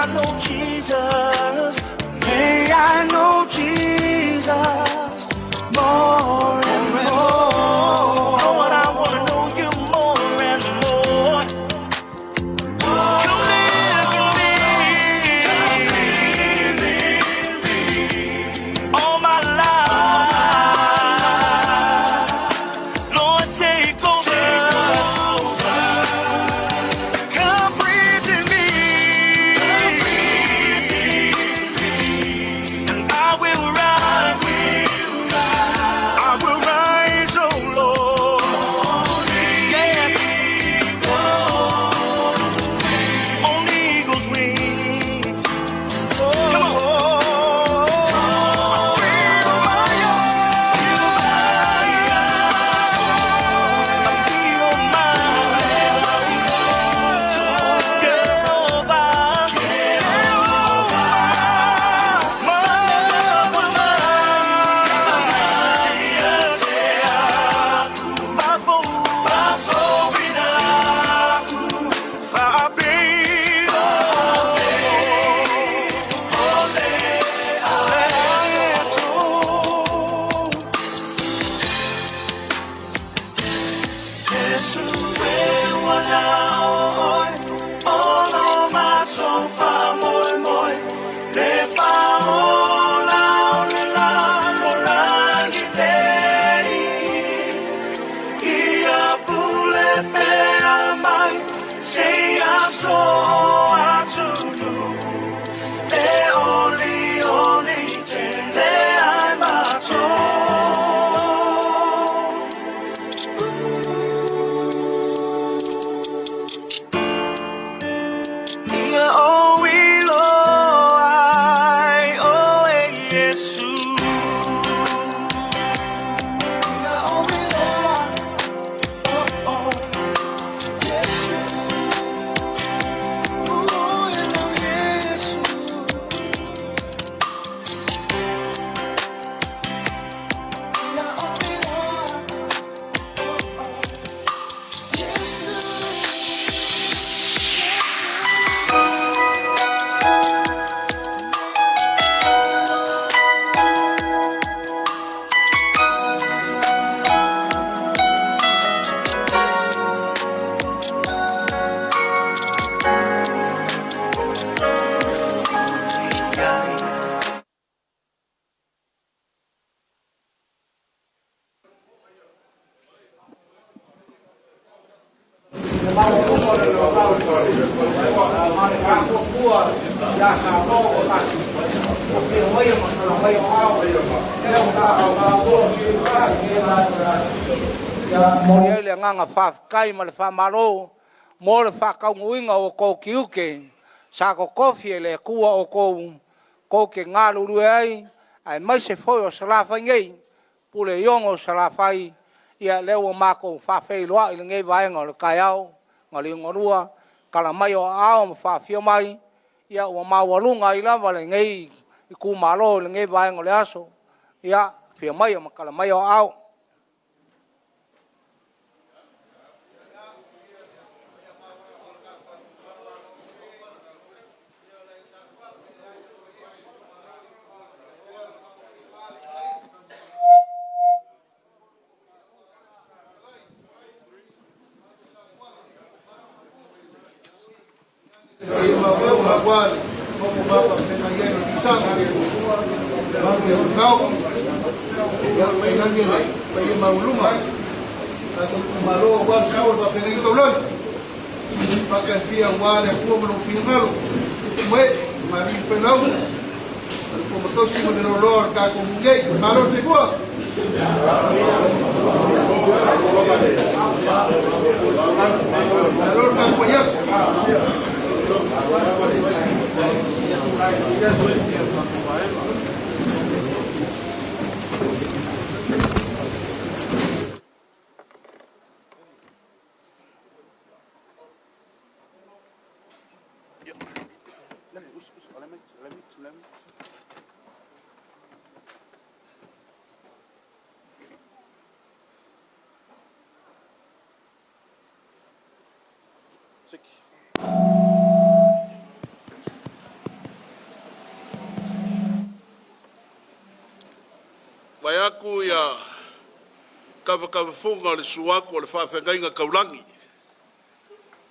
I know Jesus. May I know Jesus more and more. Lord, I wanna know you more and more. Come live in me all my life. Lord, take over. Come breathe in me, and I will rise. I will rise, oh Lord. Yes, on eagle's wings. Come on. I feel my Jehovah, Oli oli tele ai matou. Ia o ilo ai o e Iesu. Ia o iloa, oh, oh, Iesu. Oh, Iesu. Ia o iloa, oh, oh, Iesu. Faapuapua ia Samoa ua tatou afio mai ma tala mai o ao lea ua tatou ia momoli ai le agaga faafetai ma le faamalo mo le faataunuuina o outou tiute sa totofi e le Atua outou tou te galulue ai, aemaise foi o Salafai nei, Puleono i Salafai. Ia lea ua matou faafeiloai i lenei vaega o le taeao na liugalua tala mai o aao ma faafio mai. Ia ua maualuga ai lava lenei itumalo i lenei vaega o le aso. Ia afio mai ma tala mai o aao. atu ia tafatafafuga o le susu atu o le Faafeagaiga Taulagi,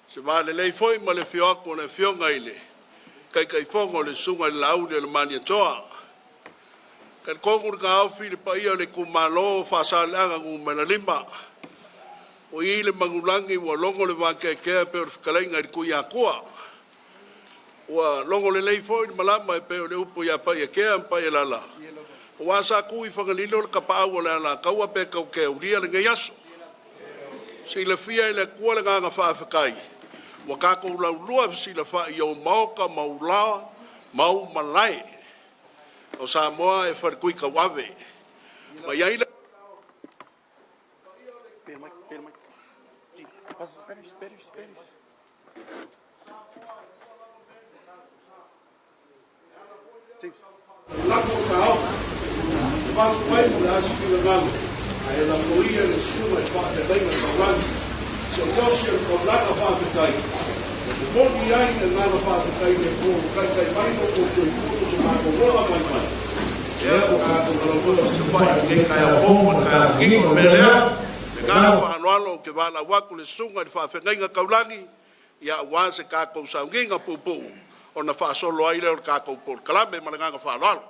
se va lelei foi ma le afio atu o le Afioga i le Taitaifono o le Susuga i le Laauli o le Malietoa. E talitonu le taofi i le paia o le itumalo o Faasaleleaga 5, o i le manulagi ua logo le vateatea e pei o le fetalaiga i le Tuiatua. Ua logo lelei foi le malama e pei o le upu ia Paiatea ma Paialala, aua sa tu i Fagalilo le tapaau o le Alataua pe tatou te aulia lenei aso. Silafia e le Atua le agaga faafetai ua tatou laulua fesilafai i ou maota ma ou laoa ma ou malae. O Samoa e faletuitauave, ma i ai le lafo taofi e avatu ai mo le a se finagalo, ae lafo ia i le Susuga i le Faafeagaiga Taulagi se osi o le taulaga faafetai e momoli ai le agaga faafetai i le Atua ua taitai mai lo outou soifua ma so matou ola maimai lea ua tatou laulua fesilafai i lenei taeao fou ma le taeao manuia. O le mea lea, ma le agaga faaaloalo ou te valaau atu i le Susuga i le Faafeagaiga Taulagi aua se tatou sauniga puupuu ona faasolo ai lea o le tatou polokalame. Ma le agaga faaaloalo.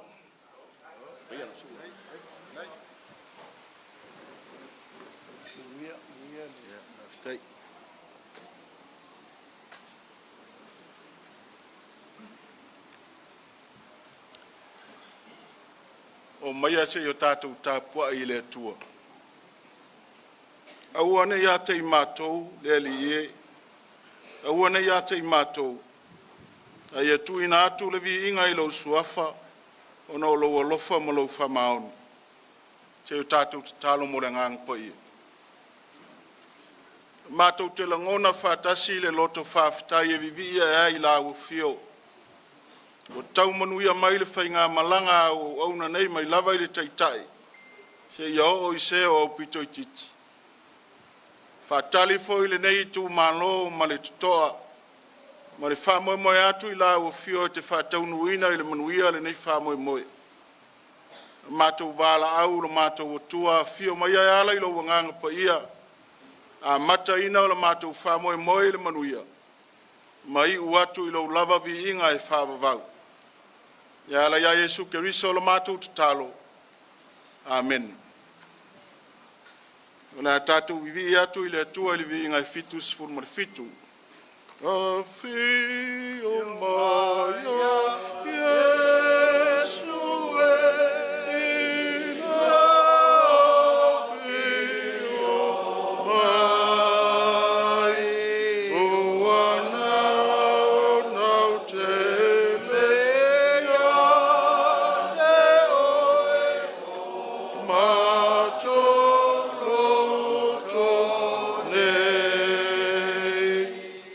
Omaia se i o tatou tapuai i le Atua, aua ne i ia te i matou le Alii e, aua ne i ia te i matou, a ia tuuina atu le viiga i lou Suafa ona o lou alofa ma lou faamaoni. Se i o tatou tatalo mo le Agaga Paia. Matou te lagona faatasi le loto faafetai e vivii ae ai i lau Afio, ua tau manuia mai le faigamalaga a au auauna nei mai lava i le Taitai seia oo i se o aupito itiiti. E faatali foi lenei itumalo ma le totoa ma le faamoemoe atu i lau Afio e te faataunuuina i le manuia lenei faamoemoe. O le matou valaau i lo matou Atua, afio mai e ala i lou Agaga Paia, amataina o le matou faamoemoe i le manuia, ma iu atu i lou lava viiga e faavavau. E ala ia Iesu Keriso o le matou tatalo. Amene. O le a tatou vivii atu i le Atua i le viiga e 77. Afio mai Iesu e ina afio mai, Ua naunau tele ia te oe o matou loto nei,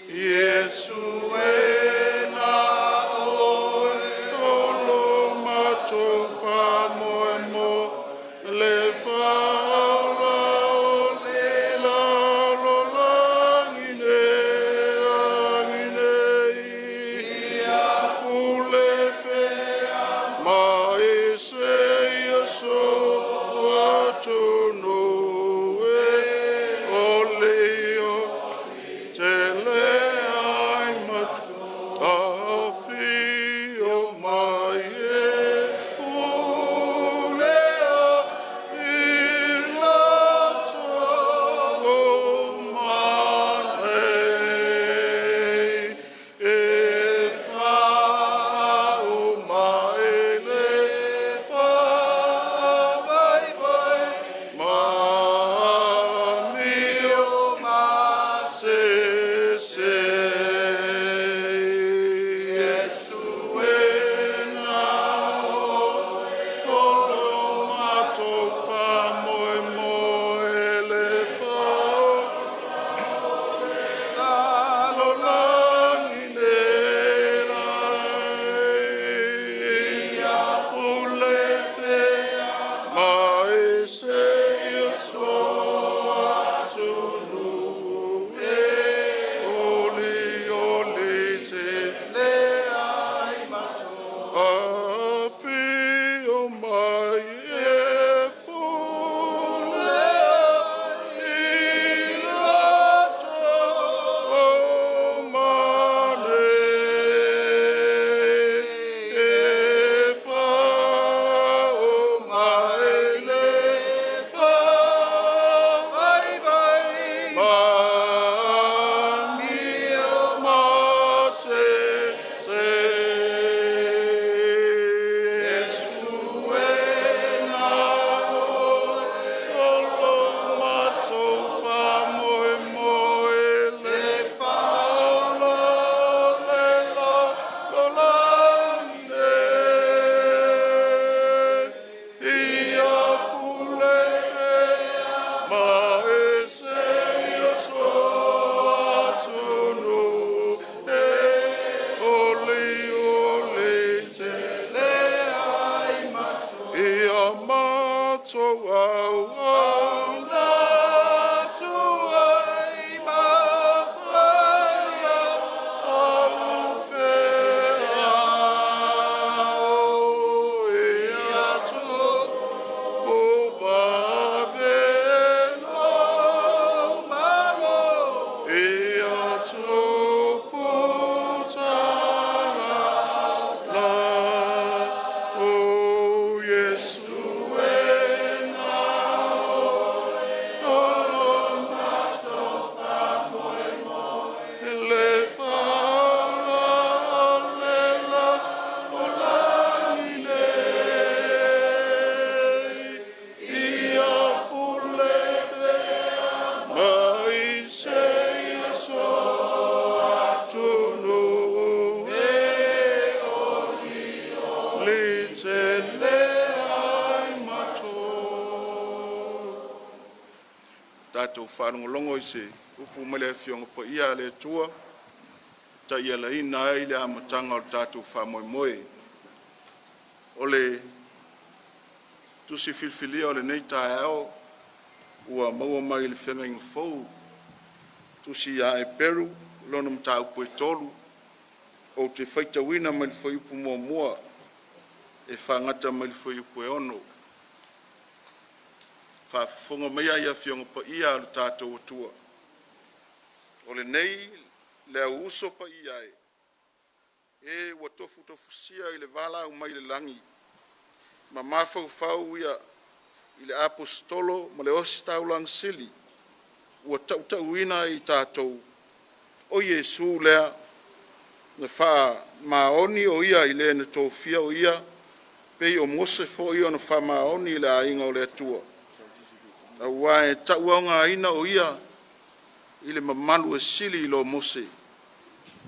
Iesu e outou auauna tuai ma faiaufeau ia tupu vave lou malo ia tupu talala o Iesu e na o lo le faula o le la o lagi nei ia pule pea mai seia so atunu e li tele ai matou. Tatou faalogologo i se upu mai le Afioga Paia a le Atua e taialaina ai le amataga o le tatou faamoemoe. O le tusi filifilia o lenei taeao ua maua mai le Feagaiga Fou, tusi ia Eperu, lona mataupu e 3, ou te faitauina mai le fuaiupu 1 e faagata mai le fuaiupu e 6. Faafofoga maia i Afioga Paia a lo tatou Atua. O lenei le au uso paia e, e ua tofutofusia i le valaau mai le lagi ma mafaufau i le Aposetolo ma le Ositaulaga sili ua tautauina ai i tatou, o Iesu lea, na faamaoni o Ia i le na tofia o Ia, pei o Mose foi na faamaoni i le aiga o le Atua, aua e tauaogaina o Ia i le mamalu e sili i lo Mose,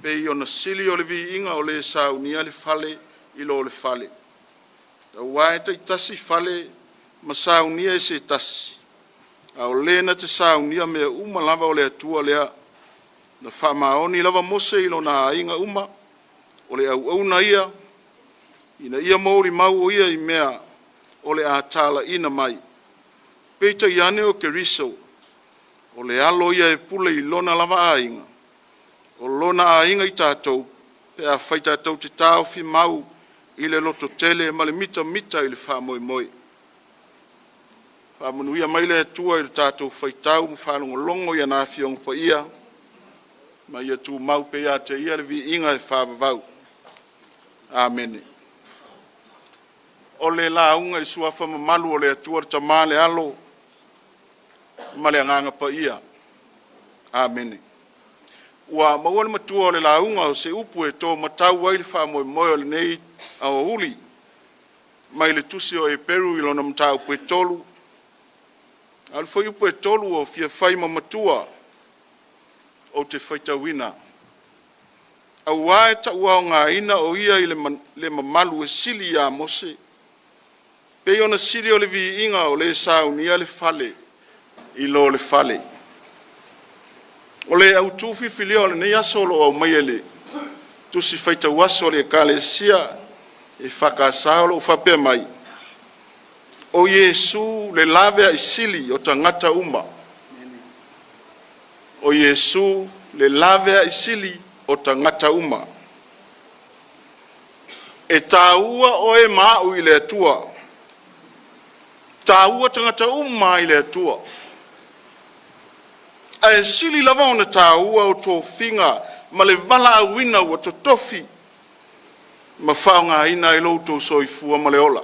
pei ona sili o le viiga o le e saunia le fale i lo le fale. Aua e taitasi fale ma saunia e se tasi, a o le na te saunia mea uma lava o le Atua lea. Na faamaoni lava Mose i lona aiga uma, o le auauna ia, ina ia molimau o ia i mea o le a talaiina mai. Peitai ane o Keriso o le Alo ia e pule i lona lava aiga, o lona aiga i tatou, pe afai tatou te taofi mau i le lototele ma le mitamita i le faamoemoe. Faamanuia mai le Atua i lo tatou faitau ma faalogologo i ana Afioga Paia, ma ia tumau pea ia te Ia le viiga e faavavau. Amene. O le lauga i le Suafa mamalu o le Atua le Tama le Alo ma le Agaga Paia. Amene. Ua maua le matua o le lauga o se upu e to matau ai le faamoemoe o lenei aoauli mai le tusi o Eperu i lona mataupu e 3, a o le fuaiupu e 3 ua fia fai ma matua, ou te faitauina. Aua e tauaogaina o ia i le mamalu e sili ia Mose, pei ona sili o le viiga o le e saunia le fale i lo le fale. O le autu filifilia o lenei aso o lo o aumaia i le tusi faitau aso a le Ekalesia EFKS o lo o faapea mai, “O Iesu le laveai sili o tagata uma.” O Iesu le laveai sili o tagata uma. E taua oe ma a'u i le Atua. E taua tagata uma lava i le Atua. Ae sili lava ona taua o tofiga ma le valaauina ua totofi ma faaaogaina ai lo outou soifua ma le ola.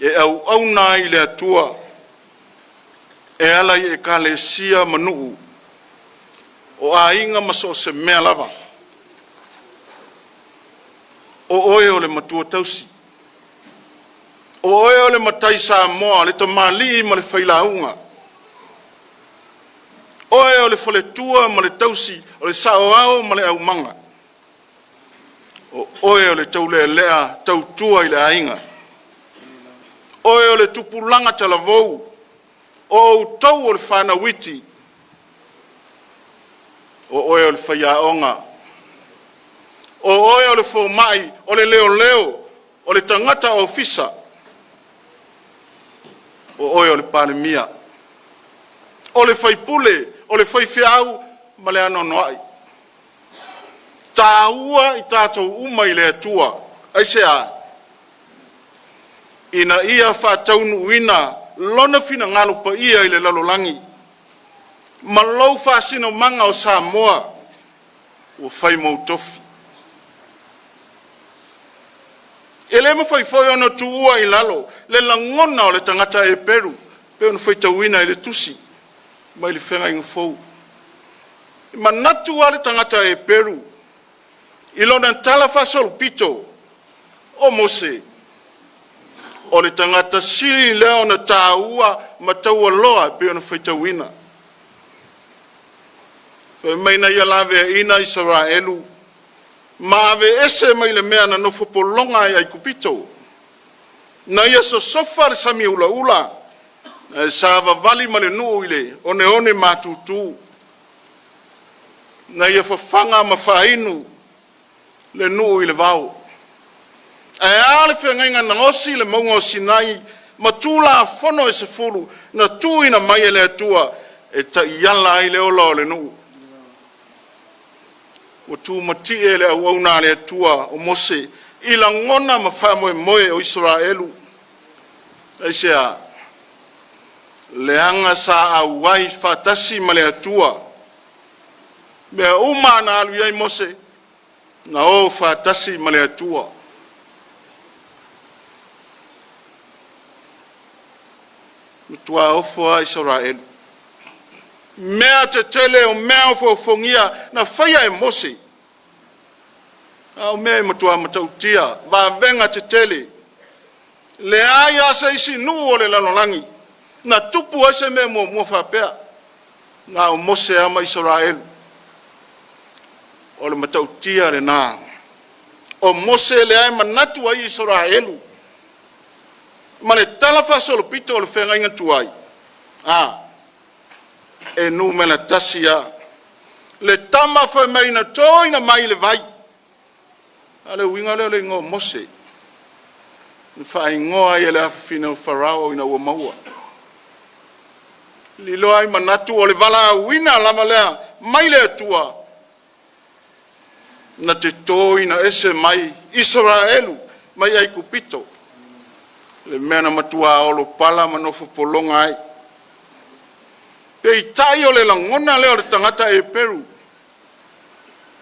E auauna ai i le Atua e ala i ekalesia ma nuu, o aiga ma so o se mea lava. O oe o le matua tausi, o oe o le matai Samoa, le tamalii ma le failauga, o oe o le faletua ma le tausi, o le saoao ma le aumaga, o oe o le taulealea tautua i le aiga, o oe o le tupulaga talavou, o outou o le fanau iti, o oe o le faiaoga. O oe o le fomai, o le leoleo, o le tagata ofisa, o oe o le Palemia, o le faipule, o le faifeau ma le anoanoai. E taua i tatou uma i le Atua. Aisea? Ina ia faataunuuina Lona finagalo paia i le lalolagi ma lou faasinomaga o Samoa ua fai mou tofi. E le mafai foi ona tuua i lalo le lagona o le tagata Eperu, e pei ona faitauina i le tusi mai le Feagaiga Fou. E manatu lava le tagata Eperu i lona talafaasolopito, o Mose, o le tagata sili lea ona taua ma taualoa e pei ona faitauina. Fai mai na ia laveaina Isaraelu ma aveese mai le mea na nofo pologa ai i Aikupito, na ia sosofa le sami ulaula ae savavali ma le nuu i le oneone matutu. Na ia fafaga ma faaiunu le nuu i le vao. Ae a le feagaiga na osi i le mauga o Sinai ma Tulafono e 10 na tuuina mai e le Atua e taiala ai le ola o le nuu. Ua tumatie le auauna a le Atua o Mose i lagona ma faamoemoe o Isaraelu. Aisea? Leaga sa auai faatasi ma le Atua. Mea uma na alu ai Mose, na o faatasi ma le Atua. Matua ofo lava Isaraelu. Mea tetele o mea ofoofogia na faia e Mose, a o mea e matua matautia, vavega tetele. Leai lava se isi nuu o le lalolagi na tupu ai se mea muamua faapea. Na o Mose lava ma Isaraelu. O le matautia lena. O Mose lea e manatu ai Isaraelu ma le talafaasolopito o le feagaiga tuai, a, e numera tasi lava. Le tama fai mai na toina mai le vai. A o le uiga lea o le igoa o Mose, na faaigoa ai e le afafine o Farao ina ua maua. Lilo ai manatu o le valaauina lava lea mai le Atua na te toina ese mai Isaraelu mai Aikupito, le mea na matua olo pala ma nofo pologa ai. Peitai o le lagona lea o le tagata Eperu,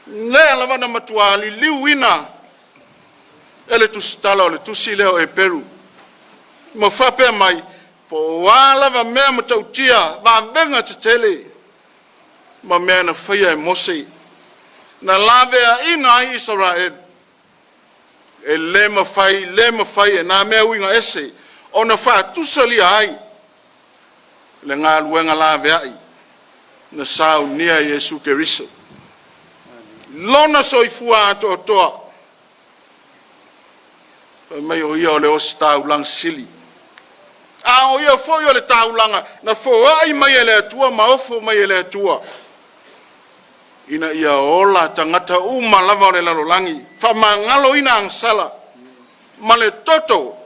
lea lava na matua liliuina e le tusitala o le tusi lea o Eperu, ma faapea mai, po o a lava mea matautia, vavega tetele ma mea na faia e Mose, na laveaina ai Isaraelu, e le mafai, le mafai e na mea uiga ese ona faatusalia ai le galuega laveai na saunia e Iesu Keriso. Lona soifua atoatoa, fai mai o Ia o le ositaulaga sili, a o Ia foi o le taulaga na foai mai e le Atua ma ofo mai e le Atua, ina ia ola tagata uma lava o le lalolagi, faamagaloina agasala ma le toto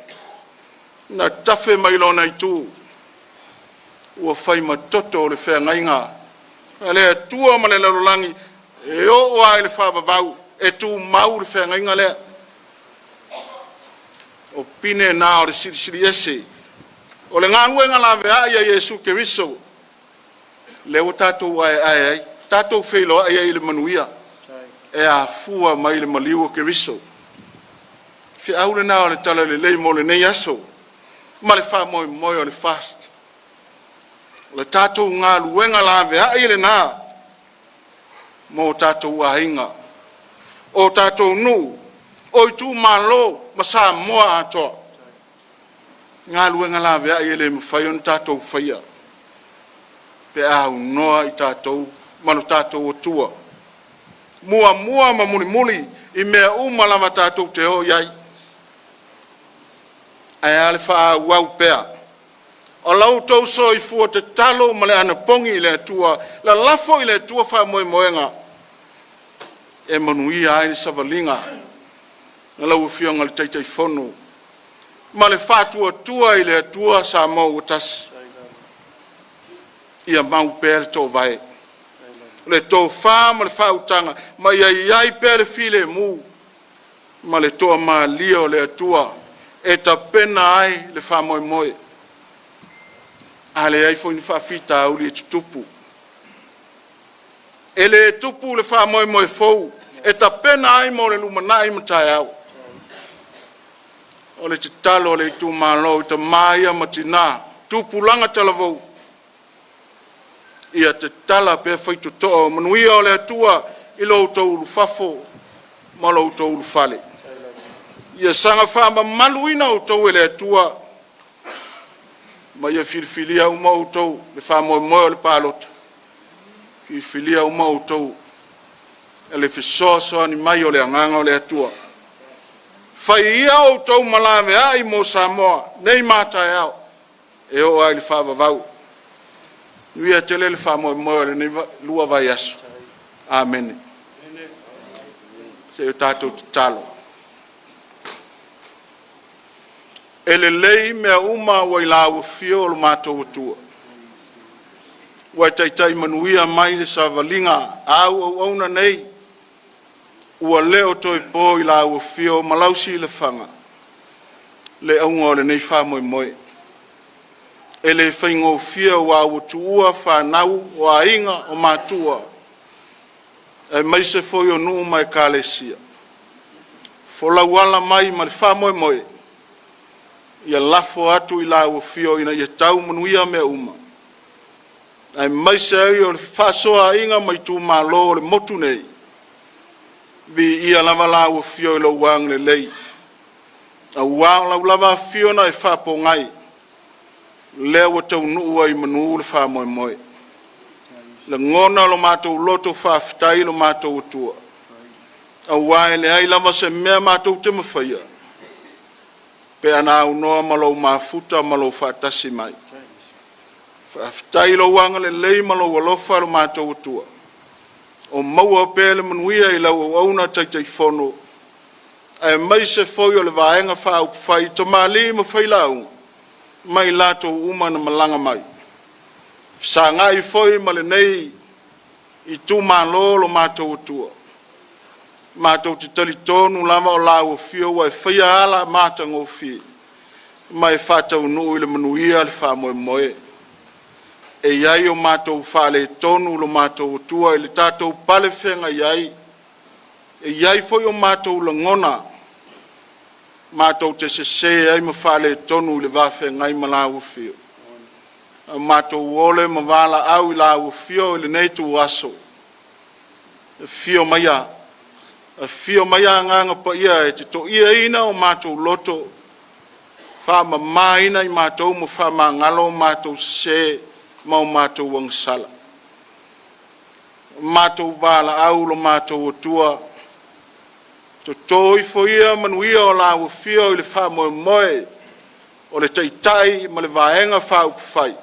na tafe mai lona itu, ua fai ma toto o le feagaiga a le Atua ma le lalolagi, e oo lava i le faavavau, e tumau le feagaiga lea. O pine na o le Silisili Ese, o le galuega laveai a Iesu Keriso, lea ua tatou aeae ai, tatou feiloai ai i le manuia, e afua mai le maliu o Keriso. Feau lena o le talalelei mo lenei aso ma le faamoemoe o le FAST. O le tatou galuega laveai lena mo tatou aiga, o tatou nuu, o itumalo ma Samoa atoa. Galuega laveai e le mafai ona tatou faia pe a aunoa i tatou ma lo tatou Atua, muamua ma mulimuli i mea uma lava tatou te o i ai. Ae a le faaauau pea o la outou soifua tatalo ma le anapogi i le Atua, lalafo i le Atua faamoemoega e manuia ai le savaliga a lau Afioga i le Taitaifono ma le Faatuatua i le Atua Samoa ua Tasi, ia mau pea le toovae. O le tofa ma le faautaga, ma ia i ai pea le filemu ma le toamalie o le Atua e tapena ai le faamoemoe. A leai foi ni faafitauli e tutupu, e le tupu le faamoemoe fou e tapena ai mo le lumanai ma taeao. O le tatalo a le itumalo i tama ia ma tina, tupulaga talavou, ia tatala pea faitotoa o manuia o le Atua i lo outou ulufafo ma lo outou ulufale. Ia saga faamamaluina outou e le Atua ma ia filifilia uma outou i le faamoemoe o le palota, filifilia uma outou e le fesoasoani mai o le Agaga o le Atua. Fai ia outou ma laveai mo Samoa nei ma a taeao, e oo lava i le faavavau. Manuia tele le faamoemoe o lenei 2 vaiaso. Amene. Se i o tatou tatalo. E lelei mea uma ua i lau afio lo matou Atua, ua e taitai manuia mai le savaliga a au auauna nei, ua le o toe po i lau afio ma lau silafaga le auga o lenei faamoemoe. E le faigofie aua ua tuua fanau, o aiga, o matua, aemaise foi o nuu ma ekalesia. Folau ala mai ma le faamoemoe, ia lafo atu i lau afio ina ia tau manuia mea uma, aemaise ai o le faafesoaaiga ma itumalo o le motu nei. Viia lava lau Afio i lou agalelei, aua o lau lava afio na e faapogai, lea ua taunuu ai i manu le faamoemoe. Lagona lo matou loto faafetai i lo matou Atua, aua e leai lava se mea matou te mafaia, pe ana aunoa ma lou mafuta ma lou faatasi mai. Faafetai i lou agalelei ma lou alofa lo matou Atua, o maua pea le manuia i lau auauna Taitaifono, aemaise foi o le Vaega Faaupufai, tamalii ma failauga, ma i latou uma na malaga mai. Fesagai foi ma lenei itumalo lo matou Atua, matou te talitonu lava o lau afio ua e faia ala matagofie ma e faataunuu i le manuia le faamoemoe. E i ai o matou faaletonu lo matou Atua i le tatou pale feagai ai, e i ai foi o matou lagona matou te sese ai ma faaletonu i le va feagai ma lau afio. A matou ole ma valaau i lau afio i lenei ituaso, afio maia, afio maia Agaga Paia e te toiaina o matou loto, faamamaina i matou ma faamagalo o matou sese ma o matou agasala. Matou valaau lo matou Atua, toto ifo ia manuia o lau afio i le faamoemoe o le Taitai ma le Vaega Faaupufai,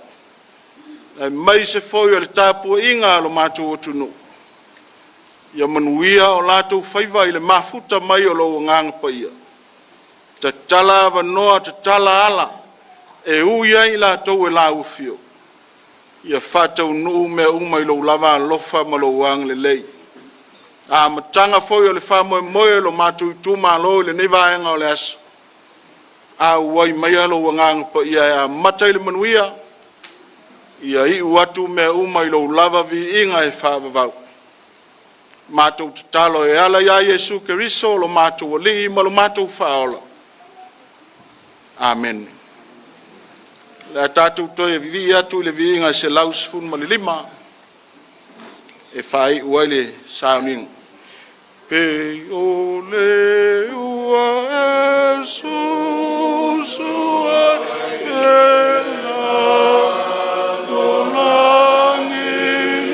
aemaise foi o le tapuaiga a lo matou atunuu, ia manuia o latou faiva i le mafuta mai o lou Agaga Paia. Tatala avanoa, tatala ala e ui ai i latou e lau afio, ia faataunuu mea uma i lou lava alofa ma lou agalelei. Amataga foi o le faamoemoe o lo matou itumalo i lenei vaega o le aso, auai maia lou Agaga Paia e amata i le manuia, ia iu atu mea uma i lou lava viiga e faavavau. Matou tatalo e ala ia Iesu Keriso lo matou Alii ma lo matou Faaola. Amene. O le a tatou toe vivii atu i le viiga e 115 e faaiu ai le sauniga. Pei o le ua e susu ai e lalolagi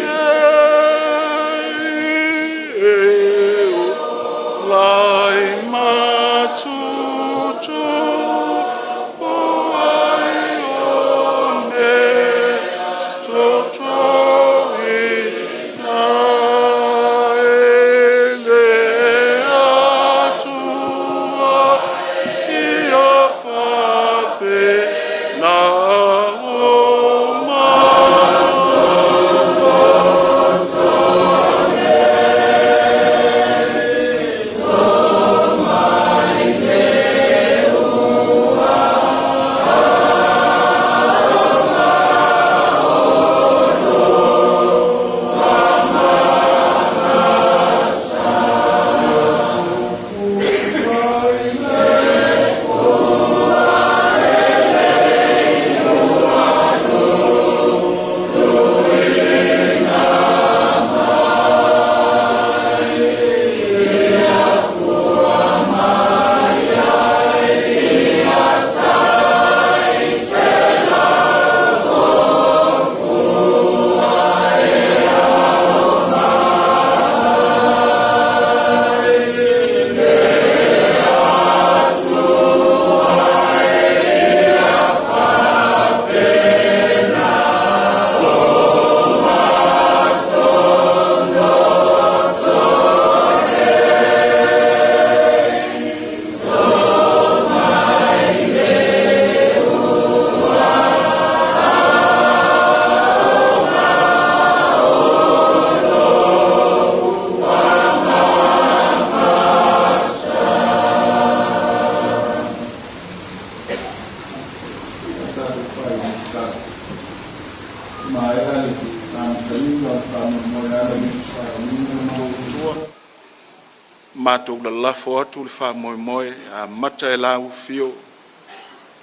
nei, e ola ai ma tutupu ai one totoina e le. Matou lalafo atu le faamoemoe e amata e laufanua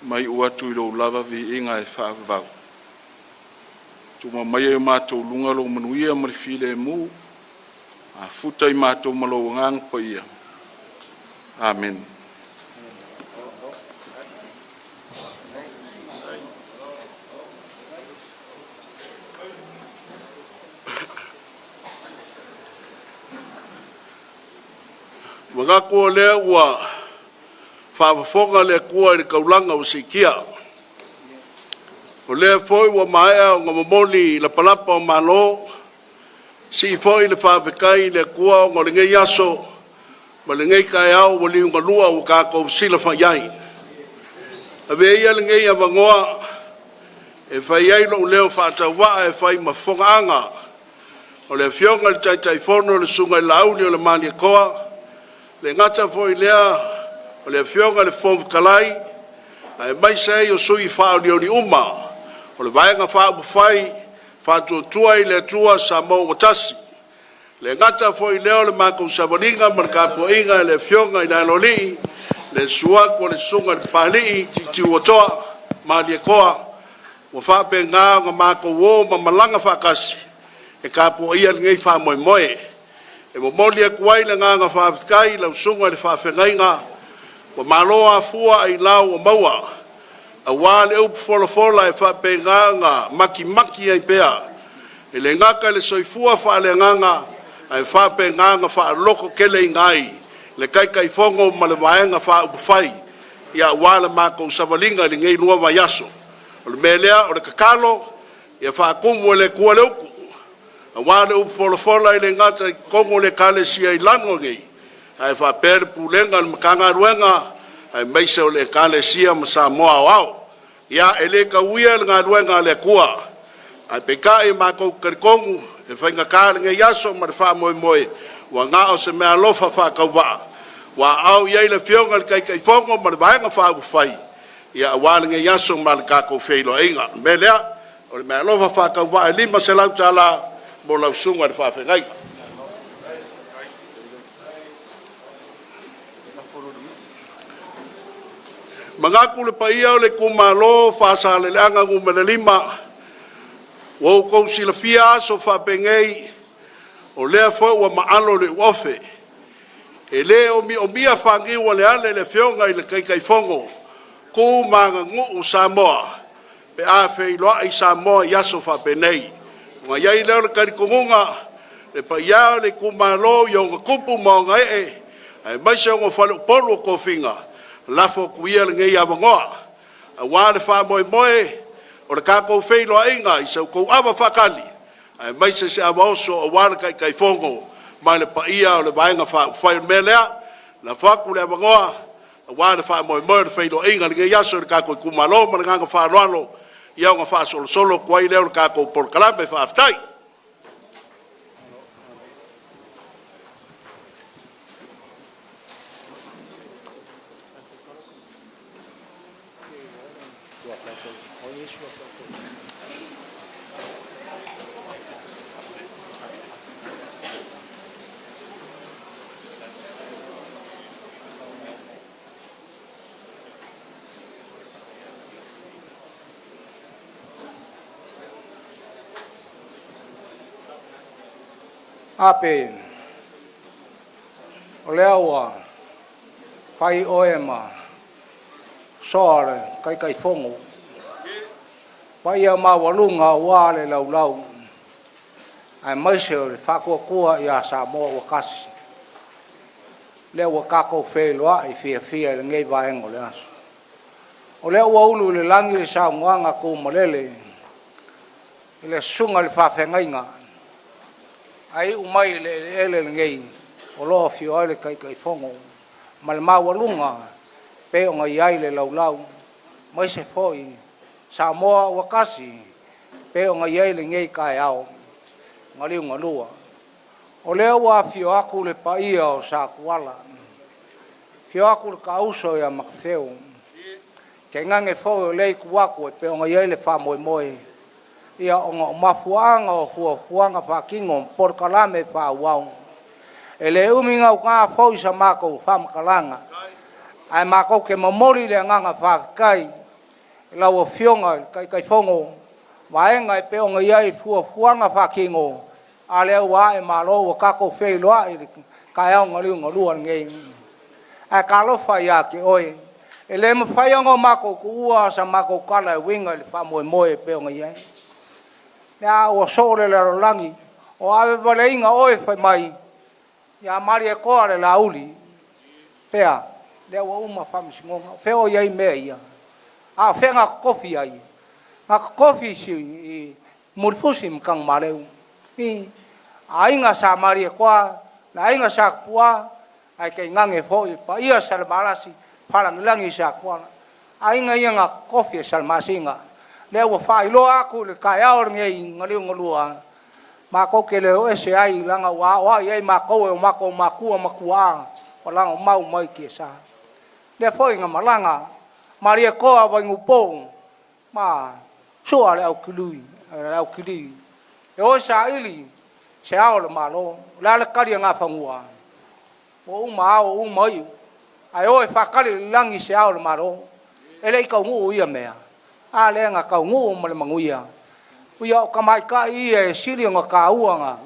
ma iu atu i lou lava viiga e faavavau. Tuma maia i o matou luga lou manuia ma le filemu, mafuta i matou ma lou Agaga Paia. Amene. Manatu o lea ua faafofoga le Atua i le taulaga ua siitia, o lea foi ua maea ona momoli lapalapa o malo. Sii foi le faafetai i le Atua ona o lenei aso ma lenei taeao ua liugalua ua tatou fesilafai ai. Avea ia lenei avanoa e fai ai lou leo faatauvaa e fai ma fofogaaga o le Afioga i le Taitaifono le Susuga i le Laauliolemalietoa, e le gata foi i lea o le Afioga i le Fofoga Fetalai, aemaise ai o sui faaolioli uma o le Vaega Faaupufai Faatuatua i le Atua Samoa ua Tasi. E le gata foi i lea o le matou savaliga ma le tapuaiga i le Afioga i le Aloalii, le susu atu o le Susuga i le Papalii Tiitiiuatoa Malietoa, ua faapena ona matou o ma malaga faatasi e tapuaia lenei faamoemoe. E momoli atu ai le agaga faafetai i lau Susuga i le Faafeagaiga, ua malo afua ailao ua maua, aua le upu folafola e faapena ona matimati ai pea, e le gata i le soifua faaleagaga ae faapena ona faalototeleina ai le Taitaifono ma le Vaega Faaupufai aua le matou savaliga i lenei 2 vaiaso. O le mea lea, o le tatalo, ia faatumu e le Atua le utu aua le upu folafola, e le gata i totonu o le Ekalesia i Lano nei, ae faapea le pulega a le Matagaluega aemaise o le Ekalesia ma Samoa aoao. Ia, e le tauia le galuega a le Atua, ae peitai matou te talitonu e faigata lenei aso ma le faamoemoe, ua na o se meaalofa faatauvaa ua aao i ai le Afioga i le Taitaifono ma le Vaega Faaupufai aua lenei aso ma le tatou feiloaiga. O le mea lea, o le meaalofa faatauvaa e $500 mo lau susuga i le faafeagaiga. E manatu le paia o le itumalo o Faasaleleaga 5, ua outou silafia aso faapenei, o lea foi ua maalo le uofe. E le omiomia faaniualeale le Afioga i le Taitaifono, tu ma aganuu Samoa pe a feiloai Samoa i aso faapenei. Ona i ai lea o le talitonuga, le paia e o le itumalo i ona tupu ma ona ee aemaise ona faleupolu o tofiga, lafo atu ia lenei avanoa aua le faamoemoe o le tatou feiloaiga i sa outou ava faatali aemaise se ava oso aua le Taitaifono ma le paia o le Vaega Faaupufai. O le mea lea, lafo atu le avanoa aua le faamoemoe o le feiloaiga i lenei aso i le tatou itumalo. Ma le agaga faaaloalo, ia ona faasolosolo atu ai lea o le tatou polokalame. Faafetai. Ape, o lea ua fai oe ma soa o le Taitaifono, paia maualuga aua le laulau aemaise o le Faatuatua ia Samoa ua Tasi, lea ua tatou feiloai fiafia i lenei vaega o le aso. O lea ua ulu i le lagi le saunoaga tumalele i le susuga i le faafeagaiga, ae iu mai i le eleele lenei o lo o afio ai le Taitaifono ma le maualuga pei ona i ai le laulau, aemaise foi Samoa ua tasi pei ona i ai lenei taeao na liugalua. O lea ua afio atu le paia o Satuala, afio atu le taauso ia Matafeo, tainane foi o lea itu atu e pei ona i ai le faamoemoe, ia ona o mafuaaga o fuafuaga faatino ma polokalame faaauau. E le umi gaugā foi sa matou faamatalaga, ae matou te momoli le agaga faafetai i lau Afioga i le Taitaifono, vaega e pei ona i ai fuafuaga faatino, a lea ua ae malo ua tatou feiloai i le taeao na liugalua lenei. Ae talofa ia te oe, e le mafai ona matou tuua sa matou tala e uiga i le faamoemoe e pei ona i ai. A ua soo le lalolagi, o avevaleina oe fai mai ia Malietoa le Lauli, pea, lea ua uma faamasinoga. O fea o i ai mea ia? A o fea na totofi ai? Na totofi i Mulifusi ma Tanumaleu. I aiga Sa Malietoa, le aiga Sa Tupua, ae tainane foi le paia Salevalasi Falagilagi Sakuala. Aiga ia na totofi e Salamasina. Lea ua faailoa atu i le taeao lenei na liugalua, matou te le o ese ai leaga ua aoai ai matou e o matou matua ma tuaa ua lagomau mai tiasa. Lea foi na malaga Malietoa Vainupo ma Sua le Aukilui e o e saili se ao o le Malo. O le a le tali a Nafanua? Ua uma ao ua uma iu, ae o e faatali i le lagi se ao o le Malo. E le i taunuu ia mea, a lea na taunuu ma le manuia. Ia o tamaitai ia e sili ona taua na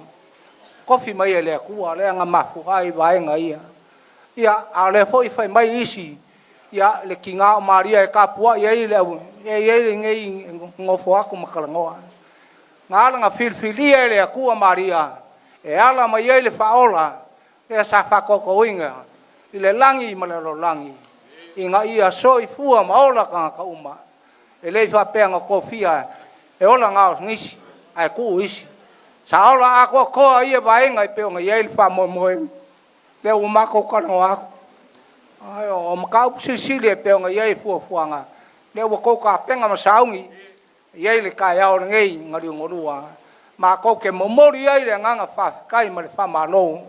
tofi mai e le Atua lea na mafua ai vaega ia. Ia, a o lea foi e fai mai isi, ia, le tiga o Maria e tapuai ai le au, e i ai lenei nofo atu ma talanoa. Na ala ona filifilia e le Atua Maria e ala mai ai le Faaola lea sa faatautaina i le lagi ma le lalolagi ina ia soifua ma ola tagata uma. E le i faapea na tofia e ola na o nisi ae tuu isi. Sa ola atoatoa ia vaega e pei ona i ai le faamoemoe lea ua matou talanoa atu. O mataupu silisili e pei ona i ai fuafuaga lea ua outou tapena ma sauni e i ai le taeao lenei na liugalua matou te momoli ai le agaga faafetai ma le faamalo.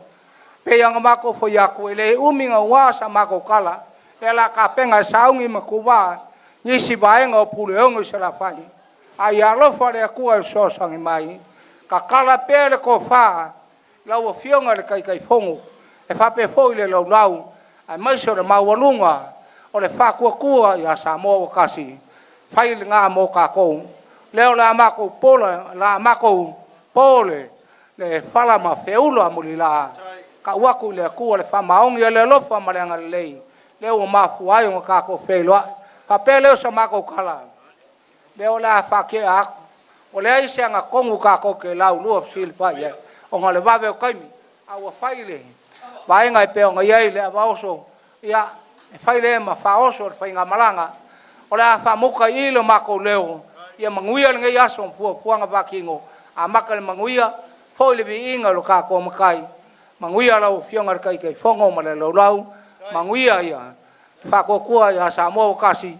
Pei ona matou fai atu, e le umi naua sa matou tala, lea o le a tapena e sauni ma Tuva nisi vaega o Puleono i Salafai. A ia alofa le Atua e fesoasoani mai, tatala pea le tofa i lau Afioga i le Taitaifono e faapea foi le laulau aemaise o le maualuga o le faatuatua ia Samoa ua tasi, fai lena mo tatou. Lea o le a matou po le fala ma feula mulila, tau atu i le Atua le faamaoni, le alofa ma le agalelei lea ua mafua ai ona tatou feiloai. Faapea lea o sa matou tala, lea o le a faatea atu, ua leai se agatonu tatou te laulua fesilafai i ai ona o le vave o taimi, a ua fai le vaega e pei ona i ai le avaoso, ia, e fai lea ma faaoso le faigamalaga. O le a faamuta i i lo matou leo, ia manuia lenei aso ma fuafuaga faatino, amata i le manuia, foi le viiga i lo tatou Matai, manuia lau Afioga i le Taitaifono ma le laulau, manuia ia Faatuatua ia Samoa ua tasi,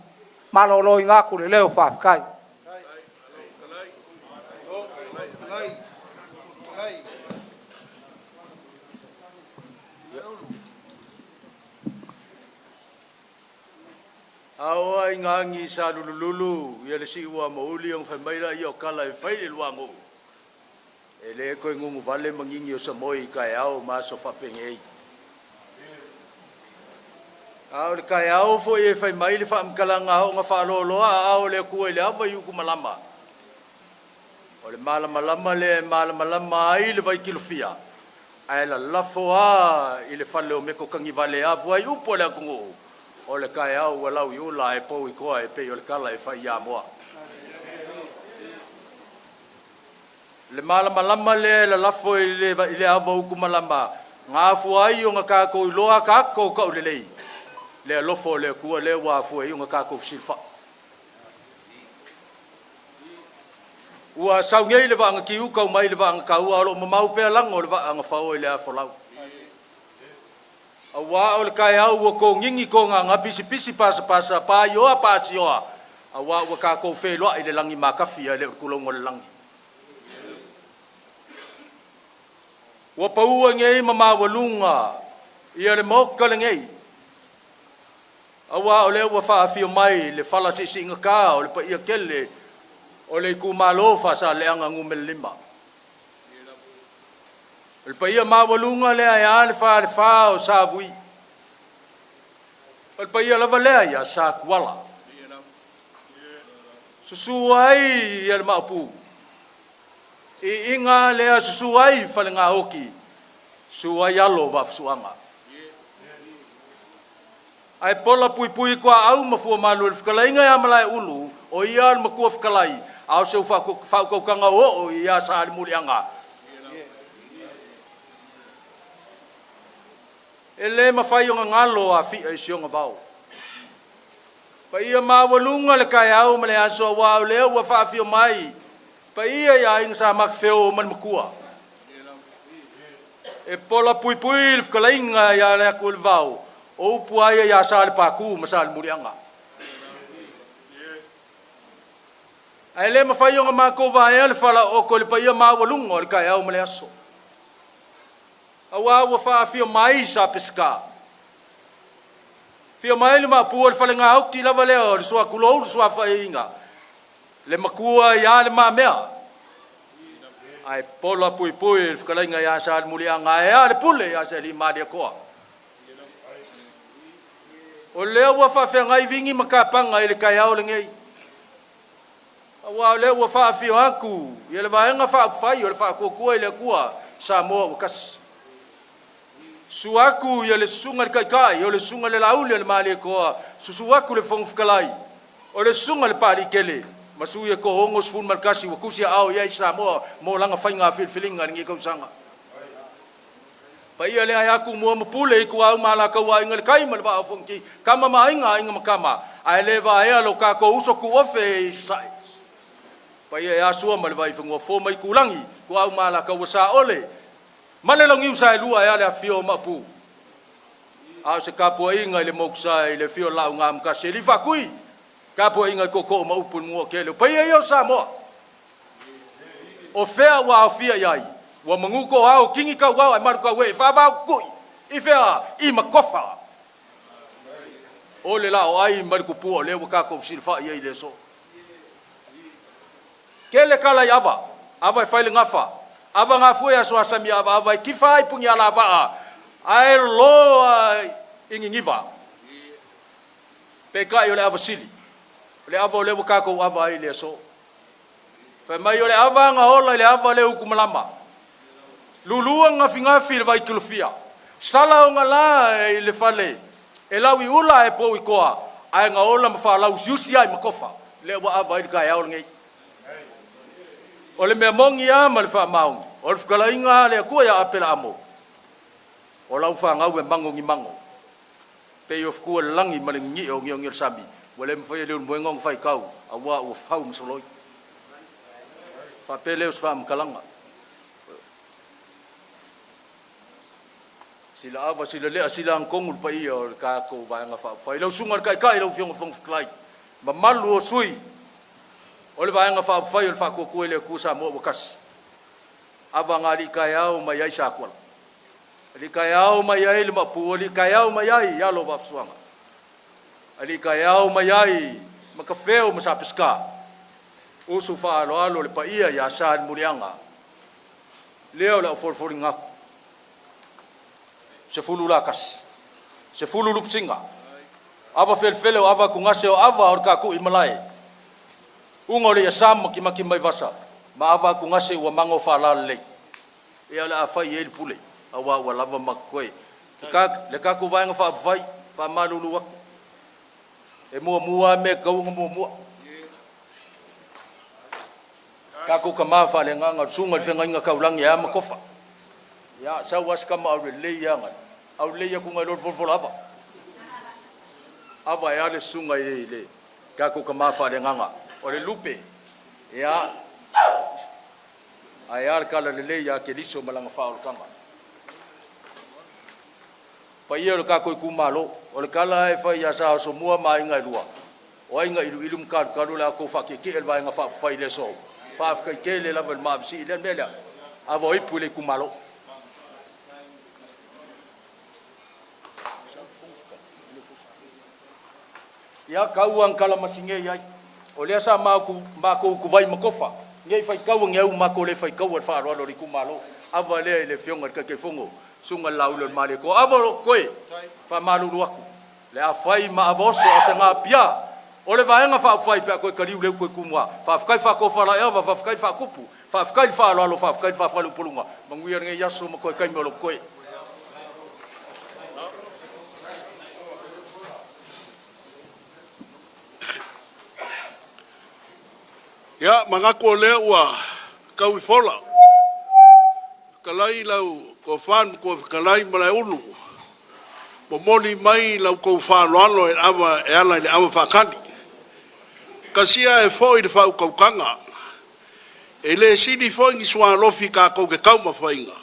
maloloina atu le leo faafetai. A oo lava ina agi salulululu ia le Siuamoauli ona fai mai lea o tala e fai i le luanu'u, e le toe nunuvale manigi o Samoi i taeao ma aso faapenei. A o le taeao foi e fai mai le faamatalaga a oo ina faaloaloa aao o le Atua i le ava i utumalama, o le malamalama lea e malamalama ai le Vaitilofia, ae lalafo a i le fale o meatotagivale e avua ai upu a le atunuu, o le taeao ua lauiula ae pouitoa e pei o le tala e fai i Amoa. Le malamalama lea e lalafo i le ava o utumalama na afua ai ona tatou iloa tatou taulelei, le alofa o le Atua lea ua afua ai ona tatou fesilafai. Ua sau nei le vaa na tiuta mai le vaa na taua, a o lo o mamao pea lago o le vaa na faoa i le afolau. Aua o le taeao ua togigi togaga, pisipisi pasapasa, paioa pasioa, aua ua tatou feiloai i le lagi matafi ae le o le tulouna o le lagi. Ua paua nei ma maualuga ia le maota lenei, aua o lea ua faafio mai le fala siisiigata o le paia tele o le itumalo Faasaleleaga Nu.5. O le paia maualuga lea e a le falefa o Savui. O le paia lava lea ia Satuala. Susu ai ia le Maopu. Iiga lea susu ai Falegaoti, susu ai alo o Vaafusuaga. Ae pola puipui tuaau ma fuamalu i le fetalaiga ia Malaeulu, o ia le matua fetalai, a o se faautautaga oo ia Salemuliaga. E le mafai ona galo Afia i si ona vao. Paia maualuga le taeao ma le aso aua o lea ua faafio mai paia i aiga Sa Matafeo ma le Matua. E pola puipui le fetalaiga ia Leatualevao, o upu lava ia ia Salepatu ma Salemuliaga. Ae le mafai ona matou vaea le falaooto i le paia maualuga o le taeao ma le aso, aua ua faafio mai Sa Peseta, afio mai le Maopu o le Falegaoti lava lea o le soatulou le soafaiina, le matua ia Le Mamea, ae pola puipui le fetalaiga ia Salemuliaga, ae a le pule ia Sealiimalietoa. O lea ua faafeagai vigi ma tapaga i le taeao lenei, aua o lea ua faafio atu ia le Vaega Faaupufai o le Faatuatua i le Atua Samoa ua Tasi. Susu atu ia le susuga i le Taitai, o le susuga i le Lauli o le Malietoa, susu atu le Fofoga Fetalai, o le susuga i le Papaliitele ma sui e 61 ua tusiaao i ai Samoa mo lana faiga filifiliga i lenei tausaga. Paia lea ia Tumua ma Pule, Ituau ma Alataua, Aiga i le Tai ma le Vaa o Fonoti, Tama ma Aiga, Aiga ma Tama, ae le vaea lo tatou uso tuofe i Sasae. Paia ia Sua ma le Vaifanua, Fofo ma Aitulagi, Ituau ma Alataua, Saole ma le Launiu Saelua, ae a le afifio o Maopu. A o se tapuaiga i le Motusa i le afio o le Laau na Amotasi, Alii Faatui, tapuaiga i tootoo ma upu i le Manuatele. O paia ia o Samoa. O fea ua aofia i ai? Ua manuto ao, kini tauao ae malu tauee, faavao tui. I fea? I Matofa. O le laoai ma le tupua o lea ua tatou fesilafai ai i le aso. Tele tala i ava, ava e fai le gafa, ava gafua i aso asami avaava e tifa ai Punialavaa ae loloa i Niniva. Peitai o le ava sili, o le ava o lea ua tatou ava ai i le aso. Fai mai o le ava na ola i le ava le utumalama. Lulua gafigafi i le Vaitulufia. Sala ona la i le fale e lau i ula ae pou i toa, ae na ola ma faalauusiusi ai ma tofa, lea ua ava ai le taeao lenei. O le mea moni lava ma le faamaoni, o le fetalaiga a le Atua ia Apelaamo, o lau fanau e mago ni mago, pei o ftu o le lagi ma le ninie o ogeoge o le sami, ua le mafai e Leulumoega ona faitau, aua ua fau ma soloi. Faapea lea o se faamatalaga. Sila ava, sila lea, sila agatonu le paia o le tatou Vaega Faaupufai. Lau Susuga i le Taitai, lau Afioga i le Fofoga Fetalai, mamalu o sui o le Vaega Faaupufai o le Faatuatua i le Atua Samoa ua Tasi. Ava gali taeao mai ai Satuala. Alii taeao mai ai le Maopu, alii taeao mai ai alo o Vaafusuaga. Alii taeao mai ai Matafeo ma Sapeseta. Usu faaaloalo le paia ia Salemuliaga. Lea o le au folifoliga atu. 10 latasi, 10 lupesina, ava felefele o ava atugase o ava o le tatui malae, uga o le iasa ma matimati mai vasa, ma ava atugase ua mago faalalelei. Ia o le a fai i ai le pule, aua ua lava ma totoe. Le tatou Vaega Faaupufai, faamalulu atu, e muamua lava mea e tatau ona muamua. Tatou tama faaleagaga o le susuga i le feagaiga taulagi e a Matofa. Ia, sau lava si tama aulelei lava, aulelei atu nai lo le folafola ava. Ava e a le susuga i le tatou tama faaleagaga o le lupe. Ia, ae a le talalelei ia Keriso ma lana faaolataga. Paia o le tatou itumalo, o le tala lava e fai ia Sa Asomua ma aiga e lua, o aiga iluilu ma talutalu o le a outou faatietie i le Vaega Faaupufai i le aso. Faafetai tele lava i le maavesii i lea mea lea, ava o ipu i le itumalo. Ia, tau lava ina kalamasine i ai. O lea sa matou utuvai ma tofa, ne i faitaua ni au matou le faitaua i le faaaloalo a le itumalo. Ava lea i le Afioga i le Taitaifono, Susuga i le Laauli o le Malietoa. Ava o lo o totoe, faamalulu atu, o le a fai ma ava oso a o se napia o le Vaega Faaupufai pe a toe taliu le utu a Tumua. Faafetai faatofalaiava, faafetai le faatupu, faafetai le faaaloalo, faafetai le faafaleupoluga. Manuia lenei aso ma toe taimi o lo o totoe. Ia, manatu o lea ua tau i fola, fetalai lau Tofa i le Matua Fetalai Malaeulu, momoli mai la outou faaaloalo e ala i le ava faatali. Tasi ia ae foi le faautautaga, e le sili foi ni sualofi tatou te taumafaina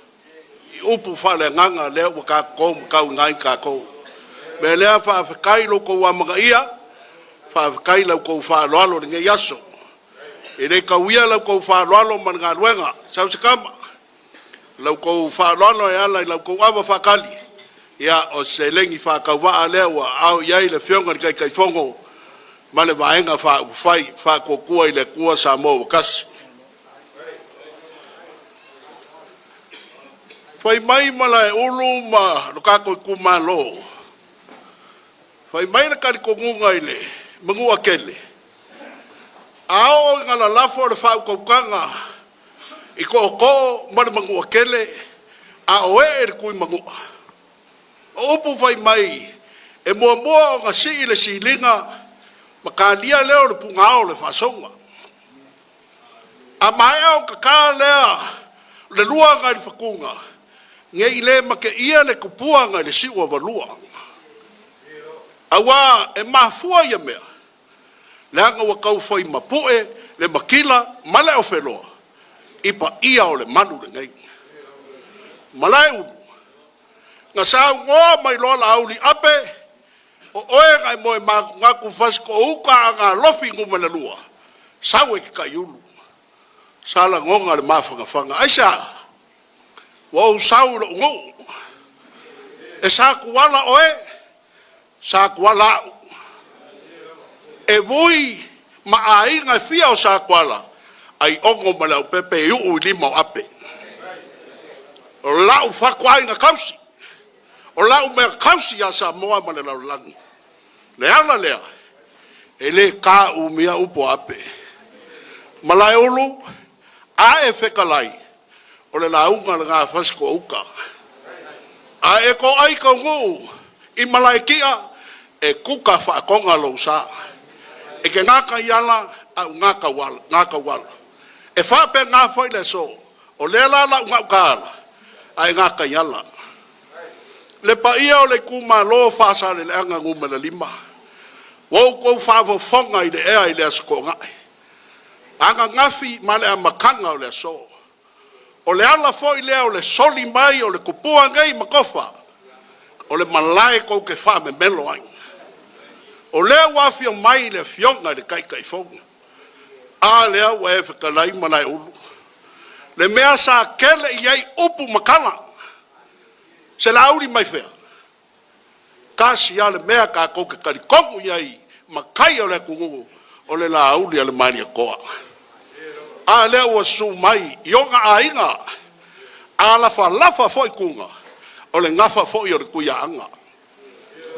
i upu faaleagaga lea ua tatou matauina ai tatou. O le mea lea, faafetai i lo outou amanaia, faafetai i la outou faaaloalo i lenei aso. E le tauia la outou faaaloalo ma le galuega, sau se tama, la outou faaaloalo e ala i la outou ava faatali, ia o se seleni faatauvaa lea ua aao i ai le Afioga i le Taitaifono ma le Vaega Faaupufai Faatuatua i le Atua Samoa ua Tasi. Fai mai Malaeulu ma lo tatou itumalo, fai mai le talitonuga i le Manuatele, a oo ina lalafo le faautautaga i tootoo ma le Manuatele a o ee le Tuimanua, o upu fai mai, e muamua ona sii le siliga ma talia lea o le punaao o le faasouga. A maea ona tata lea o le lua agai le fatuga, ne i le mateia le tupua nai le siuavalua, aua e mafua ia mea, leaga ua taufai mapu'e le matila ma le ofeloa i paia o le malu lenei. Malaeulu, na saunoa mai loa Laauli, “Ape, o oe na e moe manatunatu Fasitoouta Agalofi Nu.2, sau e te taiulu.” Sa lagona le mafanafana. Aisea? Ua ou sau i lou nuu. E sa tuala oe, sa tuala au. E vui ma aiga e fia o Satuala, Aiono ma Leaupepe e iu i lima o Ape. O lau fatuaiga tausi, o lau mea tausi ia Samoa ma le lalolagi, o le ala lea e le taumia upu a Ape. Malaeulu, a e fetalai, o le lauga lena a Fasitoouta. A e toai Taunuu i Malaetia, e tuta faatoga lou sa. E te gataiala ae ou gatauala. E faapena foi le aso, o lea la o le a ou gautaala, ae gataiala. Le paia o le itumalo o Faasaleleaga 5, ua outou faafofoga i le ea i le Aso Toonai, ananafi ma le amataga o le aso. O le ala foi lea o le soli mai o le tupua nei ma tofa, o le malae tou te faamemelo ai. O lea ua afio mai le Afioga i le Taitaifono. A lea ua e fetalai Malaeulu, le mea sa tele i ai upu ma tala, selauli mai fea? Tasi lava le mea tatou te talitonu i ai, matai o le atunuu, o le Lauli a le Malietoa. A lea ua susu mai i ona aiga, a lafalafa foi Tuna, o le gafa foi o le Tuiaana,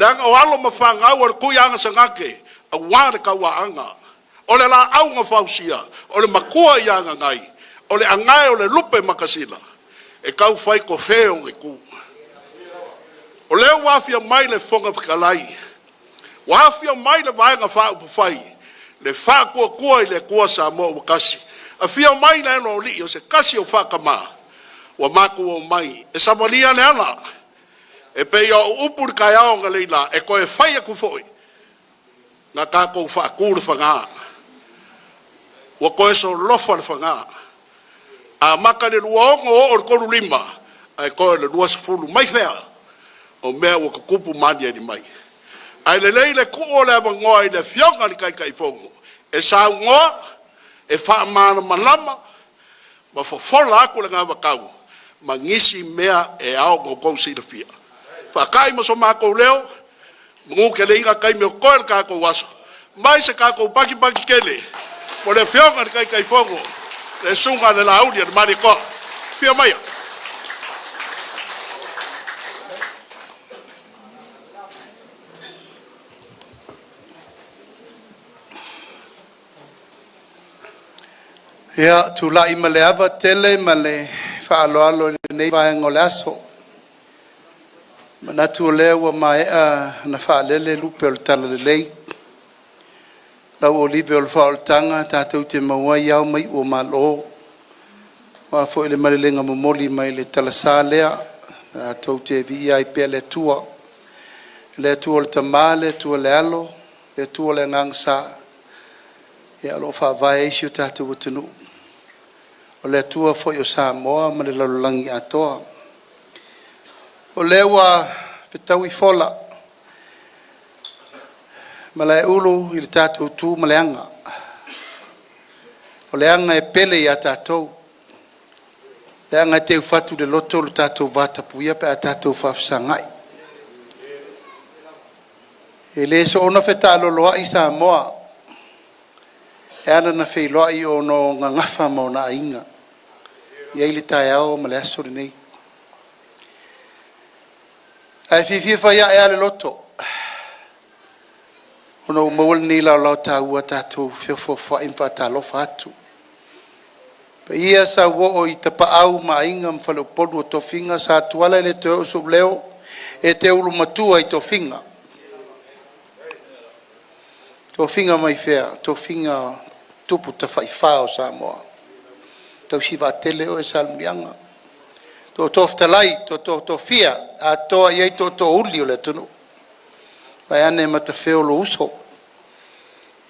leaga o alo ma fanau a le Tuiaana Sagate aua le tauaana. O le laau na fausia, o le matua ia Gagai, o le anae o le lupe matasila e tau fai tofe ona itu. O lea ua afio mai le Fofoga Fetalai, ua afio mai le Vaega Faaupufai le Faatuatua i le Atua Samoa ua Tasi, afio mai le Aloalii o se tasi o faatama ua matou omai e savalia le ala e pei o au upu i le taeao analeila e toe fai atu foi, na tatou faatu le faga, ua toe solofa le faga, amata i le 26 oo i le 35 ae toe o le 20. Mai fea? O mea ua tutupu ma aliali mai. Ae lelei le tuu o le avanoa i le Afioga i le Taitaifono e saunoa e faamalamalama ma fofola atu le anavatau ma nisi mea e ao ona outou silafia. Faatai ma so matou leo, manuteleina taimi o totoe o le tatou aso, mai se tatou patipati tele mo le Afioga i le Taitaifono, le Susuga i le Laauli a le Malietoa. Afio maia. Ia, tulai ma le ava tele ma le faaaloalo i lenei vaega o le aso. E manatu o lea ua maea ona faalele lupe o le talalelei, lau o le faaolataga tatou te maua ai ao ma iu o Malo, aua foi le malelega momoli mai le talasa lea, tatou te viia ai pea le Atua. Le Atua le Tama, le Atua le Alo, le Atua le Agaga Sa, o lo o faavae ai si o tatou atunuu, o le Atua foi o Samoa ma le lalolagi atoa. O lea ua fetaui fola, malaeulu i le tatou tu ma le aga, o le aga e pele ia tatou, le aga e teufatu i le loto lo tatou vatapuia pe a tatou faafesagai. E le soona fetaaloloai Samoa, e ala ona feiloai ona o gagafa ma ona aiga, e i ai le taeao ma le aso lenei. Ae fiafia faiae lava le loto ona ua maua lenei laolao taua tatou te feofoofoai ma faatalofa atu. O paia sauoo i Tapaau ma Aiga ma Faleupolu o tofiga. Sa Tuala e le toe oo sou leo, e te ulu matua i tofiga. Tofiga mai fea? Tofiga o tupu tafaifa o Samoa. Tausi vaatele oe Salemuliaga, tootoo fetalai, tootoo toafia, atoa i ai tootoouli o le atunuu. Vaeane Matafeo lou uso,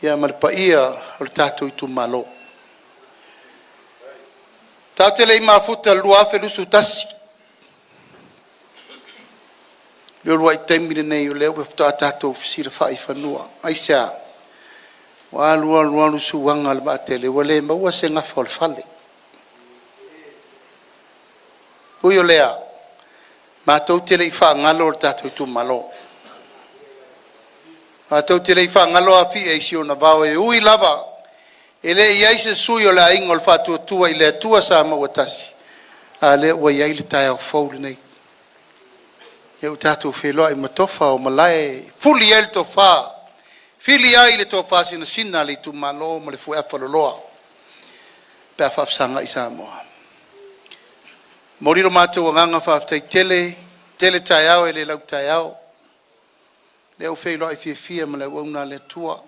ia ma le paia o le tatou itumalo. Tatou te le i mafuta i le 2021, i le uluai taimi lenei o lea faatoa tatou fesilafai i fanua. Aisea? Ua alu alu alu suaga o le vaatele ua le maua se gafa o le fale. Ui o lea, matou te le i faagalo le tatou itumalo, matou te le i faagalo Afia i si ona vao. E ui lava e le i i ai se sui o le Aiga o le Faatuatua i le Atua Samoa ua Tasi, a lea ua i ai le taeao fou lenei. O lea ua tatou feiloai ma tofa o malae e fuli ai le tofa, fili ai le tofa sinasina a le itumalo ma le fueafaloloa pe a faafesagai Samoa. E momoli lo matou agaga faafetai tele, tele taeao e le lautaeao, o lea ua feiloai fiafia ma le auauna a le Atua,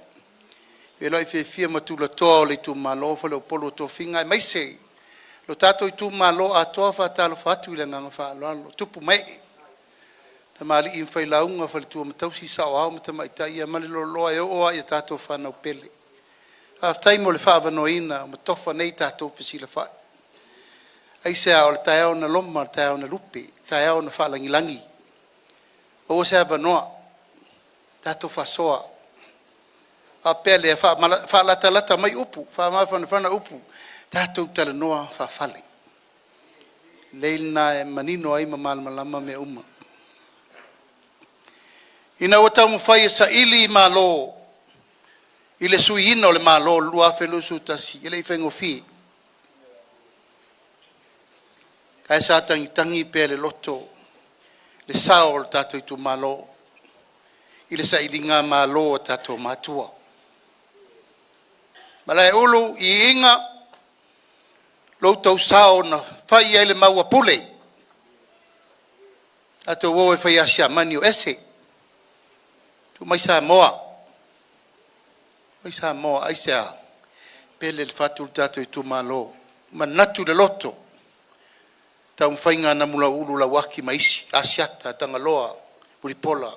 feiloai fiafia ma tulatoa o le itumalo faleupolu o tofiga, aemaise lo tatou itumalo atoa. E faatalofa atu i le agaga faaaloalo, tupu ma ee, tamalii ma failauga, faletua ma tausi, saoao ma tamaitai ma le loaloa e oo lava ia tatou fanau pele. Faafetai mo le faaavanoaina o tofa nei tatou te fesilafai. Aisea? O le taeao na loma, o le taeao na lupe, o le taeao na faalagilagi, maua se avanoa tatou faasoa, faapea lea, faalatalata mai upu, faamafanafana upu, tatou talanoa faa-fale. O le lelei lena e manino ai ma malamalama mea uma. Ina ua taumafai e saili malo i le suiina o le Malo i le 2021, e le i faigofie. Ae sa tagitagi pea i le loto le sao o le tatou itumalo i le sailigamalo a tatou matua. Malaeulu iiga lo outou sao na fai ai le mau a Pule, tatou o e fai asiamani o ese. Tuu mai Samoa, tuu mai Samoa. Aisea? E pele i le fatu le tatou itumalo, manatu i le loto taumafaiga a Namulauulu Lauaki ma isi, Asiata, Tagaloa, Mulipola,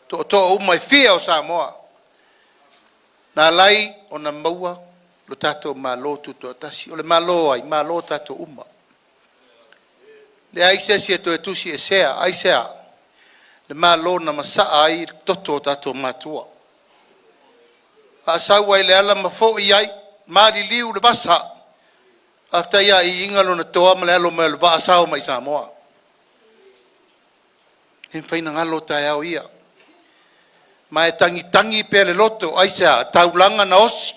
tootoo uma e fia o Samoa, na ala ai ona maua lo tatou Malo Tutoatasi. O le Malo o ai? Malo tatou uma. Leai se isi e toe tusiesea. Aisea? Le Malo na masaa ai toto o tatou matua, faasau ai le ala ma foi ai maliliu i le vasa. Faafetai ia iiga lona toa ma le alo mai o le vaa, sao mai Samoa. E le mafai ona galo taeao ia, ma e tagitagi pea le loto. Aisea? Taulaga na osi,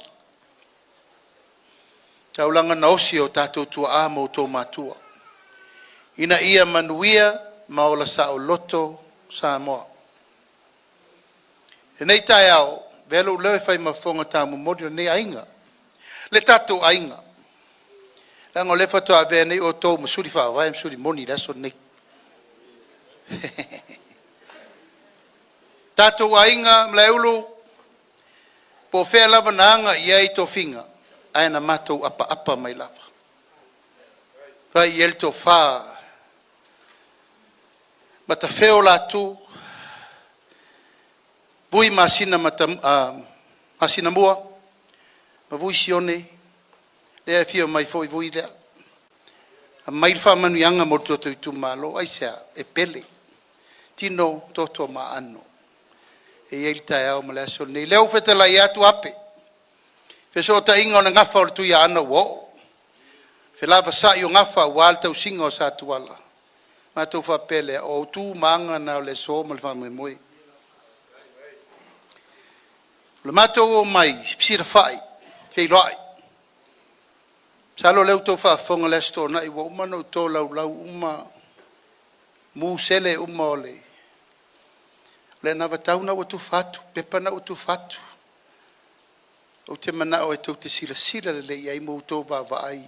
taulaga na osi e o tatou tuaa ma outou matua ina ia manuia ma ola saoloto Samoa. I lenei taeao, avea lou leo e fai ma fofoga taumomoli o lenei aiga, le tatou aiga. Leaga o lea faatoa avea nei outou ma suli faavae ma suli moni i le aso lenei. Tatou aiga, Malaeulu, po o fea lava na aga i ai tofiga, ae na matou apaapa mai lava, fai i ai le tofa Matafeo Latu, Vui Masina Masinamua, ma Vui Sione, lea e afio mai foi Vui lea, aumai le faamanuiaga mo le tatou itumalo. Aisea? E pele, tino, toto ma aano e i ai le taeao ma le aso lenei. O lea ua fetalai atu Ape, fesootaiga o le gafa o le Tuiaana ua oo, felavasai o gafa aua le tausiga o Sa Tuala, matou faapea lea, o tu ma aga na o le aso ma le faamoemoe. O le matou omai, fesilafai, feiloai, masalo o lea ua outou faafofoga i le Aso Toonai ua uma ona ou tolaulau uma mu sele uma o le anavatau lena ua tufa atu, pepa na ua tufa atu. Ou te manao e tou te silasila lelei i ai ma outou vaavaai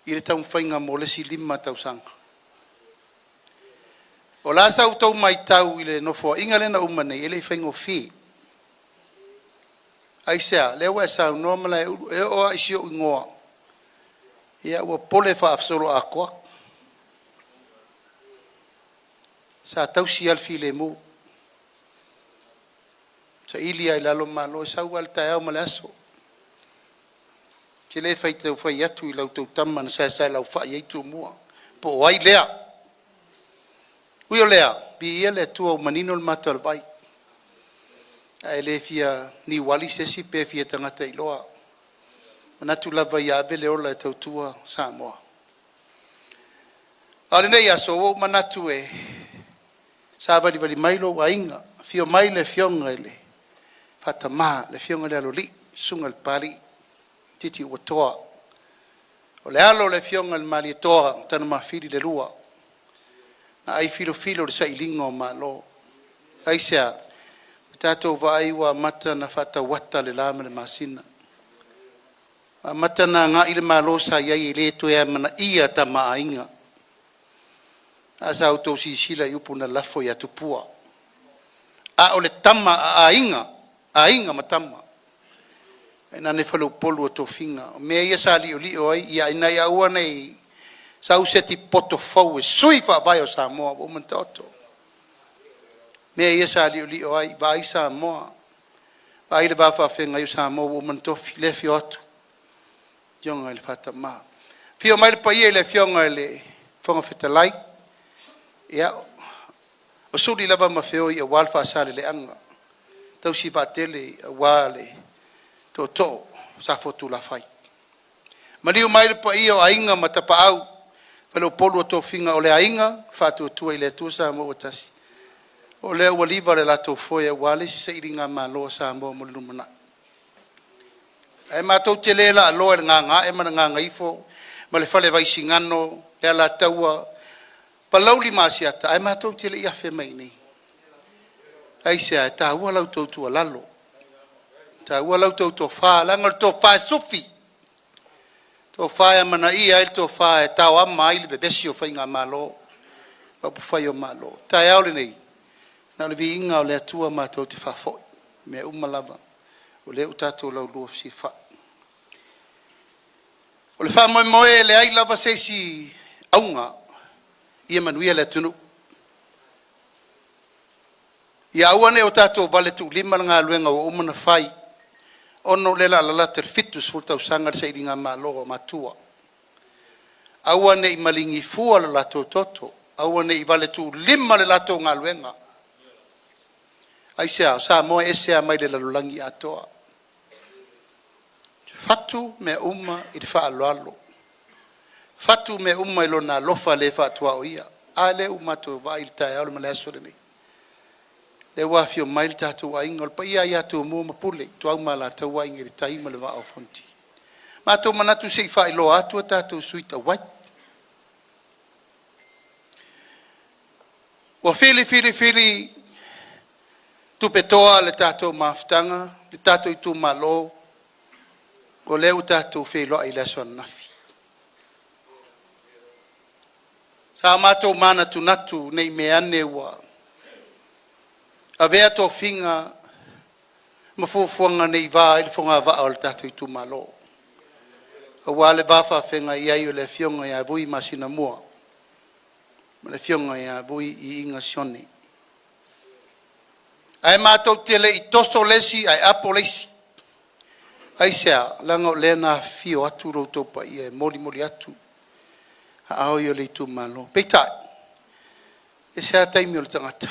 i le taumafaiga mo le isi 5 tausaga. O le a sa outou matau i le Nofoaiga lea na uma nei, e le i faigofie. Aisea? Lea ua e saunoa Malaeulu, e oo lava i si ou igoa, ia ua pole faasoloatoa. Sa tausi lava le filemu, saili lava i lalo malo, e sau lava i le taeao ma le aso. Ou te le tau fai atu i la outou tama na saesaelauai ai Tumua po o ai lea. Ui o lea, viia le Atua ua manino le mata o le vai, ae le fia niuali se isi pe fia tagata iloa. E manatu lava ia ave le ola e tautua Samoa. A o lenei aso, ua ou manatu e savalivali mai lou aiga, afio mai le Afioga i le Faatama, le Afioga i le Aloalii, susuga i le Papalii Titiuatoa. O le alo o le Afioga i le Malietoa Tanumafili II na ai filofilo i le sailiga o Malo. Aisea? Ua tatou vaai ua amata ona faatauata le la ma le masina, ua amata ona agai le Malo sa i ai e le toe amanaia Tama a Aiga. A sa outou silasila i upu na lafo ia Tupua, a o le Tama a Aiga, Aiga ma Tama, tainane faleupolu o tofiga. O mea ia sa liolio ai ina ia aua ne i sau se poto fou e sui le faavae o Samoa ua uma ona taoto. Mea ia sa liolio ai, vaai Samoa, vaai le va faafeagai o Samoa ua uma ona tofi, lea e afio atu le Afioga i le Faatama. Afio mai le paia i le Afioga i le Fofoga Fetalai, ia, o suli lava ma feoi aua le Faasaleleaga, tausi vaatele aua le tootoo o Safotulafai. Maliu mai le paia o Aiga ma Tapaau, faleupolu o tofiga, o le Aiga Faatuatua i le Atua Samoa ua Tasi, o lea ua liva le latou foe aua le isi sailigamalo a Samoa mo le lumanai. Ae matou te le laaloa i le gagaae ma le gagaifo ma le Falevaisigano le Alataua, Palauli ma Asiata ae matou te le i afe mai i inei. Aisea? E taua la outou tuualalo, e taua la outou tofa, leaga o le tofa e sufi, tofa e amanaia ai le tofa e taoama ai le vevesi o faigamalo ma upufai o Malo. O le taeao lenei, na o le viiga lava o le Atua matou te faafoi i mea uma lava o lea ua tatou laulua fesilafai. O le faamoemoe e leai lava se isi auga, ia manuia le atunuu. Ia aua ne i o tatou valetuulima le galuega ua uma ona fai, ona o lea o le a lalata i le 70 tausaga le sailigamalo a matua. Aua ne i maligi fua lo latou toto, aua ne i valetuulima le latou galuega. Aisea? O Samoa e ese lava mai le lalolagi atoa. E fatu mea uma i le faaaloalo, fatu mea uma i Lona alofa le faatuaoia. A lea ua matou vaai i le taeao ma le aso lenei, lea ua afio mai le tatou aiga, o le paia lava ia Tumua ma Pule, Ituau ma Alataua, Aiga i le Tai ma le Vaa o Fonoti. Matou te manatu se i faailoa atu a tatou sui tauai. Ua fili fili fili tupetoa le tatou mafutaga le tatou itumalo, o lea ua tatou feiloai i le aso ananafi. Sa matou manatunatu nei mea ane ua avea tofiga ma fuafuaga nei va ai le fogavaa a le tatou itumalo, aua le va faafeagai ai o le Afioga ia Vui Masinamua ma le Afioga ia Vui Iiga Sione. Ae matou te le i toso le isi ae apo le isi. Aisea? Leaga o lea na afifio atu lo outou paia e molimoli atu aao o le itumalo. Peitai, e ese lava taimi o le tagata,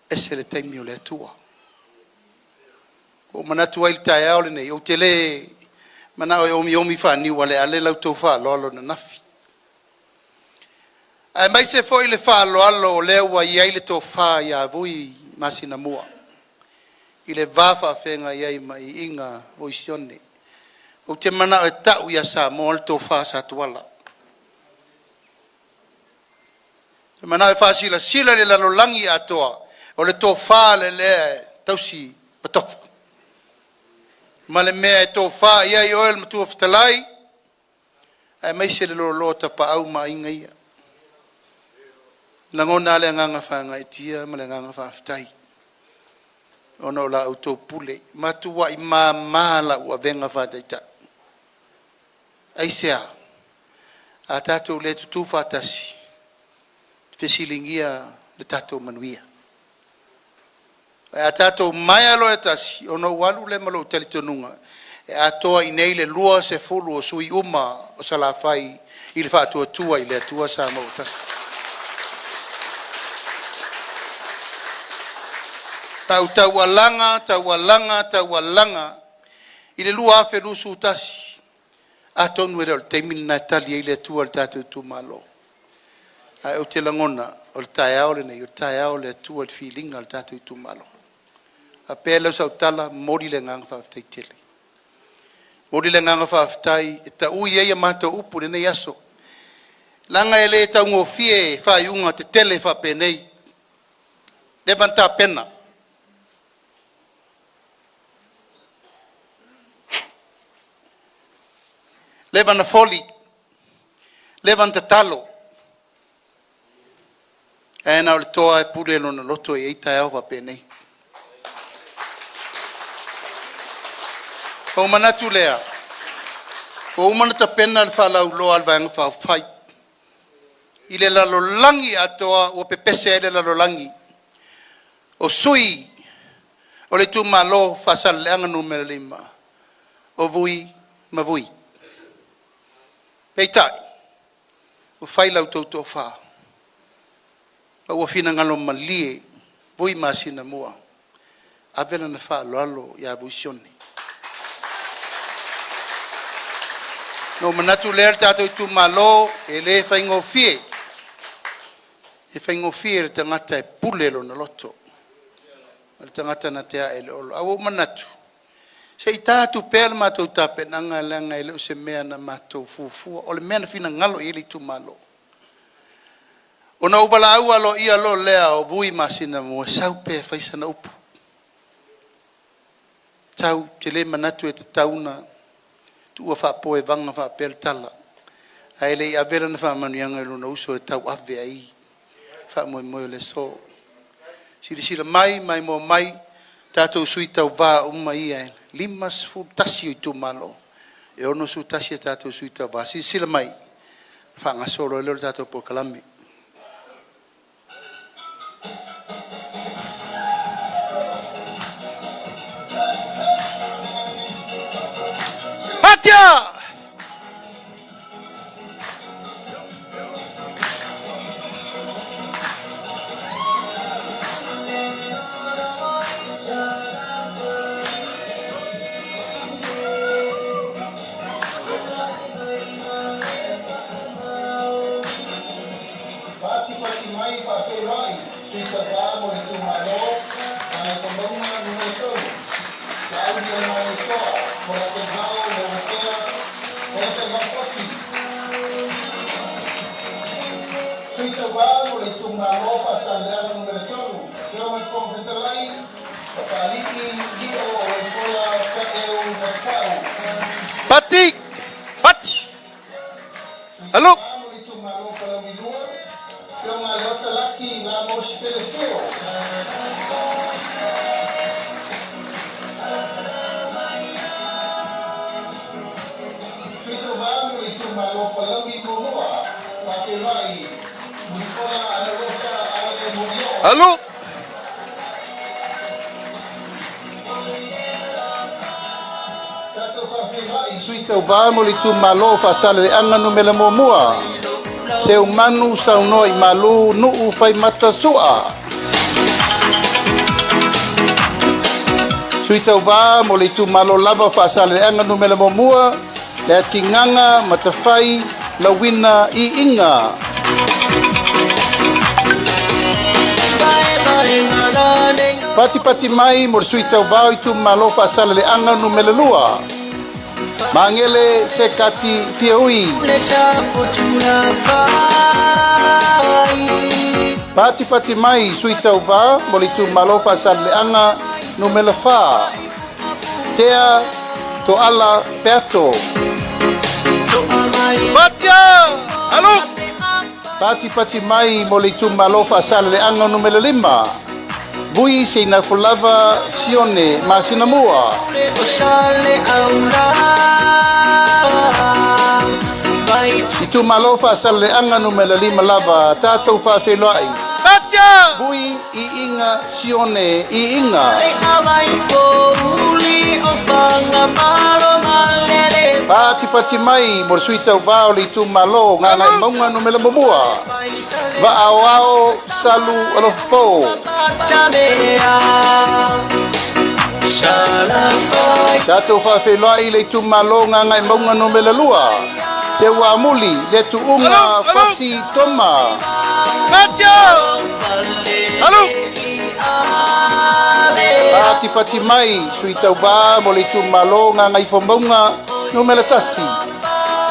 ese le taimi o le Atua. Ua ou manatu ai i le taeao lenei, ou te le manao e omiomi faaniualeale la outou faaaloalo ananafi, aemaise foi le faaaloalo o lea ua i ai le tofa ia Vui Masinamua i le va faafeagai ai ma Iiga Voi Sione. Ou te manao e tau ia Samoa le tofa a Satuala. Ou te manao e faasilasila i le lalolagi atoa, o le tofa lea e tausi ma tofi, ma le mea e tofa i ai oe le Matua Fetalai aemaise le loaloa o Tapaau ma Aiga ia. E lagona lava le agaga faagaeetia ma le agaga faafetai ona o la outou pule. E matuai mama lau avega faa-taitai. Aisea? A tatou le tutu faatasi, e fesiligia le tatou manuia. Ae a tatou maea loa e tasi, ona ou alu lea ma lou talitonuga e atoa i inei le 20 o sui usufono uma o Salafai i le Faatuatua i le Atua Samoa ua Tasi. Sa ou taualaga, taualaga, taualaga i le 2021, atonu e le o le taimi lena e tali ai le Atua i le tatou itumalo. Ae ou te lagona o le taeao lenei, o le taeao o le Atua i le filiga o le tatou itumalo. Ona faapea lea o sau tala, e momoli le agaga faafetai tele. E momoli le agaga faafetai e taui ai a matou upu i lenei aso, leaga e le taugofie faaiuga tetele faapenei. Ua leva ona tapena, leva ona foli, leva ona tatalo, ae na o le toa lava e pule i lona loto e i ai taeao faapenei. Ona ou manatu lea, ua uma ona tapena le faalauiloa a le Vaega Faaupufai i le lalolagi atoa, ua pepese ai le lalolagi, o sui o le itumalo Faasaleleaga 5, o Vui ma Vui. Peitai, ua fai la outou tofa ma ua finagalo malie Vui Masinamua, ave lana faaaloalo ia Vui Sione. Ona ou manatu lea le tatou itumalo, e le faigofie, e faigofie i le tagata e pule lona loto, o le tagata na te ae i le olo. Ae ua ou manatu, se i ta atu pea le matou tapenaga leaga e le o se mea na matou fuafua, o le mea na finagalo i ai le itumalo. Ona ou valaau aloaia loa lea o Vui Masinamua, sau pea e fai sana upu. Sau, ou te le manatu e tatau ona tuua faapoevaga faapea le tala, ae le i ave lana faamanuiaga i lona uso e tauave ai faamoemoe o le aso. Silasila mai ma maimoa mai tatou sui tauva uma ia e 51 o itumalo, e 61 a tatou sui tauva. Silasila mai ona faagasolo ai lea o le tatou polokalame. Faatipati mai faafeiloai Sui Tauva mo le Itumalo Gagaifomauga Nu.3, Laaulialemalietoa Polataivao Leuatea Polataivao Fosi. Sui Tauva mo le Itumalo Faasaleleaga Nu.3, Afioga i le Fofoga Fetalai, Papalii Lio Uepola Taeu Masefau. Pati! Pati! Sui Tauva mo le Itumalo Sositele Seo. Sui Tauvā mo le Itumalo Palauli 1, Faafeiloai Mulipola Anarosa Ale Molioo. Alu! Tatou faafeiloai i Sui Tauvā mo le Itumalo o Faasaleleaga Nu.1, Seumanu Saunoa'imalu Nu'u Faimata Su'a. Sui Tauvā mo le Itumalo lava o Faasaleleaga Nu.1, Leatigaga Matafai Lauina Iiga. Patipati mai mo le Sui Tauvā o Itumalo Faasaleleaga Nu.2, Magele Sekati Fiaui. Patipati mai Sui Tauvā mo le Itumalo Faasaleleaga Nu.4, Tea To'ala Peato. Patia! Alu! Patipati mai mo le Itumalo Faasaleleaga Nu.5, Vui Seinafulava Sione Masinamua. Itumalo Faasaleleaga Nu.5 lava, tatou faafeiloai. Patia! Vui Iiga Sione Iiga. Patipati mai mo le Sui Tauvā o le Itumalo Gagaemauga Nu.1, Va'aoao Salu Alofapo. Tatou faafeiloai le Itumalo Gagaemauga Nu.2, Seuamuli le Tu'uga Fasi Toma. Patia! Alu! Patipati mai Sui Tauvā mo le Itumalo Gagaifomauga Nu.1,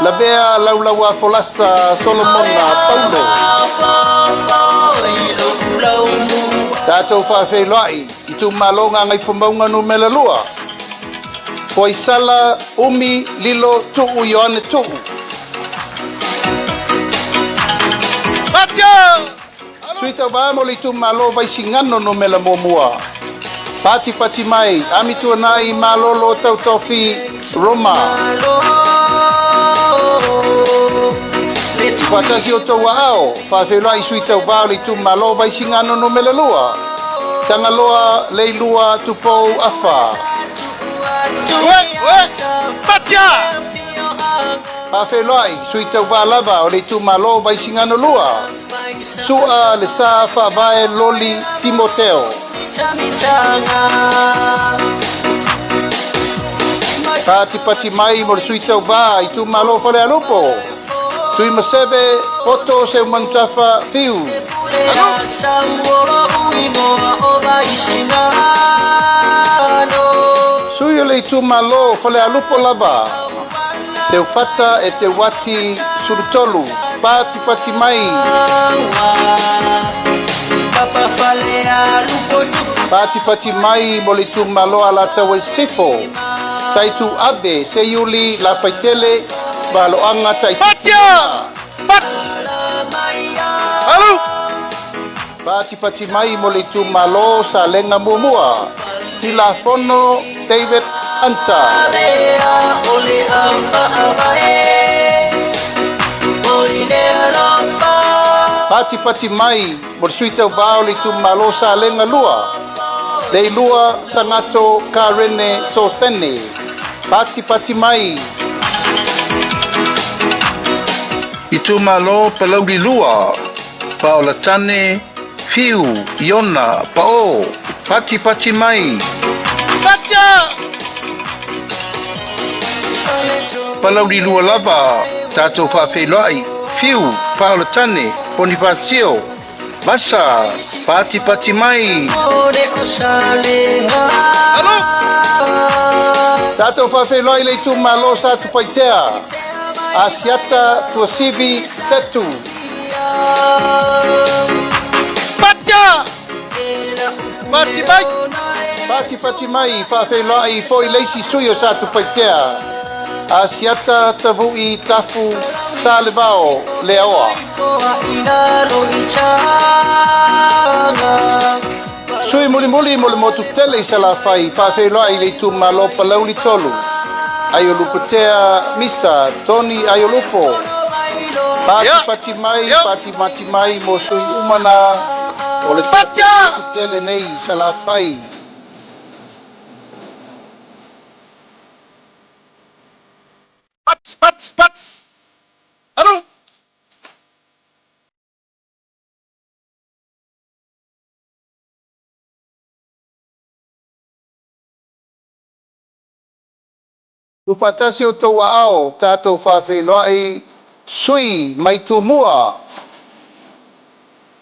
Lavea Laulauā Folasa Solomona Paulo. Tatou faafeiloai Itumalo Gagaifomauga Nu.2, Foaisala Umi Lilo Tu'u Ioane Tu'u. Patia! Sui Tauvā mo le Itumalo Vaisigano 1, Patipati mai Amituana'i Malolo Tautofi Roma. Faatasi outou aao, faafeiloai Sui Tauvā o le Itumalo Vaisigano 2, Tagaloa Leilua Tupou Afa. Ué! Ué! Patia! Faafeiloai Sui Tauvā lava o le Itumalo Vaisigano 2, Su'a Le Sa Faavae Loli Timoteo. Patipati mai mo le Sui Tauvā Itumalo Falealupo, Tuimaseve Poto Seumanutafa Fiu. Sui o le Itumalo Falealupo lava, Seufata Eteuati Sulutolu. Patipati mai. Patipati mai mo le Itumalo Alataua i Sisifo, Taitu Ave Seiuli Lafaitele Valoaga Tai. Patia! Pat! Alu! Patipati mai mo le Itumalo Salega 1, Tilafono David Hunter. Patipati mai mo le Sui Tauvā o le Itumalo Salega 2, Leilua Sagato Karene Sosene. Patipati mai. Itumalo Palauli 2, Paolatane Fiu Iona Pa'o. Patipati mai. Patia! Palauli 2 lava, tatou faafeiloai Fiu Paolatane Ponifasio Vasa. Patipati mai. Alu! Tatou faafeiloai le Itumalo Satupaitea, Asiata Tuasivi Setu. Patia! Pati mai! Patipati mai, faafeiloai foi le isi sui o Satupaitea, Asiata Tavu'i Tafu Salevao Leaoa. Sui mulimuli mo le motu tele i Salafai, faafeiloai i le itumalo Palauli 3. Aiolupotea Misa, Tony Aiolupo. Pati pati mai, pati mati mai mo sui uma na o le motu tele nei i Salafai. Pats, pats, pats. Alu. Tuufaatasi outou aao, tatou faafeiloai sui mai Tumua.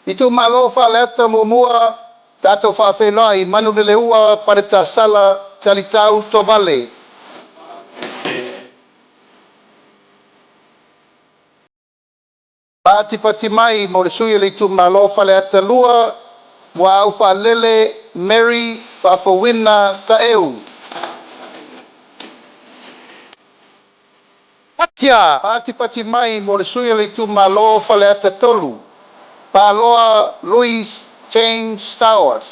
Itumalo Faleata 1, tatou faafeiloai Manuleleua Paletasala Talitau Tovale. Patipati mai mo le sui o le itumalo Faleata 2, Muaau Faalele Mary Faafouina Taeu. Patia! Patipati mai mo le sui o le itumalo Faleata 3, Paloa Louis James Stowers.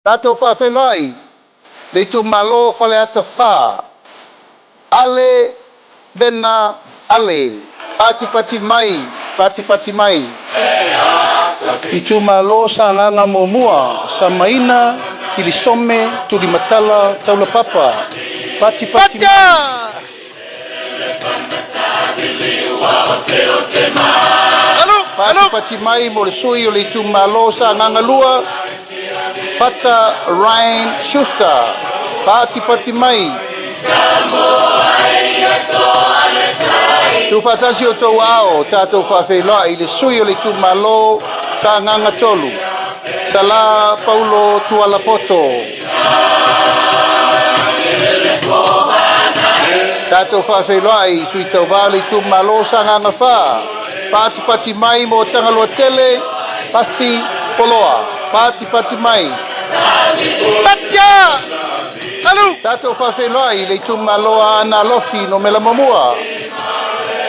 Tatou faafeiloai le itumalo Faleata 4, Ale Vena Ale. Patipati mai, patipati mai. Itumalo Sagaga 1, Samaina Kilisome Tulimatala Taulapapa. Patipati mai. Patia! Alu, alu. Patipati mai mo le sui o le itumalo Sagaga 2, Fata Ryan Schuster. Patipati mai. Tuufaatasi outou aao, tatou faafeiloai le sui o le itumalo Sagaga 3, Sala Paulo Tualapoto. Tatou faafeiloai sui tauvā o le itumalo Sagaga 4, patipati mai mo Tagaloa Tele, Pasi Poloa. Patipati mai. Patia! Alu! Tatou faafeiloai le itumalo Aana Alofi 1.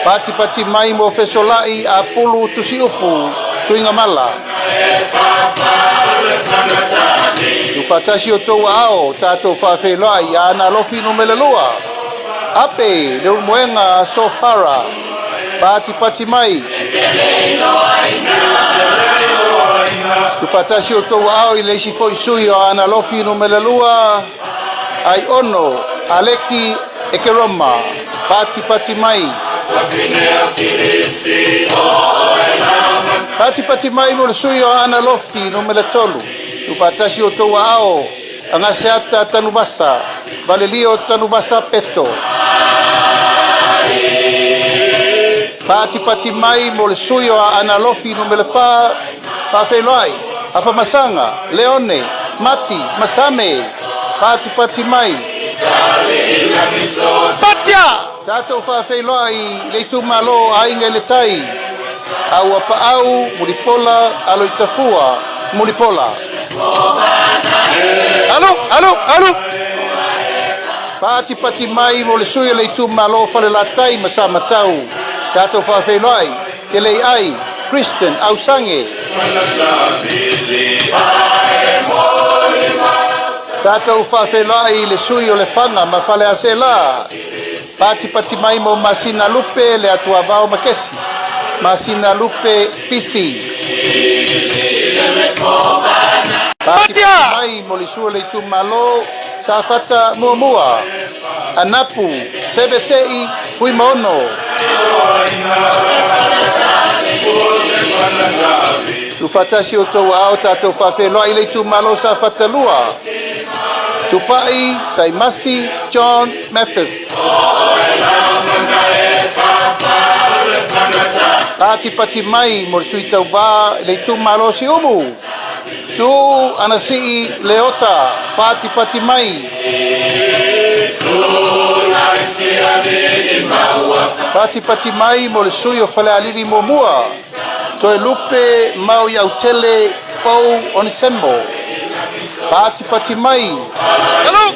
Patipati mai mo Fesola'i Apulu Tusiupu Tuigamala. Tuufaatasi outou aao, tatou faafeiloai Aana Alofi 2. Ape Leulumoega Sofara. Patipati mai. Tuufaatasi outou aao i le isi foi sui o Aana Alofi 2, Aiono Aleki Ekeroma. Patipati mai. Patipati mai mo le sui o Aana Alofi 3. Tuufaatasi outou aao, Agaseata Tanuvasa, Valelio Tanuvasa Peto. Patipati mai mo le sui o Aana Alofi 4, faafeiloai, Afamasaga, Leone, Mati, Masame. Patipati mai. Patia! Tatou faafeiloai le itumalo Aiga i le Tai, Auapaau Mulipola Aloitafua Mulipola. Alu, alu, alu. Patipati mai mo le sui o le itumalo Falelatai ma Samatau, tatou faafeiloai Teleiai Kristen Ausange. Tatou faafeiloai le sui o Lefaga ma Faleaseela. Patipati mai mo Masina Lupe le Atuavao Makesi. Masina Lupe Pisi. Patipati mai mo le sui o le itumalo Safata 1. Anapu Sevetei Fuimaono. Tuufaatasi outou aao, tatou faafeiloai le itumalo Safata 2. Tupai Saimasi John Mathis. Patipati mai mo le sui tauvā le itumalo Siumu. Tu Anasi'i Leota. Patipati mai. Patipati mai mo le sui o Falealili 1. Toelupe Mau Autele Pau Onisemo. Patipati mai. Alu!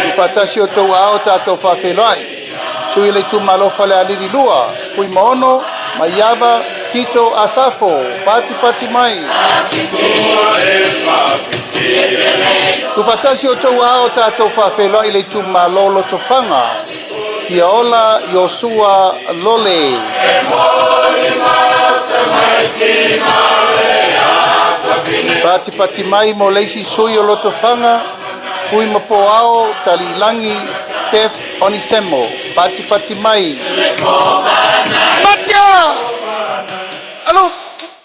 Tuufaatasi o outou aao tatou faafeiloai sui o le itumalo Falealili 2, Fuimaono Maiava Tito Asafo. Patipati mai. Tuufaatasi o outou aao tatou faafeiloai le itumalo Lotofaga, Fiaola Iosua Lole. Patipati mai mo le isi sui o Lotofaga, Fuimapoao Taliilagi Keith Onisemo. Patipati mai. Alo,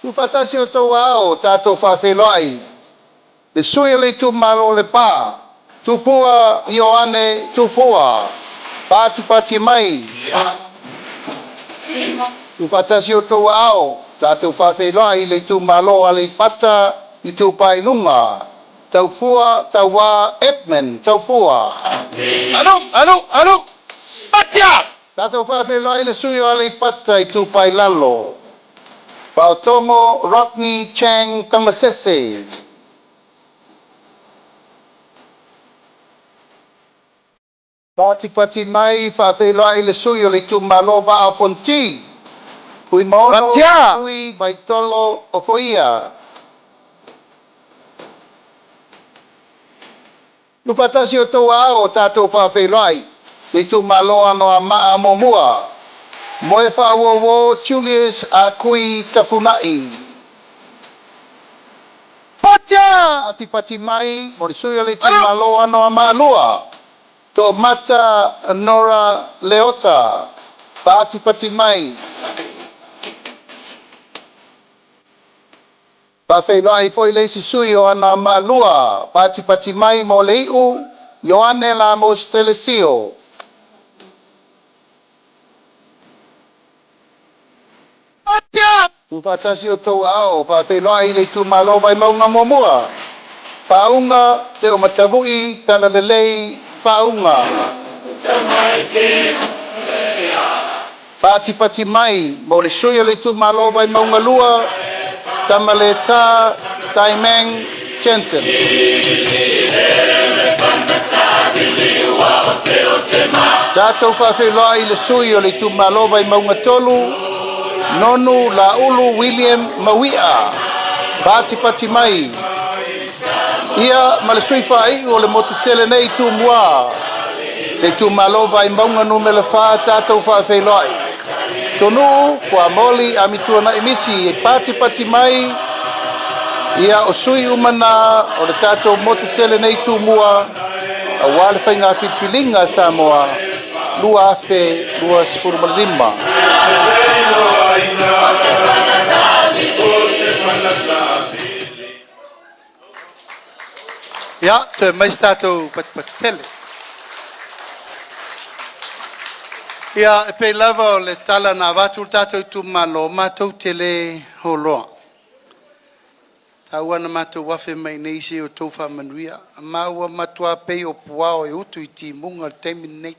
tuufaatasi o outou aao tatou faafeiloai le sui o le itumalo o Lepa, Tupua Ioane Tupua. Patipati mai. Tuufaatasi o outou aao tatou faafeiloai le itumalo Aleipata Itupa i Luga, Taufua Tauā Edmund Taufua. Alu, alu, alu! Tatou faafeiloai le sui o Aleipata Itupa i Lalo, Paotogo Rodney Chang Tamasese. Patipati mai faafeiloai le sui o le itumalo Vaa o Fonoti, Fuimaono Tui Vaitolo Ofoia. Tuufaatasi o outou aao tatou faafeiloai le itumalo Anoamaa Muamua, Moefaauouo Julius Akui Tafunai. Patipati mai mo le sui o le itumalo Anoamaa 2, Toomata Nora Leota. Patipati mai. Faafeiloai foi le isi sui o Anoamaa 2, patipati mai mo le iu, Ioane Lamos Telesio. Tuufaatasi o outou aao faafeiloai le itumalo Vaimauga Muamua, Faauga Teomatavui Talalelei Faauga. Patipati mai mo le sui o le itumalo Vaimauga 2, Tamaleta Taimang Jensen. Tatou faafeiloai le sui o le itumalo Vaimauga 3, Nonu Laulu William Mauia. Patipati mai. Ia ma le sui faaiu o le motu tele nei Tumua, le itumalo Vaimauga Nu.4, tatou faafeiloai. Tonuu Fuamoli Amituanai Misi e patipati mai. Ia o sui uma na o le tatou motu tele nei Tumua, auā le faiga filifiliga a Samoa 2025. Ia, toe mai se tatou patipati tele. Ia, e pei lava o le tala na avatu le tatou itumalo, matou te le holoa. Tau lava ina matou afe mai i inei seia outou faamanuia. Ma ua matua pei o puao e utu i timuga i le taimi lenei.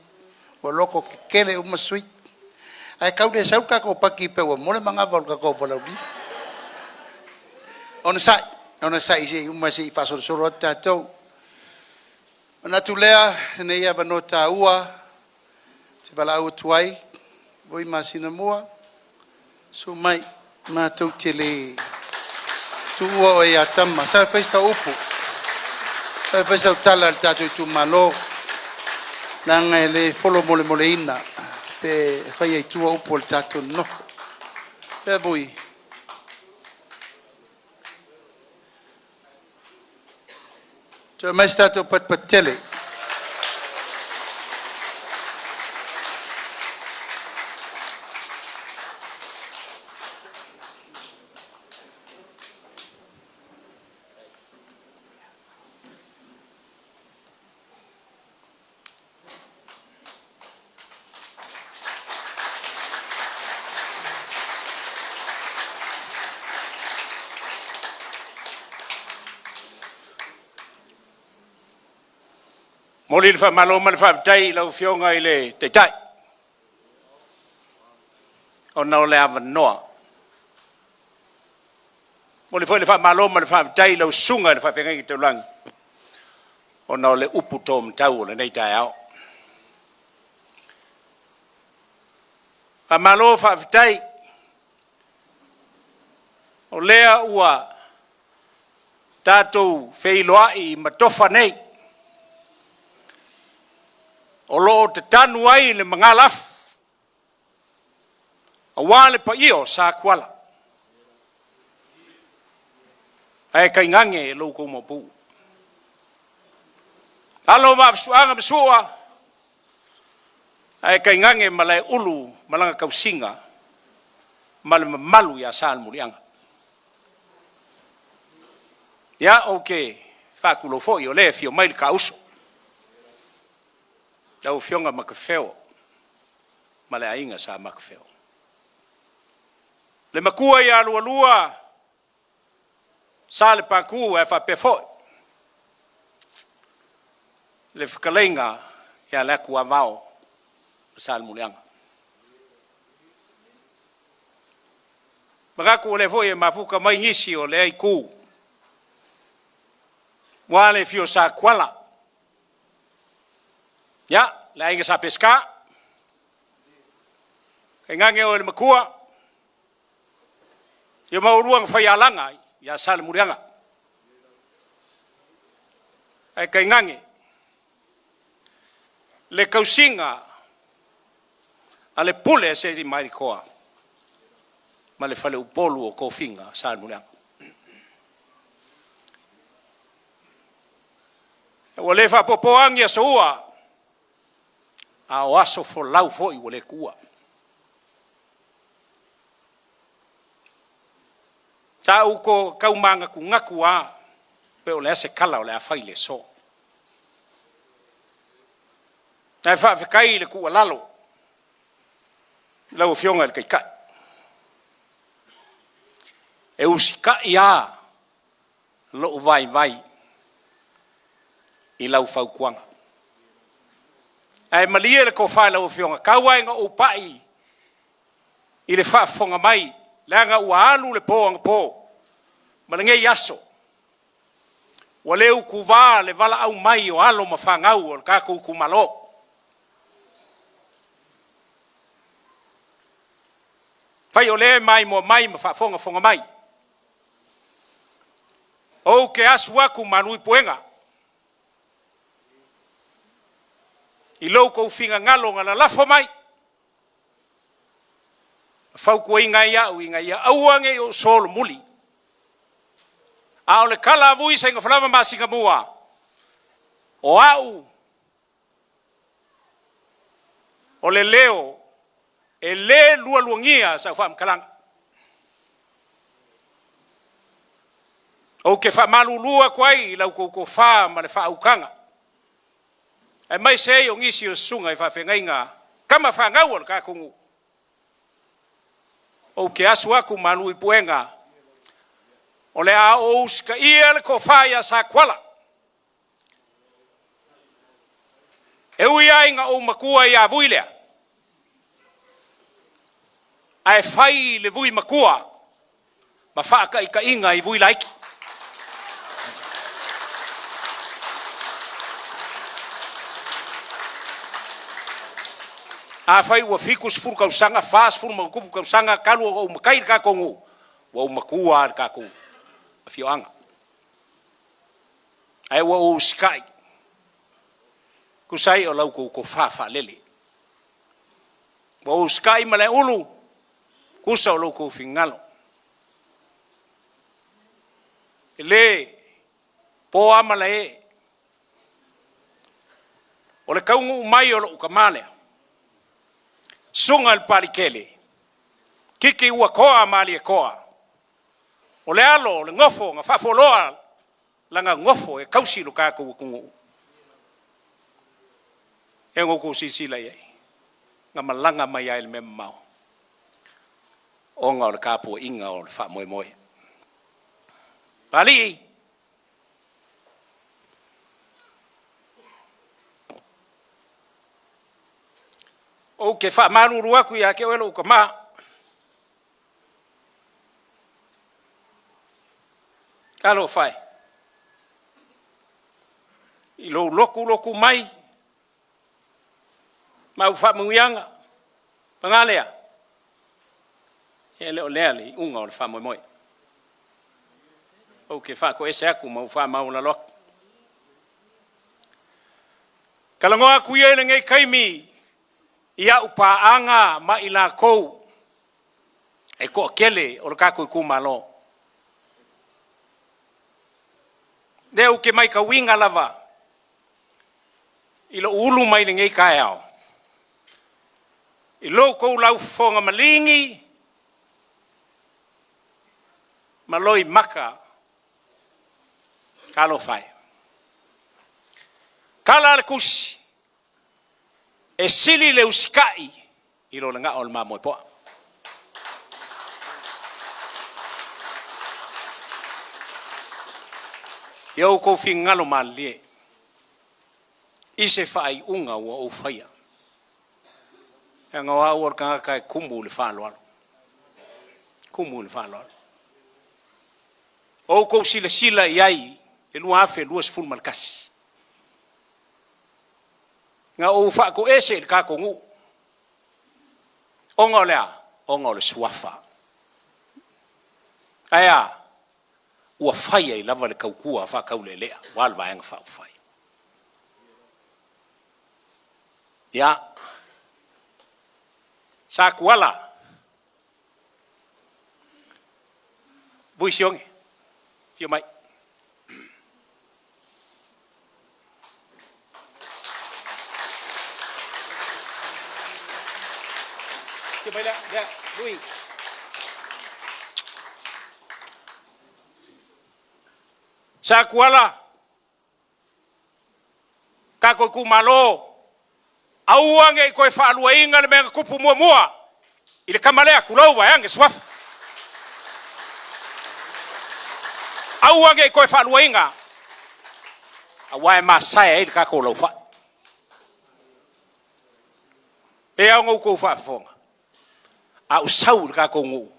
Ua loto tetele uma sui usufono. Ae tau le sau le tatou pati pei ua momoli le manava o le tatou valaaulia. Onosai, onosai se i uma se i faasolosolo atu tatou. Ona manatu lea, lenei avanoa taua ou te valaau atu ai, Vui Masinamua, susu mai, matou te le tuua oe ia tama. Sau e fai sau upu, sau e fai sau tala i le tatou itumalo, leaga e le folomolemoleina pe faia i tua upu a le tatou nonofo. Ia Vui. Toe mai se tatou patipati tele. Momoli le faamalo ma le faafetai i lau Afioga i le Taitai ona o le avanoa. Momoli foi le faamalo ma le faafetai i lau Susuga i le Faafeagaiga Taulagi. Ona o le upu tōmatau o lenei taeao. Faamalo faafetai, o lea ua tatou feiloai ma tofa nei, o lo o tatanu ai le magalafu aua le paia o Satuala, ae tainane lo outou Maopu. Alo o Vaafusuaga ma Sua, ae tainane Malaeulu ma lana tausiga ma le mamalu ia Salemuliaga. Ia, ou te faatulou foi o lea e afio mai le taauso, lau Afioga Matafeo ma le Aiga Sa Matafeo. Le matua ia Lualua Salepatu ae faapea foi le fetalaiga ia Leatuavao ma Salemuliaga. E manatu o lea foi e mafuta mai nisi o lea Itu, aua le afio o Satuala, ia, le Aiga Sa Peseta, tainane oe le Matua, ia ma oulua na faialaga ia Salemuliaga, ae tainane le tausiga a le pule a Sealiimalietoa ma le faleupolu o tofiga Salemuliaga. Ua le faapopo lava ni asoua, a o aso folau foi ua le tuua. Sa ou tau manatunatu lava pe o le a se tala o le a fai i le aso. Ae faafetai i le tuualalo i lau Afioga i le Taitai, e usitai lava lou vaivai i lau fautuaga. Ae malie le tofa i lau Afioga, tau lava ina ou pai i le faafofoga mai, leaga ua alu le po anapo ma lenei aso, ua le utuva le valaau mai o alo ma fanau a lo tatou itumalo. Fai o lea e maimoa mai ma faafogafoga mai, ou te asu atu malu i puega i lo outou finagalo na lalafo mai ma fautuaina ai au ina ia aua ne i ou solomuli. A o le tala a Vui Seinofalava ma Masinamua, o au o le leo e le lualuagia sau faamatalaga. Ou te faamalulu atu ai i la outou tofa ma le faautaga, aemaise ai o nisi o susuga i faafeagaiga tama fanau a le tatou nuu. Ou te asu atu malu i puega, o le a ou usitaia le tofa ia Satuala. E ui lava ina ou matua ia Vui lea, ae fai le vui matua ma faataitaiga i vui laiti. Afai ua 70 tausaga, 40+ tausaga talu ona ou matai i le tatou nuu, ua ou matua lava i le tatou afioaga. Ae ua ou usitai, tusa ai o la outou tofa faalele. Ua ou usitai Malaeulu, tusa o lo outou finagalo. E le po lava malae, o le taunuu mai o lou tama lea, susuga i le Papaliitele, Titi Uatoa Malietoa, o le alo o le nofo na faafoloa lana nofo e tausi lo tatou atunuu. E ono outou silasila i ai, na malaga mai lava i le mea mamao ona o le tapuaiga o le faamoemoe. Papalii, ou te faamalulu atu ia te oe lou tama, Talofa e! I lou lotulotu mai ma au faamanuiaga, paga lea, e le o lea le iuga o le faamoemoe. Ou te faatoese atu ma ou faamaualalo atu. Talanoa atu ia i lenei taimi i au paaga ma i latou e toatele o le tatou itumalo. Lea ou te matauina lava i lou ulu mai i lenei taeao, i lo outou laufofoga maligi ma loimata, talofa e. Tala a le tusi, e sili le usitai i lo le gao o le mamoe poa. Ia outou finagalo malilie i se faaiuga ua ou faia, leaga o au o le tagata e tumu i le faaaloalo, tumu i le faaaloalo. O outou silasila i ai i le 2021, na ou faatoese i le tatou nuu, ona o le a? Ona o le suafa. Ae a? Ua fai ai lava le tautua faataulealea aua le Vaega Faaupufai. Ia, Satuala, Vui Sione, afio mai. Afio mai lea, Vui. Satuala, tatou itumalo, aua ne i toe faaluaina le mea na tupu muamua i le tama lea, tulou vaeane suafa. Aua ne i toe faaluaina, aua e masae ai le tatou laufai. E pei lava ona outou faafofoga, a ou sau i le tatou nuu,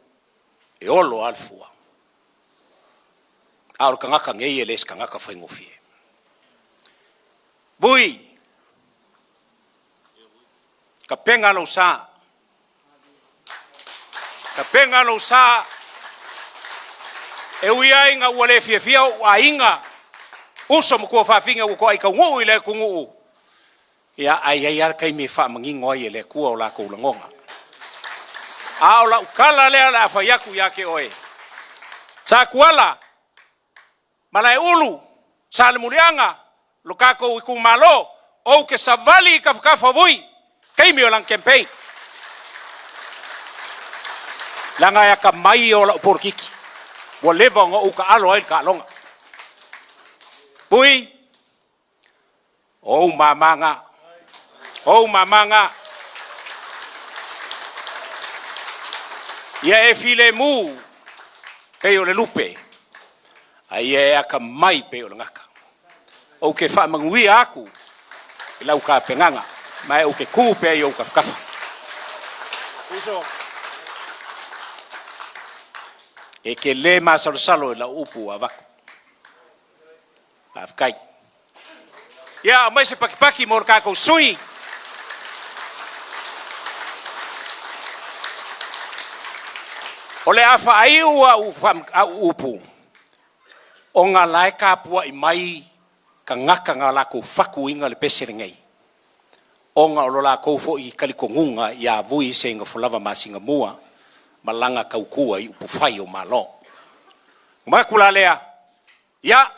e olo lava le fua. A o le tagata nei e le o se tagata faigofie. Vui, tapena lou sa, tapena lou sa, e ui lava ina ua le fiafia ou aiga, uso ma tuafafine ua toai taunuu i le atunuu, ia, ae i ai lava le taimi e faamanino ai e le Atua o latou lagona. A o lau tala lea o le a fai atu ia te oe, Satuala, Malaeulu, Salemuliaga, lo tatou itumalo, ou te savali i tafatafa o Vui, taimi o lana campaign. Leaga e atamai ia o lau polokiki, ua leva ona ou taalo ai le taaloga. Vui, o ou mama na, o ou mama na. Ia e filemu pei o le lupe, a ia e atamai pei o le gata. Ou te faamanuia atu i lau tapenaga, ma ou te tu pea i ou tafatafa. Uso, e te le masalosalo i lau upu ua avatu. Faafetai. Ia, aumai se patipati mo le tatou sui. O le a faaiu au, au upu, ona la e tapuai mai tagata na latou fatuina le pese lenei, ona o lo latou foi talitonuga ia Vui Seinofalava Masingamua ma lana tautua i upufai o Malo. Ona manatu la lea, ia,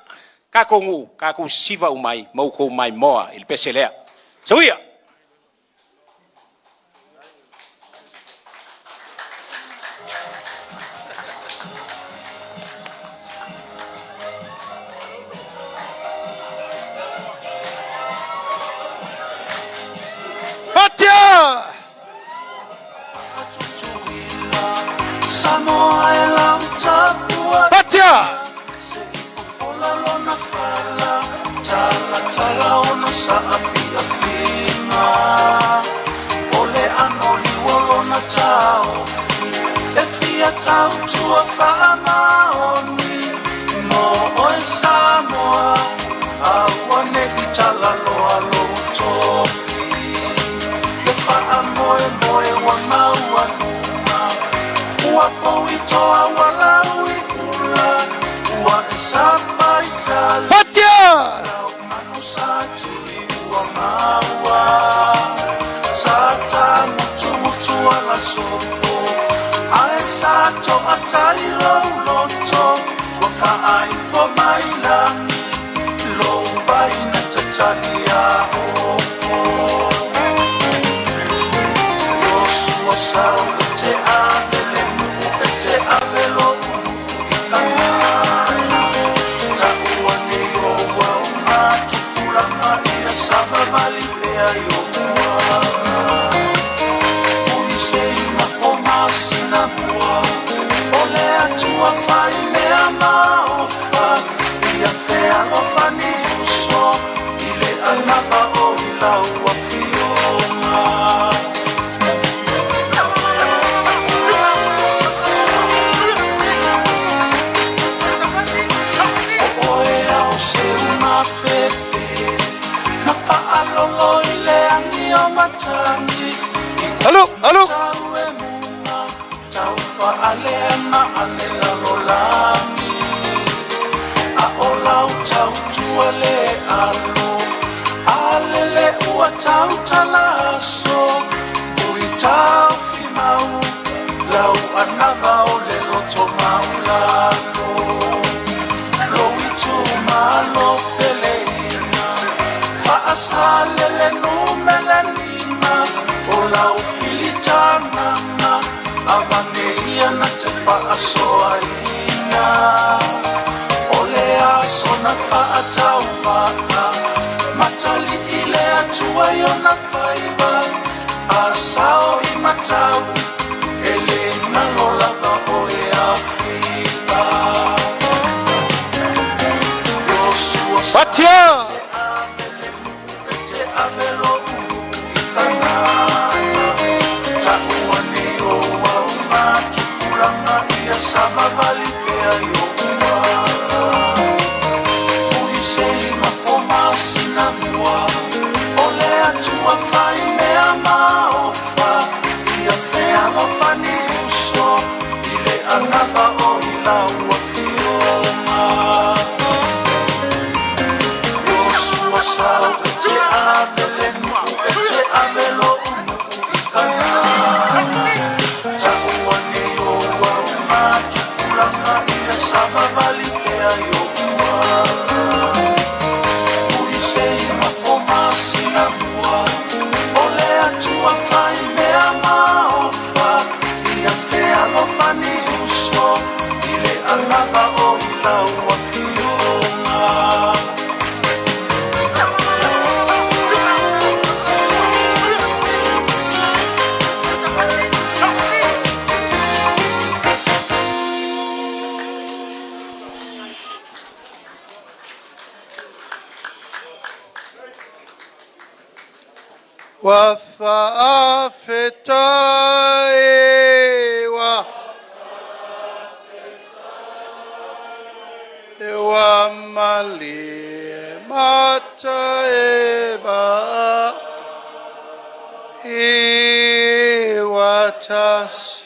tatou nuu, tatou sisiva uma ai ma outou maimoa i le pese lea. Soia! Patia! Samoa e lau Patia! Se i fofola lona fala, talatala ona saafiafiga, o le anoliu o lona taofi, e fia tautua faamaoni mo oe Samoa, aua nei. Ua pou i toa ua lau i ula, ua e sapai tali. Patia! Lau manu sa tili ua maua. Sa ta mutu mutu ala sopo, ae sa toa tali lou loto, ua faaifo mai lagi, lou vai na tatali a opo. Sua sau e te ave le nuu e te ave lo ulu i kanana. Taua nei o ua uma tupulaga ia savavali pea i o uaga. Puiseina fomasina mua, o le Atua faimea maofa, ia fealofani uso i le anava o i lau afioga. O oe ao se uma pepe, na faalolo i le agi o matagi. Alu, alu! Tau e muga, tau faalea ma ale lalolagi. A o lau tautua le alo, alele ua tautala aso. Ui tau fimau, lau anava o le loto maulalo. Lou itumalo peleina, faasalele numele lima, o lau filitagaga, avane ia na te faasoaina. O le aso na faatauvaa, matalii le Atua i ona faiva, a sao i matau, e le galo lava o e afia. Iosua Patia! e te ave lo ulu i kanana. Taua nei o ua uma tupulaga ia savavali pea i o uaga. Puiseina fomasina mua, o le Atua faimea maofa, ia fealofani uso i le anava o i lau afioga. Iosua sau e te ave le nuu e te ave lo ulu i kanana. Taua nei o ua uma tupulaga ia savavali pea i o uaga. Puiseina fomasina mua, o le Atua faimea maofa, ia fealofani uso i le anava o i lau afioga. Ua faafetai ua ua malie mata e va i ua tasi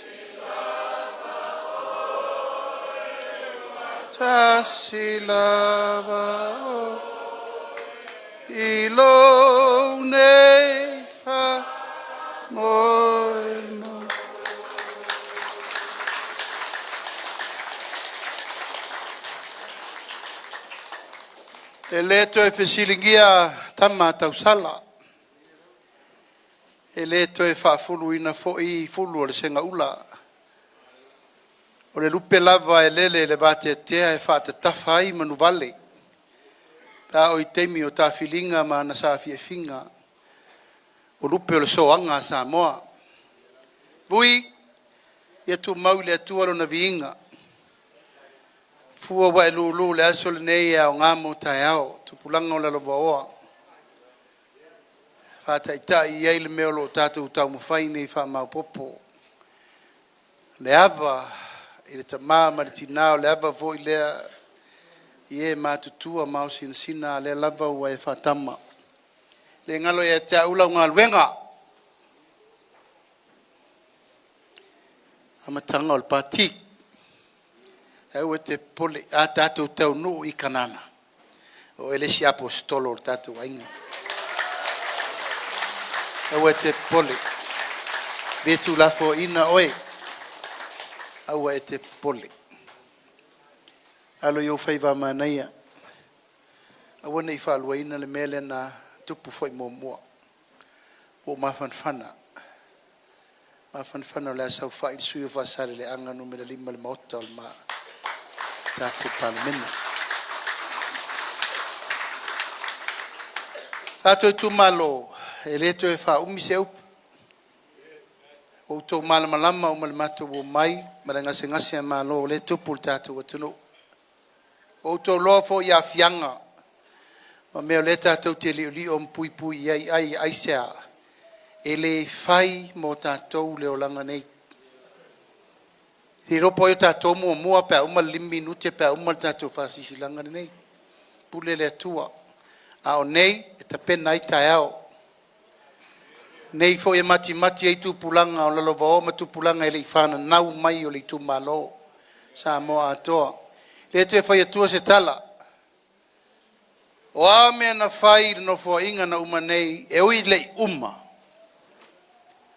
tasi lava o i lou nei faamoemoe. E le toe fesiligia tama tausala, e le toe faafuluina foi fulu o le segaula. O le lupe lava e lele i le vateatea e faatatafa ai manuvale, pe a oo i taimi o tafiliga ma ana saafiafiga, o lupe o le soaga a Samoa. Vui, ia tumau i le Atua lona viiga, fua ua e lulu i le aso lenei e aoga mo taeao, tupulaga o lalovaoa, faataitai i ai le mea o lo o tatou taumafai nei e faamaopoopo. Le ava i le tama ma le tina, o le ava foi lea i e matutua ma ao sinasina, a o lea lava ua e faatama. E le galo ia te au lau galuega. Amataga o le Pati. Ae aua e te popole, a tatou taunuu i Kanana, o oe le isi Aposetolo o le tatou aiga. Aua e te popole, e le tuulafoaiina oe, aua e te popole. Alo i ou faiva manaia, aua ne i faaluaina le mea lea na tupu foi muamua. Ua ou mafanafana, mafanafana o le a saofai le sui usufono o Faasaleleaga 5 i le Maota o le tatou Palemene. Le tatou itumalo, e le toe faaumi se upu, ua outou malamalama uma i le matou omai ma le gasegase malo o lea e tupu i le tatou atunuu. Ua outou iloa foi i aafiaga ma mea o lea tatou te liolio ma puipui i ai. Aisea? E le fai mo tatou le olaga nei. E le iloa po o ai o tatou o muamua pe a uma le 5 minute pe a uma le tatou faasilasilaga lenei. E pule le Atua, a o nei e tapena ai taeao. O nei foi e matimati ai tupulaga o lalovaoa ma tupulaga e le i fananau mai o le itumalo o Samoa atoa. E le toe fai atua se tala, o a mea na fai i le Nofoaiga na uma nei, e ui ina le i uma,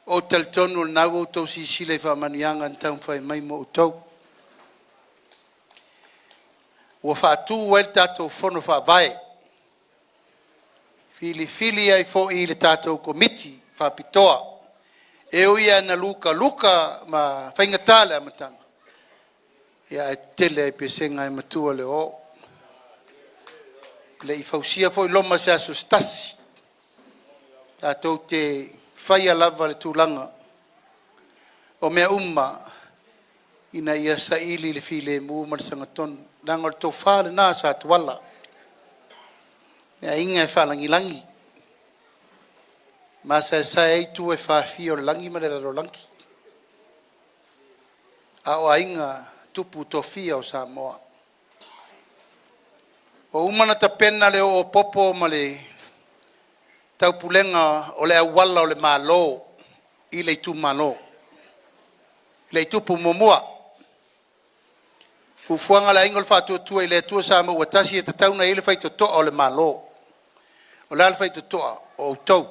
ou te talitonu o lena ua outou silasila i faamanuiaga na taumafai mai mo outou. Ua faatu ai le tatou Fono Faavae, filifili ai foi le tatou Komiti Faapitoa. E ui lava ina lukaluka ma faigata le amataga, ae tetele lava i pesega ae matua le oo. E le i fausia foi Roma i se aso se tasi. Tatou te faia lava le tulaga o mea uma ina ia saili le filemu ma le sagatonu, leaga o le tofa lena a Satuala, le aiga e faalagilagi, e masaesae ai itu e fafia o le lagi ma le lalolagi, a o aiga tupu tofia o Samoa. Ua uma ona tapena le oo popo ma le taupulega o le auala o le Malo i le itumalo, e le i tupu muamua. Fuafuaga a le Aiga o le Faatuatua i le Atua Samoa ua Tasi, e tatau ona i ai le faitotoa o le Malo. O le a le faitotoa? O outou.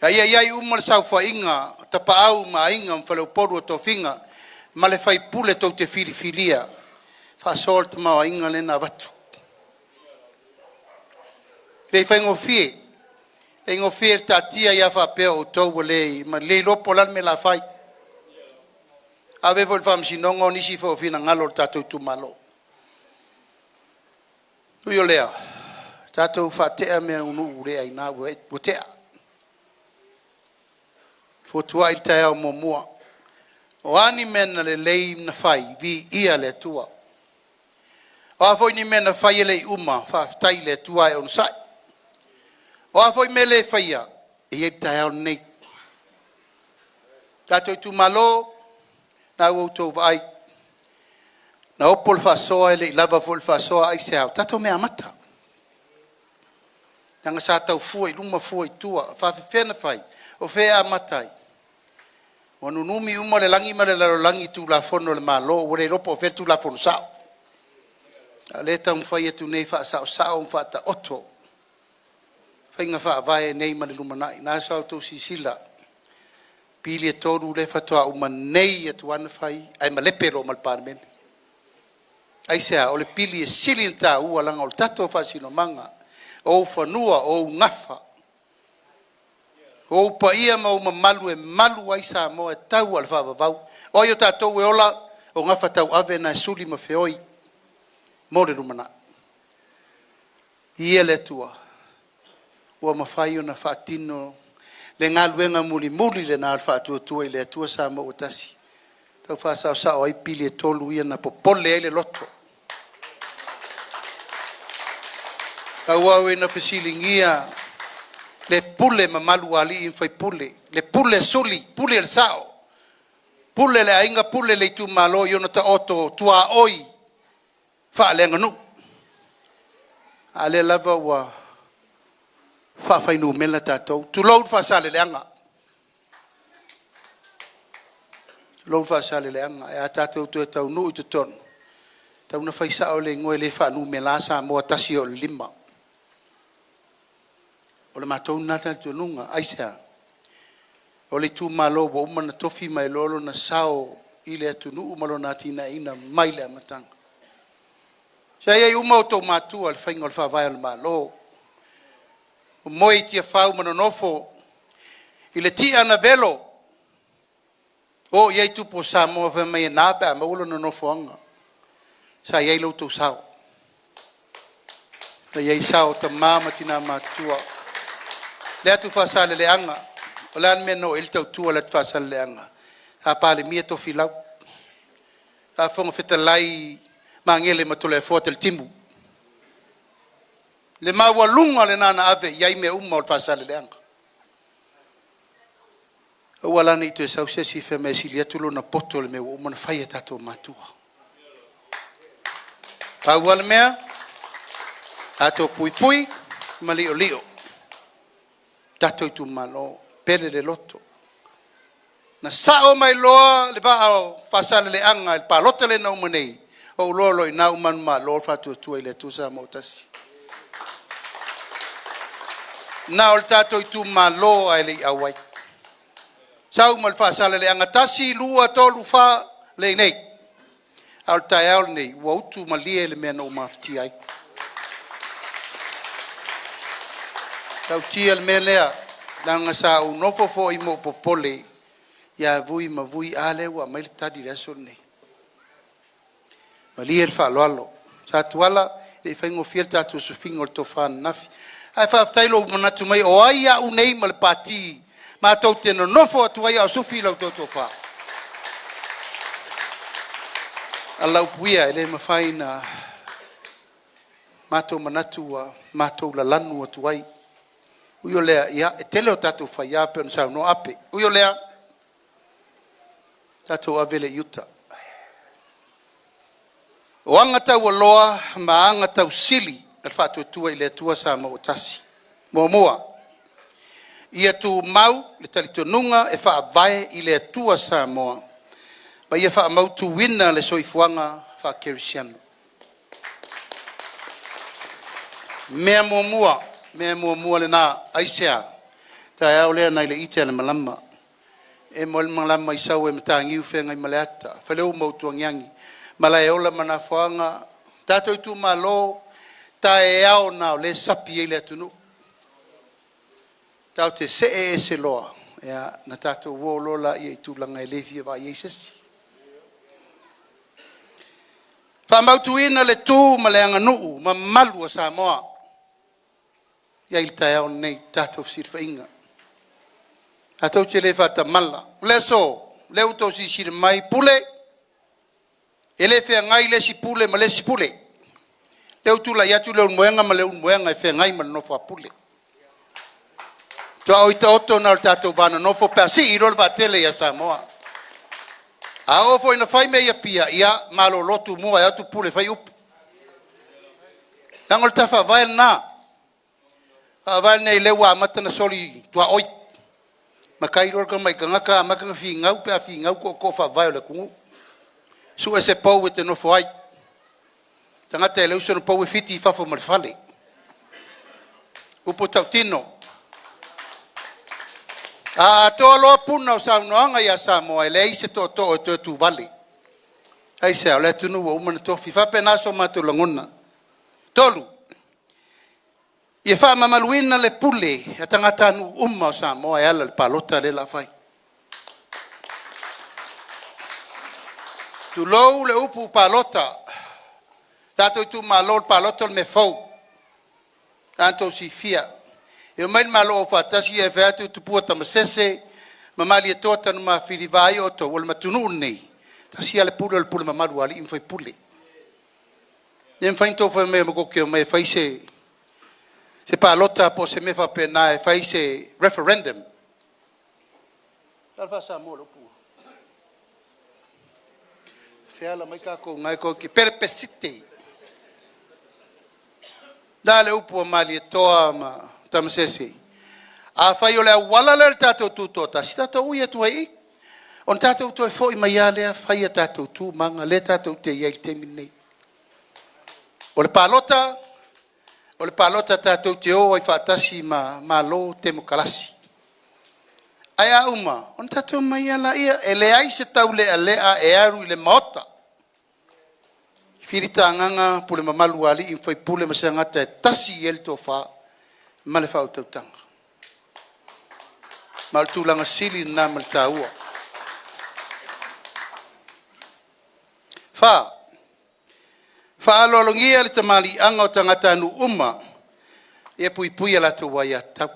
A ia i ai uma le saofaiga a Tapaau ma Aiga ma Faleupolu o tofiga ma le faipule tou te filifilia e faasoa le tamaoaiga lea na avatu. E le faigofie, e le faigofie le taatia ai lava faapea o outou ua le iloa po o le a le mea o le a fai. Ave foi i le faamasinoga o nisi foi o finagalo o le tatou itumalo. Ui o lea, tatou faatea mea i nuu le aina ua tea. Fotuai le taeao muamua. O a ni mea na lelei ona fai, viia le Atua. O a foi ni mea na fai e le i uma, faafetai i le Atua ae onosai. O a foi mea e le faia, e i ai le taeao lenei. Le tatou itumalo, o lena ua outou vaai, na opo le faasoa e le i lava foi le faasoa. Aisea? O tatou mea amata, leaga sa tau fua i luma fua i tua, e faapefea ona fai? O fea e amata ai? Ua nunumi uma le lagi ma le lalolagi i Tulafono a le Malo ua le iloa po o fea le Tulafono sao. A o lea e taumafai atu nei e faasaosao ma faataoto faiga faavae nei ma le lumanai. O lena sa outou silasila i pili e 3 lea faatoa uma nei atu lava na fai ae malepe loa ma le Palemene. Aisea? O le pili e sili ona taua leaga o le tatou faasinomaga, o ou fanua, o ou gafa, o ou paia ma ou mamalu e malu ai Samoa e tau lava i le faavavau. O ai o tatou e ola, o gafa tauave na e suli ma feoi mo le lumanai. Viia le Atua ua mafai ona faatino le galuega mulimuli lena a le Faatuatua i le Atua Samoa ua Tasi, e tau faasaosao ai pili e 3 ia na popole ai le loto. Tauau ina fesiligia le pule mamalu a alii ma faipule, le pule a Suli, pule a le sao, pule a le aiga, pule le itumalo i ona taoto tuaoi faaleaganuu, a o lea lava ua faafuainumera tatou, tulou le Faasaleleaga. Tulou Faasaleleaga. Ae a tatou toe taunuu i totonu, e tatau ona fai sao le igoa e le faanumera Samoa 1 oo i le 5. O le matou lena talitonuga. Aisea? O le itumalo ua uma ona tofi ma e iloa lona sao i le atunuu ma lona atinaeina mai le amataga. Sa i ai uma outou matua i le faiga o le faavae o le Malo, momoe i Tiafau ma nonofo i le tia na velo, o i ai tupu o Samoa fai mai e na pe a maua lona nofoaga. Sa i ai lo outou sao, sa i ai sao o tama ma tina matutua. O le atu Faasaleleaga, o le a le mea na oo i ai le tautua i le atu Faasaleleaga? Sa Palemia Tofilau, sa Fofoga Fetalai Magele ma Toleafoa Talitimpu. Le maualuga lena na ave i ai mea uma o le Faasaleleaga. Aua la ne i toe sau se isi fai mai e sili atu lona poto i le mea ua uma ona fai e o tatou matua. Pau lava le mea, tatou puipui ma liolio tatou itumalo, pele le loto. Na sao mai loa le vaa o Faasaleleaga i le palota lea na uma nei, ou iloa loa o i ina ua manumalo le Faatuatua i le Atua Samoa ua Tasi. Na o le tatou itumalo lava e le i auai. Sau ma le Faasaleleaga 1, 2, 3, 4, lea e i inei. A o le taeao lenei, ua utu malie le mea na ou mafatia ai. E matautia le mea lea, leaga sa ou nofo foi ma ou popole ia Vui ma Vui, a lea ua aumai le tali i le aso lenei. Malie le faaaloalo. Satuala, e le i faigofie le tatou sufiga o le tofa ananafi. Ae faafetai i lou manatu mai o ai au nei ma le Pati matou te nonofo atu ai a o sufi la outou tofa? A o le upu ia, e le mafai ona matou manatu ua matou lalanu atu ai. Ui o lea, ia, e tele o tatou faia pei ona saunoa Ape. Ui o lea, tatou ave lea i uta. O aga taualoa ma aga tausili a le Faatuatua i le Atua Samoa ua Tasi. Muamua, ia tumau le talitonuga e faavae i le Atua Samoa ma ia faamautuina le soifuaga faakerisiano. Mea muamua, mea muamua lena. Aisea? Taeao lea nai le ite a le malama, emo le malama i sau ai Mataniu Feagaimaleata, Faleu ma Utuagiagi, Malaeola ma Nafoaga, tatou itumalo, taeao lena o lea e sapi ai le atunuu. Tatou te see ese loa, ona tatou o loa lea i tulaga e le fia vaai i ai se isi. Faamautuina le tu ma le aganuu mamalu a Samoa. E i ai le taeao lenei i le tatou fesilafaiga, tatou te le faatamala. O le aso, o lea ua outou silasila mai Pule, e le feagai le isi Pule ma le isi Pule. O lea ua tulai atu Leulumoega ma Leulumoega e feagai ma le nofo a Pule. Tuaoi taoto na o le tatou va nonofo pe a sii loa le vaatele ia Samoa. A oo foi ina fai mea i Apia, ia malolo Tumua e o atu Pule e fai upu. Leaga o le ta faavae lena, faavae lenei o lea ua amata ona soli tuaoi. Matai loa le tamai tagata amata ona finau pe a finau tootoo faavae o le atunuu. Sue se pou e te nofo ai. Tagata e leai sona pou e fiti i fafo ma le fale. Upu tautino, a atoa loa puna o saunoaga ia Samoa, e leai se tootoo e toe tuvale. Aisea? O le atunuu ua uma ona tofi. E faapena so matou lagona. Tolu, ia faamamaluina le pule a tagatanuu uma o Samoa e ala i le palota lea o le a fai. Tulou le upu palota, tatou itumalo o le palota o le mea fou. Lena na outou silafia, e omai le Malo Aufaatasi ae fai atu Tupua Tamasese ma Malietoa Tanumafili, vaai outou, o le atunuu lenei, e tasi lava le pule o le pule mamalu a alii ma faipule. E le mafai ona outou fai maia matou te omai e fai se palota po o se mea faapena e fai se referendum. O le a le faa-Samoa o le upu lena? Feala mai tatou o lena e tou te pelepesite. O le a le upu a Malietoa ma Tamasese? Afai o le auala lea o le tatou tutoatasi, tatou ui atu ai i i. Ona tatou toe foi mai lava lea fai a tatou tu ma aga lea tatou te i ai i le taimi lenei. O le palota, o le palota tatou te o ai faatasi ma malo temokalasi. Ae a uma, ona tatou omai lava lea, e leai se taulealea e alu i le maota, filitagaga pule mamalu a alii ma faipule ma se tagata e tasi i ai le tofa ma le faautautaga. Ma o le tulaga sili lena ma le taua. 4. Faaaloalogia le tamaliiaga o tagatanuu uma ia puipui a latou aia tatau.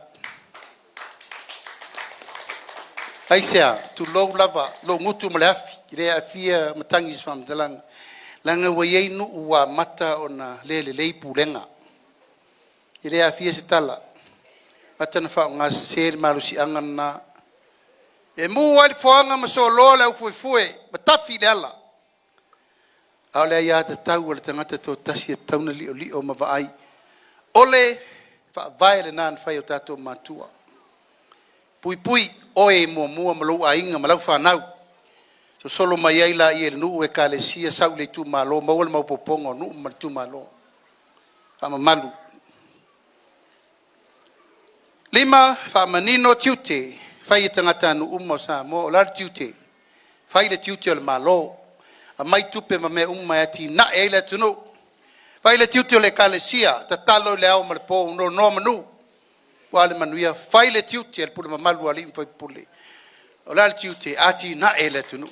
Aisea? Tulou lava lou gutu ma le afi, e le aafia matagi i se faamatalaga, leaga ua i ai nuu ua amata ona le lelei pulega. E le aafia se tala, ua amata ona faaaoga sese le malosiaga lena e mu ai le foaga ma soloa le aufuefue ma tafi i le ala, a o le aiatatau a le tagata e toatasi e tatau ona liolio ma vaai. O le faavae lena na fai e o tatou matua, puipui oe muamua ma lou aiga ma lau fanau, sosolo mai ai lea i le nuu, ekalesia, sau i le itumalo, maua le maopoopoga o nuu ma le itumalo. Faamamalu. 5, faamanino tiute e fai e tagatanuu uma o Samoa. O le a le tiute? Fai le tiute o le Malo, aumai tupe ma mea uma e atiae ai le atunuu. Fai le tiute o le ekalesia, tatalo i le ao ma le po, nonomanu aua le manuia. Fai le tiute o le pulega mamalu a alii ma faipule. O le a le tiute? Atinae le atunuu.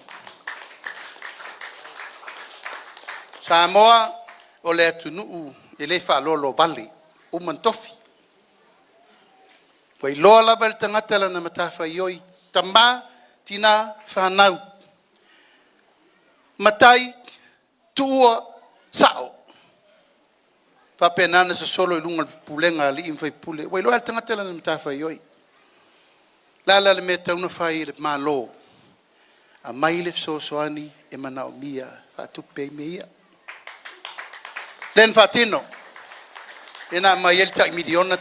Samoa o le atunuu e le faaloalovalea uma ona tofi. Ua iloa lava e le tagata lana matafaioi, tama, tina, fanau, matai, tuua, sao. E faapena ona sosolo i luga o le pulega a alii ma faipule, ua iloa lava e le tagata lana matafaioi. O le a la le mea e tatau ona fai e le Malo? Aumai le fesoasoani e manaomia e faatupe ai mea ia. Lea na faatino, lea na aumai ai le tai $1miliona.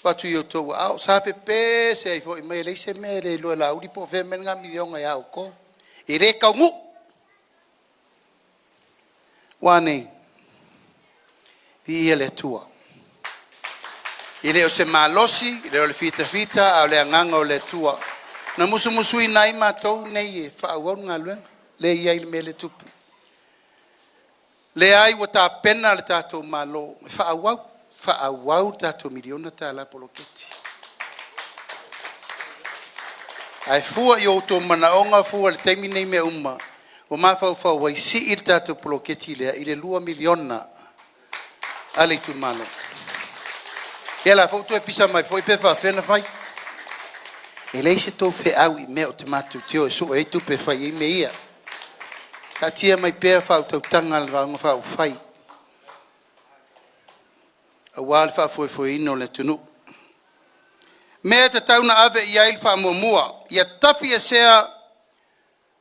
Tuu atu i outou aao. Sa pepese ai foi fai mai e leai se mea e le iloa e Laauli po o fea le mea lena miliona ia outou. E le taunuu. Ua a nei? Viia le Atua. E le o se malosi, e le o le fitafita, a o le agaga o le Atua na musumusuina ai matou nei e faaauau le galuega lea e i ai le mea lea e tupu. Leai ua tapena le tatou Malo e faaauau, faaauau le tatou $1miliona poloketi. Ae fua i o outou manaoga fua i le taimi lenei i mea uma, ua mafaufau ai, sii le tatou poloketi lea i le $2 miliona a le itumalo. Ia o la foi ua toe pisa mai foi pe faapefea ona fai. E leai se tou feau i mea matou te o e sue ai tupe e fai ai mea ia. Taatia mai pea le faautautaga a le Vaega Faaupufai aua le faafoefoeina o le atunuu. O mea e tatau ona ave i ai le faamuamua, ia tafiesea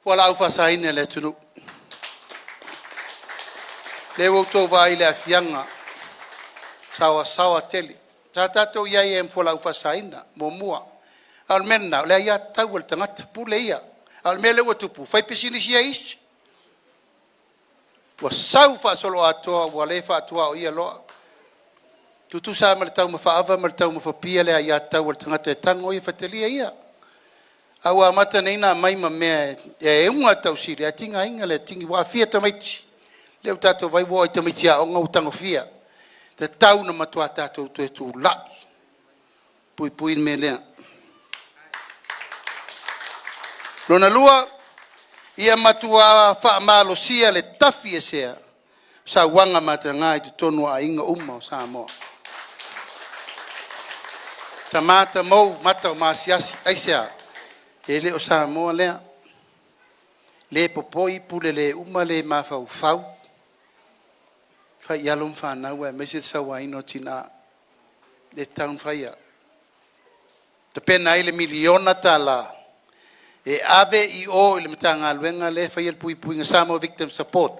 fualaau faasaina i le atunuu. Lea ua outou vaai i le aafiaga, saoasaoa tele. Sa tatou i ai ai ma fualaau faasaina muamua, a o le mea lena, o le aiatatau a le tagata, pule ia. A o le mea lea ua tupu, ua faipisinisi ai isi. Ua sau faasoloatoa ua le faatuaoia loa. E tutusa lava ma le taumafa ava ma le taumafa pia le aiatatau a le tagata e tago ia faitalia ia. A ua amata nei ona aumai ma mea e uga le tausili ae tigaina le atigi ua aafia tamaiti. Lea ua tatou vaai ua oo lava i tamaiti aoga ua tagofia. E tatau ona matua tatou toe tulai e puipui le mea lea. Lona lua, ia matua faamalosia le tafiesea o sauaga mataga i totonu o aiga uma o Samoa. Tama tamou mata o maasiasi. Aisea? E le o Samoa lea. Le popoi, pule le uma, le mafaufau, fai i alo ma fanau aemaise le sauaina o tina. E le tatau ona faia. Tapena ai le $1miliona e ave i o i le Matagaluega lea e faia le puipuiga, Samoa Victim Support,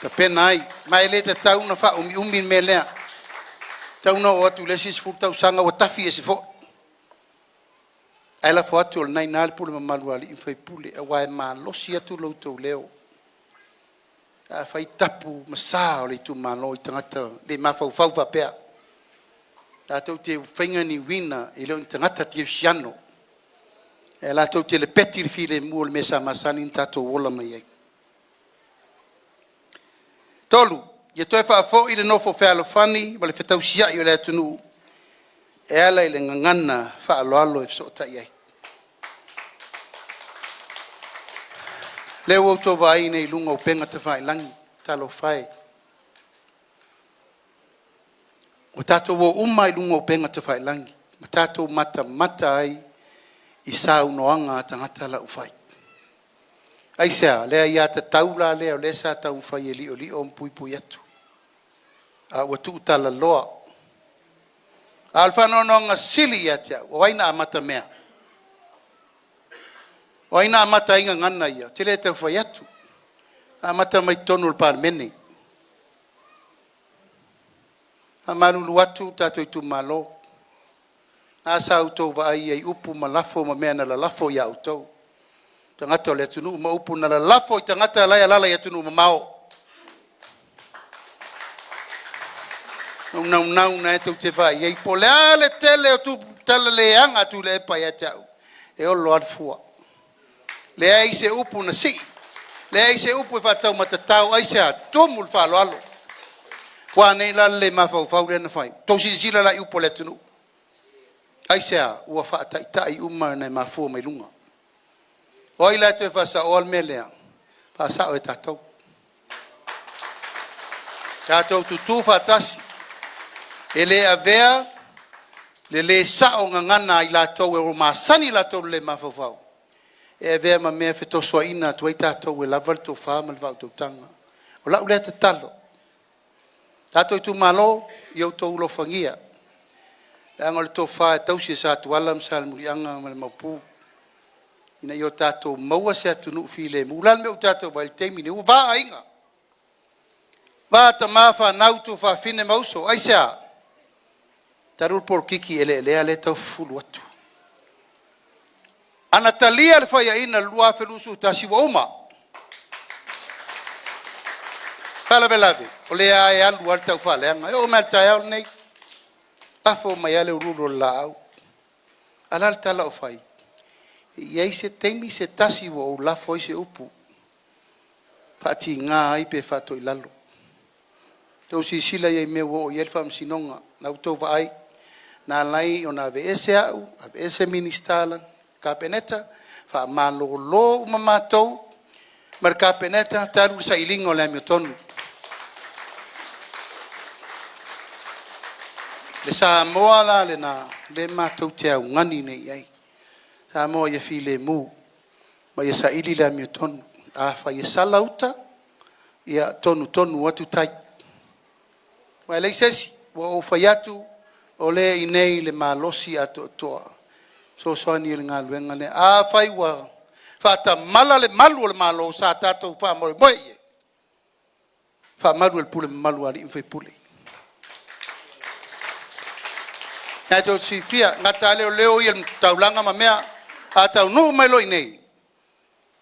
tapena ai. Ma e le tatau ona faaumiumi le mea lea. E tatau ona oo atu i le isi 10 tausaga ua tafi ese foi. Ae lafo atu o lena e i ina le pule mamalu a alii ma faipule, aua e malosi atu lo outou leo pe afai tapu ma sa o le itumalo i tagata le mafaufau faapea. Latou te faia ni uiga e le o ni tagata kerisiano, ae latou te lepeti le filemu o le mea sa masani ona tatou ola mai ai. 3. Ia toe faafoi le nofo fealofani ma le fetausiai o le atunuu e ala i le gagana faaaloalo e fesootai ai. O lea ua outou vaai nei i luga o upega tafailagi, talofa e, ua tatou o uma lava i luga o upega tafailagi ma tatou matamata ai i saunoaga a tagata la ua fai. Aisea? Le aiatatau la lea o lea sa taumafai e liolio ma puipui atu, a ua tuutalaloa. A o le faanoanoaga sili ia te au, o ai na amatamea? O ai na amata ai gagana ia? Ou te le tau fai atu. Na amata mai totonu o le Palemene. E faamalulu atu le tatou itumalo, a sa outou vaai i ai i upu ma lafo ma mea na lalafo ia outou, tagata o le atunuu, ma upu na lalafo i tagata la e alaala i atunuu mamao. O lou naunau lena tou te vaai i ai po o le a le tele o tala leaga a Tuilaepa ia te au, e olo lava le fua. Leai se upu na sii, leai se upu e faataumatatao. Aisea? Tumu i le faaaloalo. Ua a nei la le le mafaufau lea na fai? Tou silasila la i upu a le atunuu. Aisea? Ua faataitai uma ona e mafua mai luga. O ai la e toe faasaoa le mea lea? Faasao e tatou. Tatou tutu faatasi, e le avea le le sao o gagana a i latou ua masani latou i le le mafaufau e avea ma mea e fetosoaina atu ai tatou e lava le tofa ma le faautautaga. O lau lea tatalo, tatou itumalo, ia outou alofagia, leaga o le tofa e tausi e Satuala ma Salemuliaga ma le Maopu, ina ia tatou maua se atunuu filemu. O le a le mea ua tatou vaai i ai i le taimi lenei? Ua va aiga, va tama, fanau, tuafafine ma uso. Aisea? Talu le polokiki eleelea lea e tau fufulu atu. A na talia le faiaina i le 2021, ua uma. O le faalavelave, o lea lava e alu lava le taufaaleaga. E oo mai lava i le taeao lenei, lafo mai lava le uluulu o le laau. A o le a le tala o fai? E i ai se taimi se tasi ua ou lafo ai se upu faatiga ai pe faatoilalo. Outou silasila i ai i mea ua oo i ai le faamasinoga. O lena ua outou vaai, na ala ai ona aveese au, aveese Minisita o le Kapeneta, faamalolo uma matou ma le Kapeneta talu le sailiga o le amiotonu. Le Samoa la lena o lea matou te augani nei i ai, Samoa ia filemu ma ia saili le amiotonu. Afai e sala uta, ia tonutonu atu tai, aua e leai se isi. Ua ou fai atu, o lea e i inei le malosi atoatoa e fesoasoani i le galuega lea. Afai ua faatamala le malu o le Malo sa tatou faamoemoe i ai, faamalu e le pule mamalu a alii ma faipule. O lena tou te silafia, e gata lava leoleo ia i le taulaga ma mea, a taunuu mai loa i inei,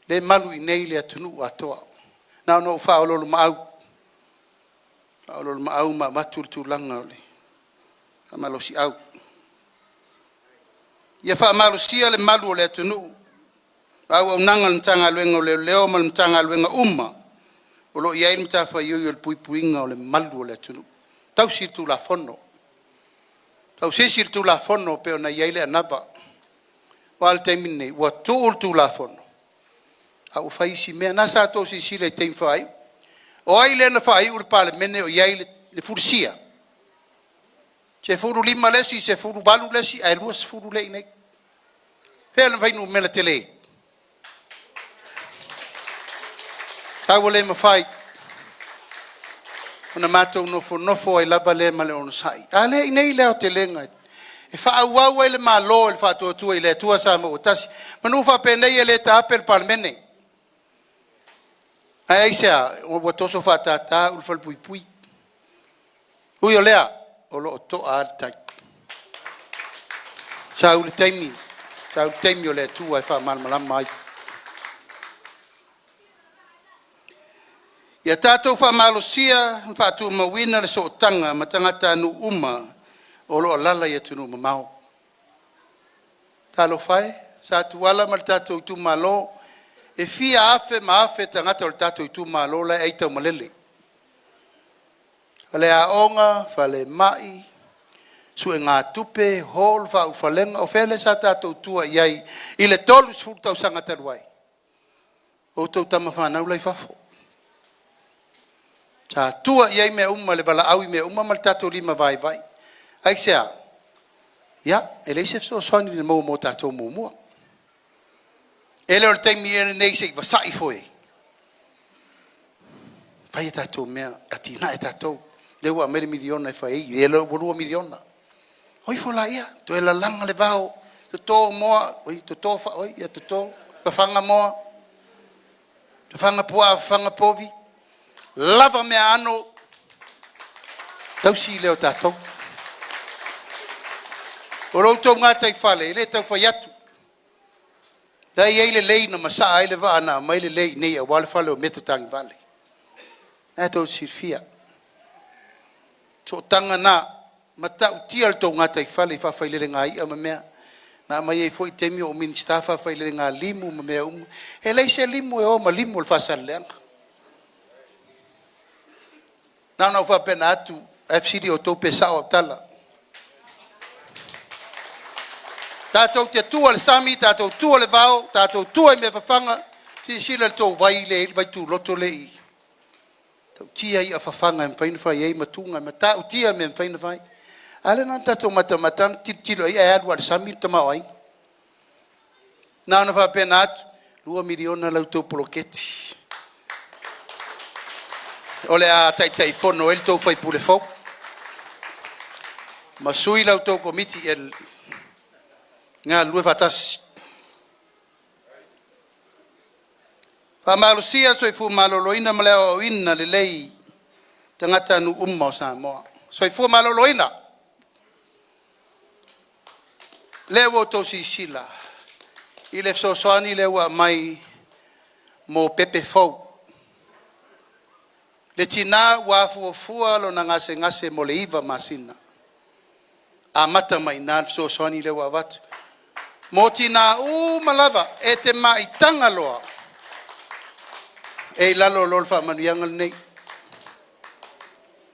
lea e malu i inei le atunuu atoa. Na ona ou faaoloolomaau, faaoloolomaau ma avatu le tulaga o le faamalosiau. Ia faamalosia le malu o le atunuu, le auaunaga a le Matagaluega o Leoleo ma Matagaluega uma o lo o i ai le matafaioi o le puipuiga o le malu o le atunuu. Tausi le Tulafono, tausisi le Tulafono e pei ona i ai le anava. Aua o le taimi lenei, ua tuu le Tulafono a ua fai isi mea. O lena sa outou silasila i taimi faaiu. O ai lea na faaiu le Palemene o i ai le fulisia? 15 le isi, 18 le isi, ae 20 lea e i inei. O fea le fuainumera tele? Ae ua le mafai ona matou nofonofo ai lava lea ma le onosai. A lea e i inei le aotelega e faaauau ai le Malo e le Faatuatua i le Atua Samoa ua Tasi. Manu faapenei e le taape le Palemene. Ae aisea? Ua toso faatata ulu falepuipui. Ui o lea, o lo o toa lava le tai. Sau le taimi Tau le taimi o le Atua e faamalamalama ai. Ia tatou faamalosia ma faatumauina le sootaga ma tagatanuu uma o lo o alaala i atunuu mamao. Talofa e, Sa Tuala ma le tatou itumalo, e fia afe ma afe tagata o le tatou itumalo la e aitaumalele, faleaoga, falemai, suegatupe, hall, faaulufalega. O fea lea sa tatou tua i ai i le 30 tausaga talu ai? O outou tama fanau la e i fafo. Sa tua i ai mea uma i le valaau i mea uma ma le tatou limavaivai. Aisea? Ia, e leai se fesoasoani na maua mo tatou muamua. E le o le taimi ea lenei se i vasai ifo e fai a tatou mea, atinae tatou. Lea ua aumai le miliona e fai ai, ia lea ua $2 miliona. O ifo laia, toe lalaga le vao, toto moa, oi toto oi ia toto, fafaga moa, fafaga puaa, fafaga povi, lava meaano, tausi lea o tatou. O lo outou gataifale, e le tau fai atu, la e i ai le lei na masaa ai le vaa na aumai le lei i inei aua le fale o Meto Tanevale. O lena tou te silafia. Sootaga na matautia le tou gataifale i faafailelega i'a ma mea na aumai ai foi taimi a o ou Minisita faafailelega limu ma mea uma. E leai se limu e o ma limu o le Faasaleleaga. Na ona ou faapena atu, ae fesili outou pe sao au tala. Tatou te tua i le sami, tatou tua i le vao, tatou tua i mea fafaga. Silasila i le tou vai lea e i ai le vaituloto lea e i i. E matautia i'a fafaga e mafai ona fai ai ma tuna, e matautia mea e mafai ona fai. A lea na ona tatou matamata ma tilotilo i ai ae alu lava i le sami le tamaoaiga. Na ona faapena atu, $2 miliona la outou poloketi o le a Taitaifono ai le tou sui usufono fou ma sui la outou Komiti e galulue faatasi. Faamalosia le soifua maloloina ma le aoaoina lelei o tagatanuu uma o Samoa. Soifua maloloina. O lea ua outou silasila i le fesoasoani lea ua aumai mo pepe fou. Le tina ua afuafua lona gasegase mo le 9 masina, amata mai i ina le fesoasoani lea ua avatu mo tina uma lava. E te maitaga loa, e i lalo loa o le faamanuiaga lenei.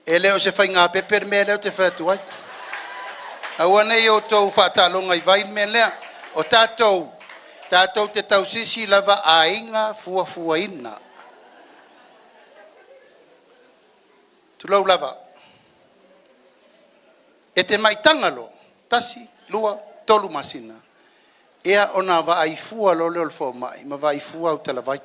E le o se faiga pepe le mea lea ou te fai atu ai. Aua ne i outou faataaloga i vai le mea lea. O tatou, tatou te tausisi lava aiga fuafuaina. Tulou lava. E te maitaga loa, tasi, lua, tolu masina, ia ona vaai fua loa lea o le fomai ma vaai fua au talavai.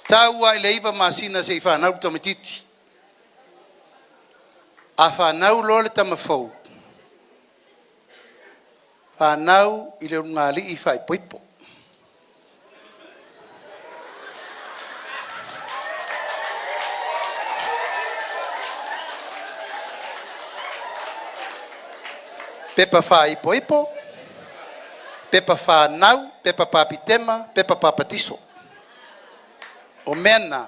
Tau lava i le 9 masina seia fanau le tamaitiiti. A fanau loa le tama fou, fanau i le ulugalii faaipoipo. Pepa faaipoipo, pepa fanau, pepa papitema, pepa papatiso. O mea na,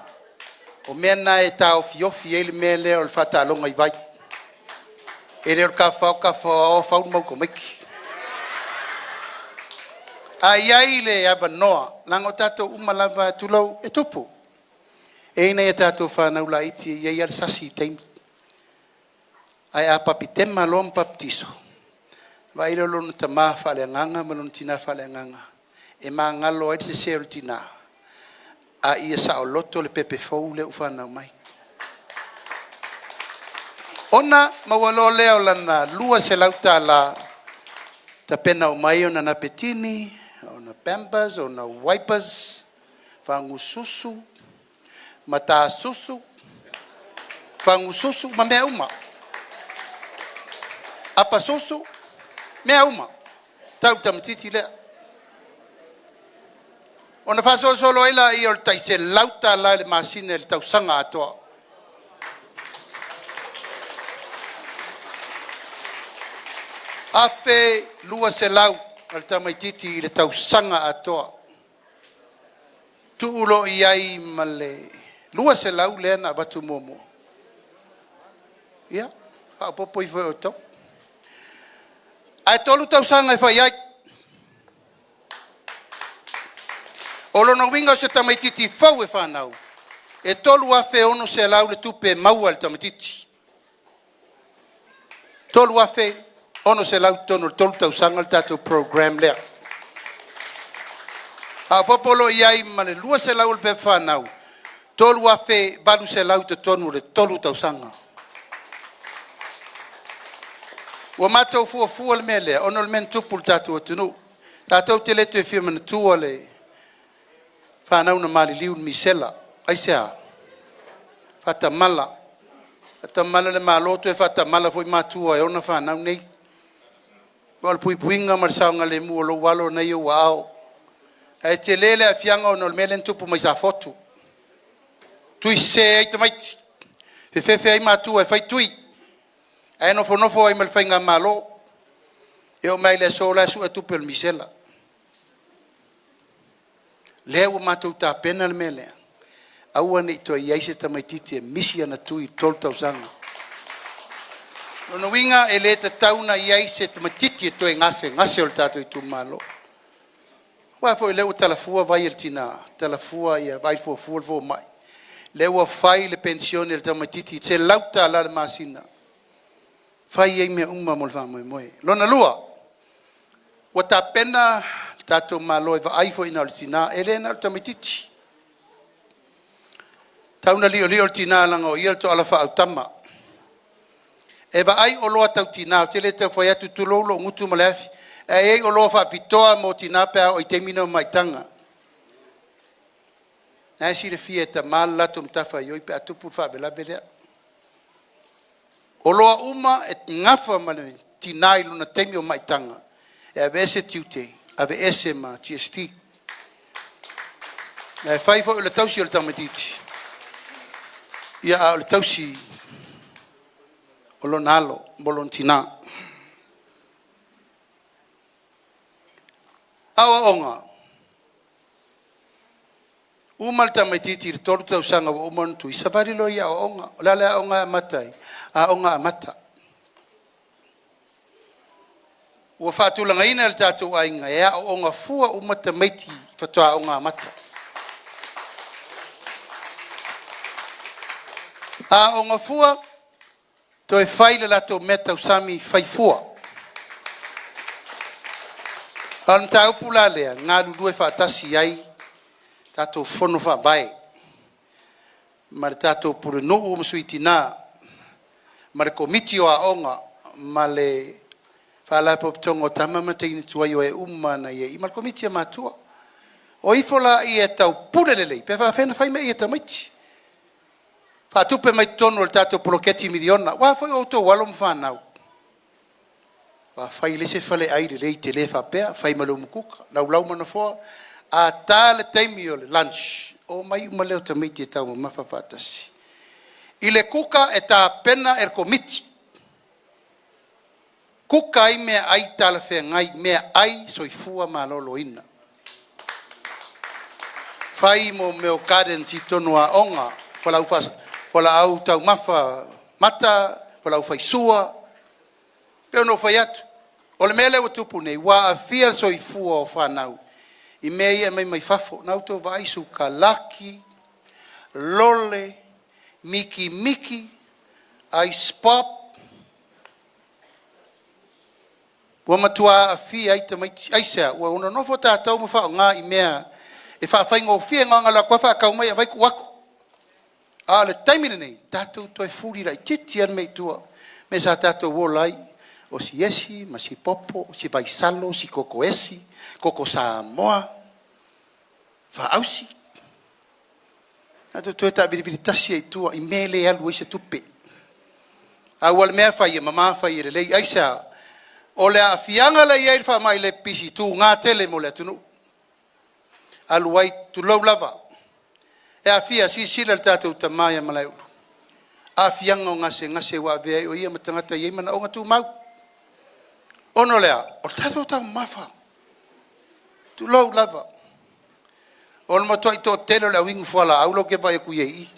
o mea na e taofiofi ai le mea lea o le faataaloga i vai. E le o le tafafao tafafao fau le mau tamaiti. A i ai le avanoa, leaga o tatou uma lava, tulou, e tupu. E i ai nai a tatou fanau laiti e i ai lava le sasi i taimi. Ae a papitema loa ma papatiso, vaai loa i lona tama faaleagaga ma lona tina faaleagaga e magalo ai le sese o le tina, a ia saoloto le pepe fou lea ua fanau mai. Ona maua loa lea o lana $200 e tapena uma ai ona napekini, ona pampers, ona wipers, vagususu, matasusu, fagususu ma mea uma, apasusu, mea uma tau le tamaitiiti lea. Ona faasolosolo ai lea o le tai $100 i le masina i le tausaga atoa. 1,200 a le tamaitiiti i le tausaga atoa. Tuu loa i ai ma le 200 lea na avatu muamua, ia faaopoopo ifo e outou. Ae 3 tausaga e fai ai. O lona uiga o se tamaititi fou e fanau, e $3,600 le tupe e maua e le tamaititi. $3,600 i totonu o le 3 tausaga le tatou program lea. Faaopoopo loa i ai ma le 200 o le pepa fanau, $3,800 i totonu o le 3 tausaga. Ua matou fuafua le mea lea ona o le mea na tupu i le tatou atunuu. Tatou te le toe fia manatua le fanau na maliliu i le misela. Aisea? Faatamala, faatamala le Malo toe faatamala foi matua e ona fanau nei. Aua o le puipuiga ma le saogalemu o lou alo lena e i ou aao. Ae tele le aafiaga ona o le mea lea na tupu mai Safotu, tui sese ai tamaiti, fefefe ai matua e fai tui, ae nofonofo ai ma le faigamalo. E oo mai lava i le aso o la e sue tupe o le misela. Lea ua matou tapena le mea lea, aua ne i toe i ai se tamaititi e misi ana tui i le 3 tausaga. O lona uiga e le tatau ona i ai se tamaititi e toe gasegase o le tatou itumalo. Aua foi o lea ua talafua vai a le tina, talafua, vaai fuafua le fomai, lea ua fai le penisione a le tamaititi e $100 i le masina, fai ai mea uma mo le faamoemoe. Lona lua, ua tapena le tatou Malo e vaai foi na o le tina, e le na o le tamaititi. E tatau ona liolio le tina leaga o ia le toala faaautama. E vaai oloa tau tina, ou te le tau fai atu, tulou lou gutu ma le afi, ae i ai oloa faapitoa mo tina pe a oo i le taimi lea o maitaga. O lena e silafia e tama le latou matafaioi pe a tupu le faalavelave lea. O oloa uma e nafa ma le tina i lona taimi o maitaga, e aveese tiute, aveese ma GST. Ae fai foi o le tausi o le tamaititi, a o le tausi o lona alo ma lona tina. Aoaoga. Uma le tamaititi i le 3 tausaga ua uma ona tui, savali loa i aoaoga. O le a le aoga e amata ai? Aoga Amata. Ua faatulagaina e le tatou aiga e aooga fua uma tamaiti faatoa aoga amata. A aooga fua, toe fai le latou mea tausami, fai fua. A o le mataupu la lea, e galulue faatasi ai tatou Fono Faavae ma le tatou Pulenuu ma Sui Tina ma le Komiti o Aoga ma le Faalapotopotoga o Tama ma Teine Tuai o e uma lava na i ai i i, ma le Komiti a Matua. O ifo laia e taupule lelei pe faapefea ona fai mea ia a tamaiti. Faatupe mai totonu o le tatou poloketi miliona. Aua foi o outou alo ma fanau, aua fai le isi faleai lelei tele faapea, fai ma le umukuka, laulau ma nofoa. A ta le taimi o le lunch, omai uma lea o tamaiti e taumamafa faatasi. I le kuka e tapena e le Komiti, kuka ai meaai talafeagai, meaai soifua maloloina. Fai mo mea o gardens i totonu o aoga, fualaau taumafa mata, fualaau faisua. E pei ona ou fai atu, o le mea lea ua tupu nei, ua aafia le soifua o fanau i mea ia e aumai mai fafo. O lena ua outou vaai, sukalaki, lole, mikimiki, ice pop, ua matua aafia ai tamaiti. Aisea? Ua nonofo tatou ma faaaoga i mea e faafaigofie, na ona alu atu lava faatau mai aumai tuu atu. A o le taimi lenei, tatou toe fuli laitiiti lava le mea i tua, mea sa tatou ola ai, o si esi ma si popo, si vaisalo, si koko esi, koko Samoa, faausi. Tatou toe taavilivili tasi ai i tua i mea e le alu ai se tupe. Pau lava le mea, fai ia mama, fai ia lelei. Aisea? O le aafiaga lea e i ai le faamai le pipisi, e tuga tele mo le atunuu, alu ai, tulou lava, e aafia. Silasila i le tatou tama ia Malaeulu, aafiaga o gasegase ua avea ai o ia ma tagata e i ai manaoga tumau. Ona o le a? O le tatou taumamafa, tulou lava, o le matuai toatele o le au inu fualaau lea ou te vaai atu i ai i i.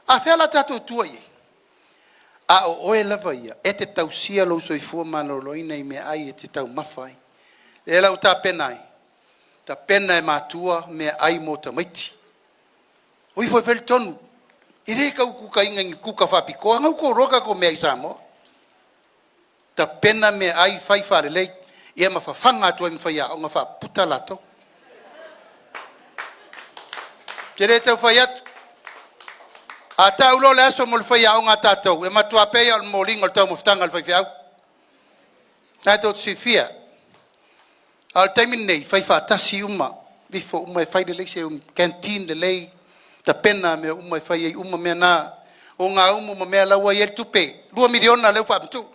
A fea la tatou tua i ai? A o oe lava ia e te tausia lou soifua maloloina i meaai e te taumafa ai. O lea la ua tapena ai, tapena e matua meaai mo tamaiti. O ifo e fai le tonu. E le tau kukaina i ni kuka faapitoa. Na ua outou iloa tatou meaai Samoa. Tapena meaai, fai faalelei, ia ma fafaga atu ai ma faiaoga, faaputa latou. Ou te le tau fai atu, a tau loa le aso mo le faiaoga a tatou, e matua pei lava o le momoliga o le taumafataga a le faifeau. O lena tou te silafia. A o le taimi lenei, fai faatasi uma, aveifo uma e fai lelei se canteen lelei, tapena mea uma e fai ai uma mea na, o gaumu ma mea la ua i ai le tupe, $2 miliona lea ua faamatuu.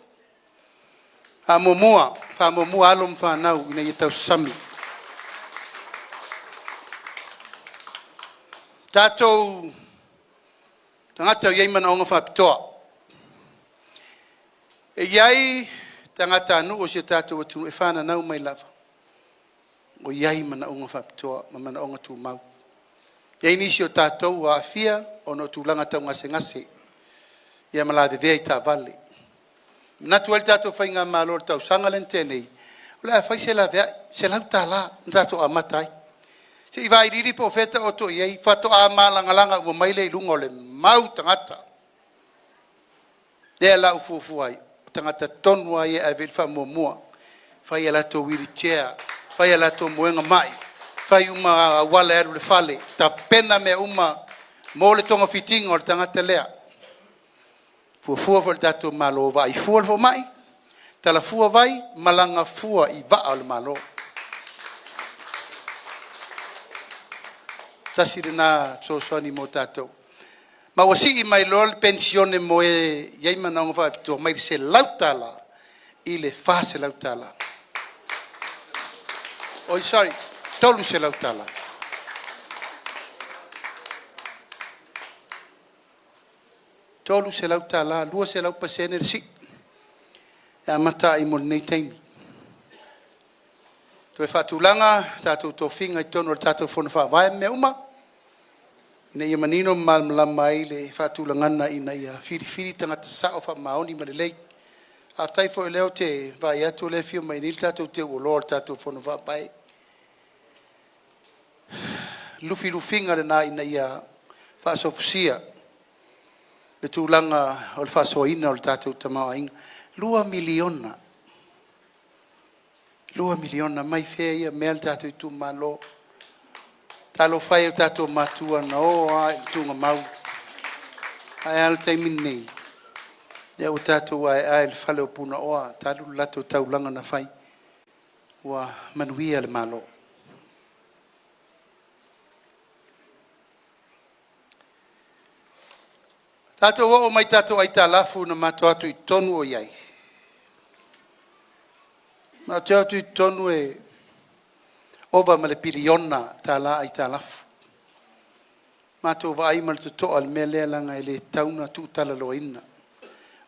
Faamuamua, faamuamua alo ma fanau ina ia tausasami. Tatou tagata e i ai manaoga faapitoa. E i ai tagatanuu o si o tatou atunuu e fananau mai lava ua i ai manaoga faapitoa ma manaoga tumau. E i ai nisi o tatou ua aafia ona o tulaga tau gasegase ia ma lavevea i taavale. E manatu ai le tatou faigamalo i le tausaga lea na tea nei, o le a fai se laveai, $100 na tatou amata ai, se i vailiili po o fea e taoto i ai, faatoa malagalaga uma mai lea i luga o le mau tagata. Lea la ua fuafua ai, o tagata tonu lava ia e ave i ai le faamuamua, fai a latou wheelchair, fai a latou moega mai, fai uma auala e alu i le fale, tapena mea uma mo le togafitiga o le tagata lea. E fuafua foi e le tatou Malo, vaai fua le fomai, tala fua vai, malaga fua i vaa o le Malo. Tasi lena fesoasoani mo tatou, ma ua sii mai loa le penisione mo e e i ai manaoga faapitoa mai le $100 i le $400. Oi sorry, $300. $300, 200% le sii e amata ai mo lenei taimi. Toe faatulaga tatou tofiga i totonu o le tatou Fono Faavae ma mea uma ina ia manino ma malamalama ai le faatulagaga ina ia filifili tagata sao, faamaoni ma lelei. Faafetai foi o lea ou te vaai atu o lea e afio mai nei le tatou teu o le tatou Fono Faavae. Lufilufiga lena ina ia faasofosia le tulaga o le faasoaina o le tatou tamaoaiga. $2 miliona, $2 miliona mai fea ia mea le tatou itumalo? Talofa e i o tatou matua na o lava i le tuugamau. Ae a le taimi lenei? Lea ua tatou aeae i le fale o Punaoa talu le latou taulaga na fai, ua manuia le Malo. Tatou oo mai i tatou aitalafu na matou o atu i totonu o i ai, matou te o atu i totonu e ova ma le piliona tala aitalafu. Matou vaai ma le totoa i le mea lea leaga e le tatau ona tuutalaloaina.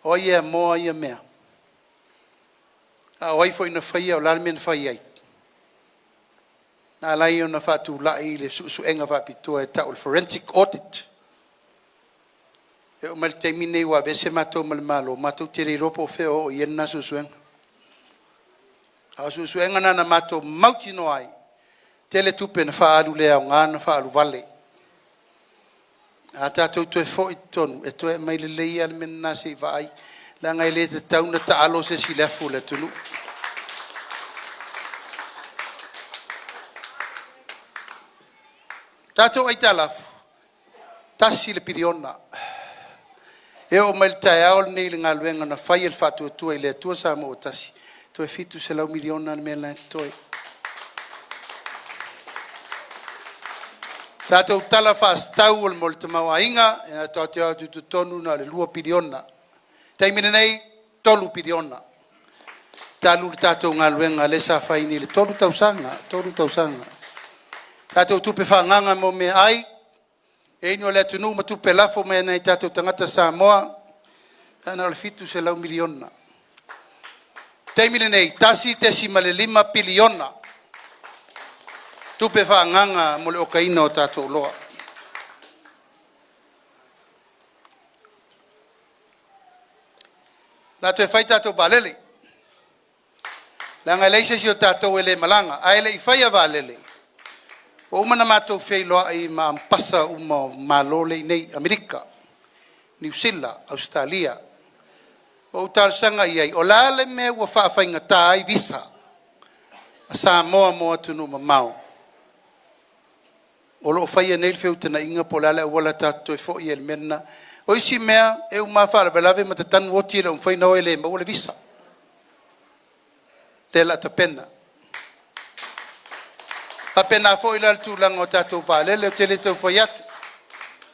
O ai e amoa ia mea? A o ai foi na faia? O le a le mea na fai ai? Na ala ai ona faatulai le suesuega faapitoa e tau o le forensic audit. E oo mai i le taimi lenei ua aveese matou ma le Malo, matou te le iloa po o fea o oo i ai lena suesuega. A o suesuega na na matou mautinoa ai, tele tupe na faaalu le aoga na faaalu vale. A tatou toe foi i totonu, e toe aumai lelei lava le mea lena se i vaai, leaga e le tatau ona taalo se isi i le afu o le atunuu. Tatou aitalafu, $1 piliona. E oo mai i le taeao lenei i le galuega na fai e le Faatuatua i le Atua Samoa ua Tasi, toe $700 miliona le mea lena e totoe. Tatou tala faatatau mo le tamaoaiga, tatou te o atu i totonu na o le $2 piliona. O le taimi lenei, $3 piliona talu le tatou galuega lea sa fai nei i le 3 tausaga, 3 tausaga. Tatou tupe faaagaaga mo meaai e inu a le atunuu ma tupe lafo mai e nai o tatou tagata Samoa, na o le $700 miliona. Taimi lenei, $1.5 piliona tupe faaagaaga mo le okaina o tatou oloa. O le a toe fai tatou vaalele, leaga e leai se isi o tatou e le malaga. Ae le i faia vaalele, ua uma ona matou feiloai ma Ambassador uma o Malo lea e i inei, Amerika, Niu Sila, Ausetalia. Ua ou talosaga i ai, o le a le mea ua faafaigata ai visa a Samoa mo atunuu mamao? O lo o faia nei le feutagaiga po o le a le auala tatou te toe foi ai i le mea lena. O isi mea e uma lava faalavelave ma tatanu oti e le o mafai ona o e le maua le visa. O lea o le a tapena. E faapena foi la le tulaga o tatou vaalele, ou te le tau fai atu. O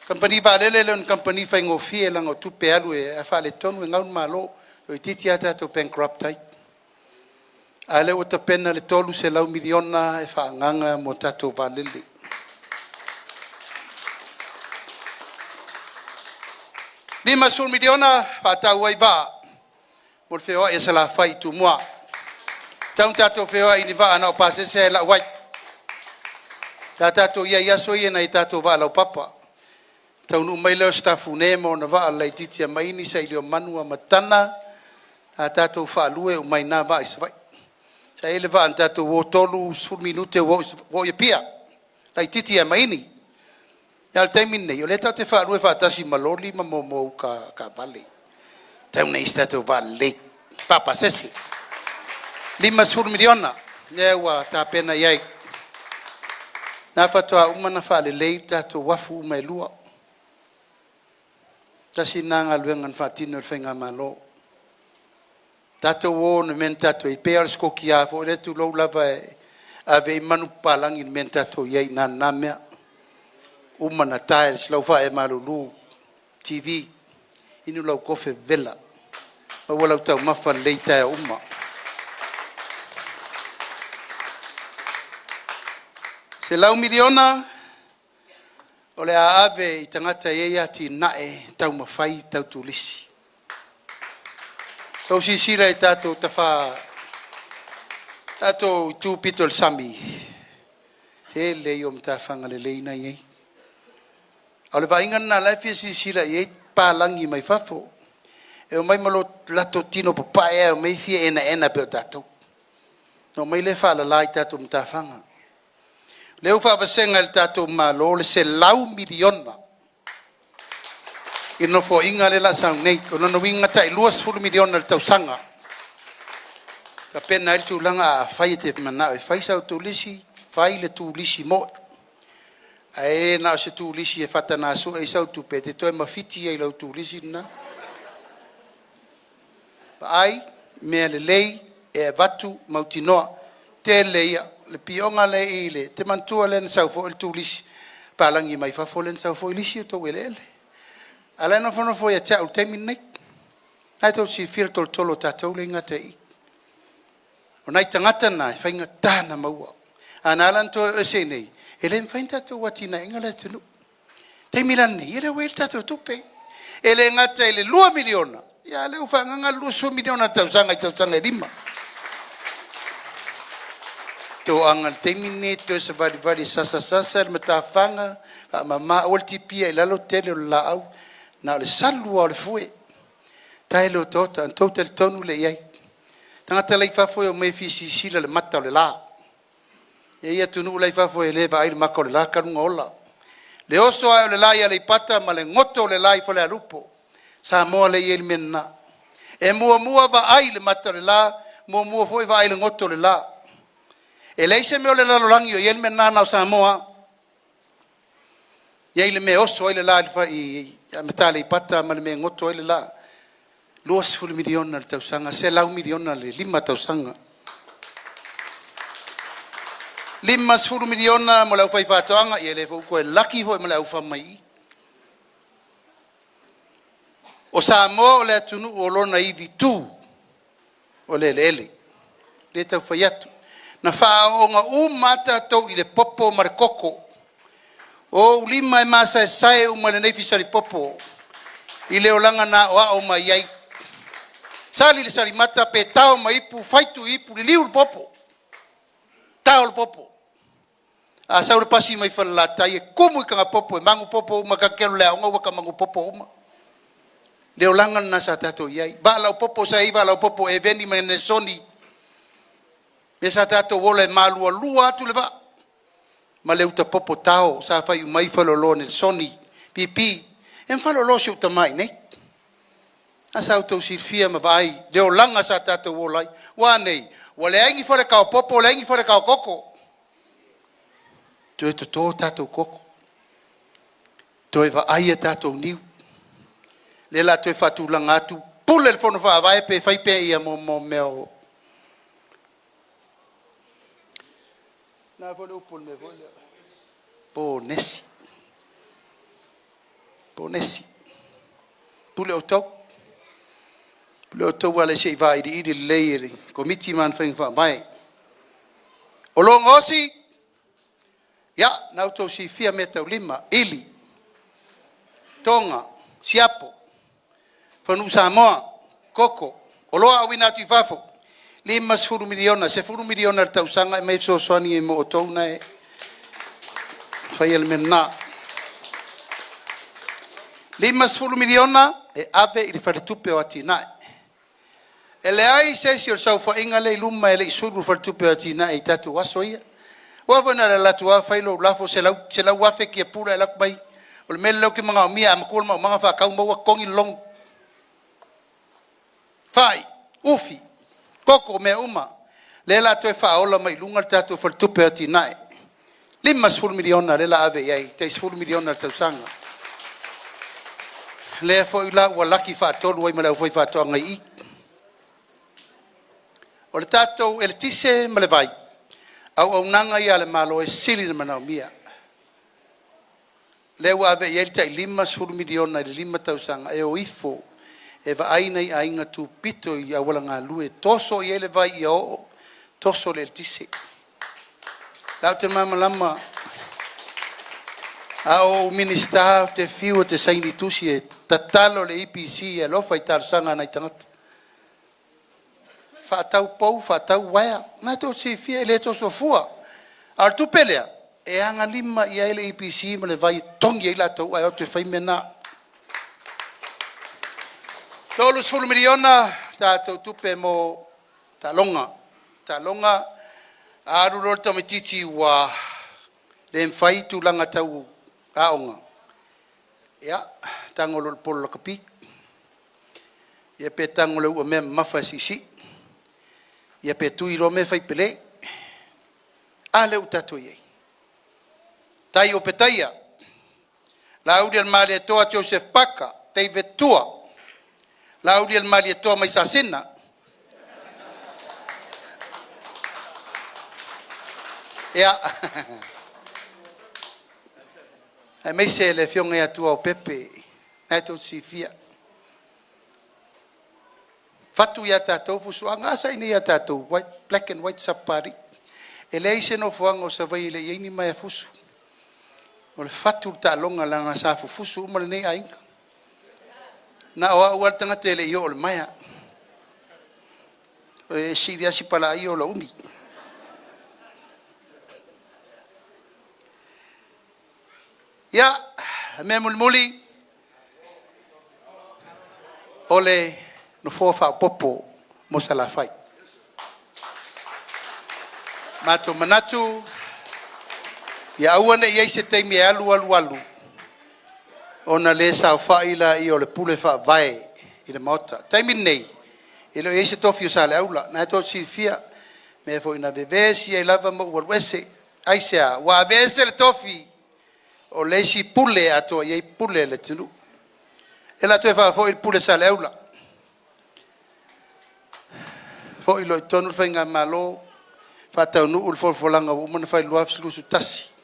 kamupani vaalele e le o ni kamupani faigofie leaga o tupe alu, a faaletonu e gau le Malo, toeitiiti lava tatou bankrupt ai. A o lea ua tapena le $300 miliona e faaagaaga mo tatou vaalele. E $50 miliona e faatau ai vaa mo le feoai o Salafai i Tumua. E tatau ona tatou feoai i ni vaa na o pasese ae lau ai. Sa tatou i ai i aso ia i nai a tatou vaa laupapa, e taunuu mai lea o Sitafune ma ona vaa laitiiti a Maini, Sailiomanu, Amataga, a tatou faalue, e uma ai i ina vaa i Savaii. Sa i ai le vaa na tatou o e 30 minute ua oo i Apia, laitiiti lava e Maini. A o le taimi lenei, o lea tatou te faalue faatasi ma loli ma uka taavale. E tatau ona i ai se tatou vaa lelei faapasese. $50 miliona lea ua tapena i ai. O lena faatoa uma ona faalelei tatou uafu uma e lua. Tasi lena galuega na faatino e le faigamalo. Tatou o i le mea na tatou i ai, e pei lava o le skotia foi lea tulou lava, e ave ai manupapalagi i le mea na tatou i ai i ina i lena mea. Uma ona tiles lau faaee malulu, TV, inu lau kofe vevela, maua lau taumafa lelei i taeao uma. $100 miliona o le a ave i tagata e i ai atinae taumafai tau turisi. Ua outou silasila i tatou tafa, tatou itu pito i le sami, tele ia o matafaga lelei na e i ai. A o le vaaiga lena o la e fia silasila i ai papalagi mai fafo. E omai ma o latou tino papae lava e omai fia enaena e pei o tatou, ona omai lea faalala i tatou matafaga. O lea ua faavasega e le tatou Malo le $100 miliona i le Nofoaiga lea o le a sau nei. O lona uiga e tai $20 miliona i le tausaga e tapena ai le tulaga. Afai e te manao e fai sau turisi, fai le turisi moi, ae le na o se turisi e faataga sue ai sau tupe, e te toe mafiti ai i lau turisi lena. Vaai mea lelei e avatu mautinoa. Tele ia, le pioga lea e i i, e te manatua lea na sau foi le turisi palagi mai fafo lea na sau foi lisi outou eleele, a o la e nofonofo ia te au i le taimi lenei. O lena tou te silafia le tolotolo o tatou lea e gata i i. O nai tagata na e faigata ona maua. Ae na ala ona toe o ese i inei, e le mafai ona tatou atinaeina le atunuu. O le taimi la lenei, o lea ua i ai le tatou tupe. E le gata i le $2 miliona, a o lea ua faaagaaga le $20 miliona i le tausaga i tausaga e 5. Toaga i le taimi lenei e te toe savalivali e sasasa le matafaga, faamama, aua le tipiina i lalo le tele o le laau, na o le salu lava o le fue, tae le otaota ona outou talitonu lea i ai. Tagata la e i fafo e omai e fia silasila i le mata o le la. E i ai atunuu la e i fafo e le vaai i le mata o le la talu ona ola. Le oso ae o le la i Aleipata ma le goto o le la i Falealupo, o Samoa lea e i ai le mea lena. E muamua vaai i le mata o le la, muamua foi vaai i le goto o le la. E leai se mea o le lalolagi o i ai le mea lena, na o Samoa lava. E i ai le mea e oso ai le la i Aleipata ma le mea e goto ai le la. E $20 miliona i le tausaga, $100 miliona i le 5 tausaga. $50 miliona mo le aufaifaatoaga, ia o lea foi ua toe laki foi ma le au fam mai i i. O Samoa o le atunuu o lona ivi tu o le eleele. E le tau fai atu. Na faaaooga uma lava tatou i le popo ma le koko. O ou lima e masaesae uma i lenei fisalipopo i le olaga na aoao mai ai. Sali le salimata pe tao ma ipu, faitu i ipu, liliu le popo, tao le popo. A sau le pasi mai Falelatai e tumu i tanapopo e magupopo uma ta te alu i le aoga ua magupopo uma. Le olaga lena sa tatou i ai. Vaa laupopo sa i ai vaa laupopo o Eveni ma Enesoni, lea sa tatou ola e malualua atu le vaa ma le uta popo tao sa fai uma ai faleoloa o Nenesoni, pipi ma faleoloa o si ou tama i inei. A sa outou silafia ma vaai le olaga sa tatou ola ai. Ua a nei? Ua leai ni fale taopopo leai ni fale taokoko, toe toto tatou koko, toe vaai a tatou niu, lea la toe faatulaga atu, pule le Fono Faavae pe fai pe ia mo mo mea o ponesi. Ponesi, pule outou, pule outou ale se i vailiili lelei e le Komiti ma ana faiga faavae. O lo gaosi, ia na outou silafia meataulima, ili, toga, siapo, fanu Samoa, koko, oloa auina atu i fafo, $50 miliona, $10 miliona i le tausaga e aumai e fesoasoani mo outou na e faia le mea lena. $50 miliona e ave i le Faletupe o Atinae. E leai se isi o le saofaiga lea i luma e le i sulu i le Faletupe o Atinae i tatou aso ia. Aua foi na ona e alu atu lava fai lou lafo $100,000 tiapula e alu atu fai, o le mea lea ou te manaomia, a matua le maumaga faatau maua totogi le loan. Fai, ufi, koko, mea uma. Lea o le a toe faaola mai i luga le tatou Faletupe o Atinae, $50 miliona lea o le a ave i ai, tai $10 miliona i le tausaga. Lea foi la ua laki faatolu ai ma le aufaifaatoaga i i. O le tatou eletise ma le vai, o auaunaga ia a le Malo e sili ona manaomia. Lea ua ave i ai le tai $50 miliona i le 5 tausaga e o ifo e vaai nai aiga tupito i auala galue e toso i ai le vai ia oo, toso le eletise. O lea ou te malamalama, a o ou Minisita ou te fiu ou te saini tusi e tatalo i le EPC e alofa i talosaga a nai tagata, faatau pou, faatau uaea. O lena tou te silafia e le toso fua. A o le tupe lea, e agalima i ai le EPC ma le Vai e totogi ai latou ae o atu e fai mea na. $30 miliona tatou tupe mo taaloga. Taaloga, a alu loa le tamaitiiti ua le mafai tulaga tau aoga, ia tago loa i le polo lakapi, ia pe tago i le uamea mamafa e siisii, ia pe tui loa mea e fai pele. A lea ua tatou i ai? Tai o Petaia, Laaulialemalietoa Joseph Parker, David Tua, Laaulialemalietoa Maisasina. Ia, aemaise le afioga ia Tuaopepe, lena tou te silafia, fatu ia tatou fusuaga. A sa i inei ia tatou, black and white sapapalii. E leai se nofoaga o Savaii e le i i ai ni maea fusu. O le fatu le taaloga leaga sa fufusu uma lenei aiga. Na o au lava le tagata e le i oo i le maea. E sili lava si palaa ia o lou umi. Ia, o le mea mulimuli, o le nofoa faaopoopo mo Salafai. Matou te manatu, ia aua ne i i ai se taimi e alu alu alu ona le saofai lea o le pule faavae i le Maota. O le taimi lenei, e le o i ai se tofi o Saleaula. O lena tou te silafia le mea foi na vevesi ai lava ma ou alu ese. Aisea? Ua aveese le tofi o le isi pule e atoa i ai pule a le atunuu. O lea o le a toe faafoi le pule a Saleaula, foi loa i totonu le faigamalo faataunuu le folafolaga ua uma ona fai i le 2021.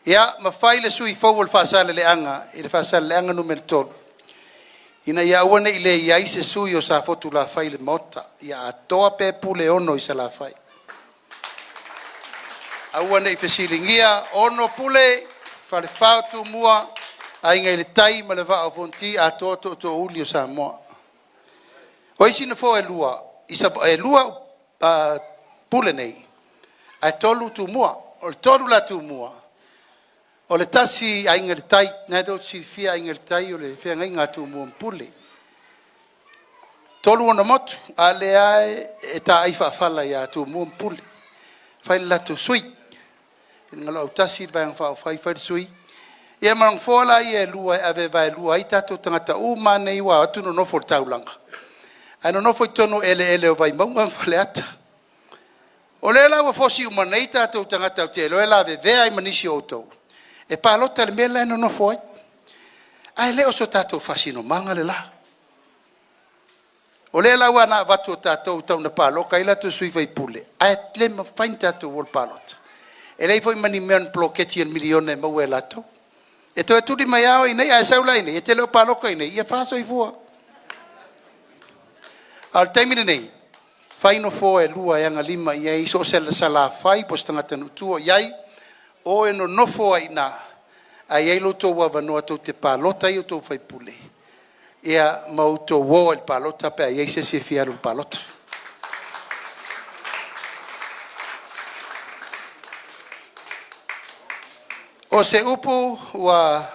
Ia ma fai le sui fou o le Faasaleleaga i le Faasaleleaga Nu.3, ina ia aua ne i le i ai se sui o Safotulafai i le Maota. Ia atoa pea pule e 6 i Salafai. Aua ne i fesiligia, e 6 pule, Falefa o Tumua, Aiga i le Tai ma le Vaa o Fonoti, atoa Tootoouli o Samoa. O isi nofoa e 2 i e 2 Pule nei, ae 3 Tumua. O le 3 la Tumua, o le tasi Aiga i le Tai, lena tou te silafia Aiga i le Tai o le feagaiga a Tumua ma Pule. 3 ona motu, a o lea e taai faafala ia Tumua ma Pule, fai le latou sui. Finagalo autasi le Vaega Faaupufai fai le sui, ia ma nofoa la ia e 2 e ave e vaelua ai tatou tagata uma lava nei ua o atu nonofo i le taulaga ae nonofo i totonu o eleele o Vaimauga ma Faleata. O lea la ua fosi uma nei tatou tagata ou te iloa e lavevea ai ma nisi o outou e palota i le mea la e nonofo ai, ae le o so tatou faasinomaga le la. O lea la ua na avatu o tatou tau ina palota ai latou sui faipule, ae le mafai ona tatou o i le palota. E leai foi ma ni mea na poloketi i le miliona e maua e latou. E toe tuli mai lava oe i inei, a e sau la i inei e te le o palota i inei, ia fa soifua. A o le taimi lenei, fai nofoa e 2 e agalima i ai so o se Salafai po o se tagatanuu tua o i ai, o e nonofo ai i ina, ae i ai lo outou avanoa tou te palota ai i a outou sui usufono ma outou o ai i le palota pe a i ai se isi e fia alu i le palota. O se upu ua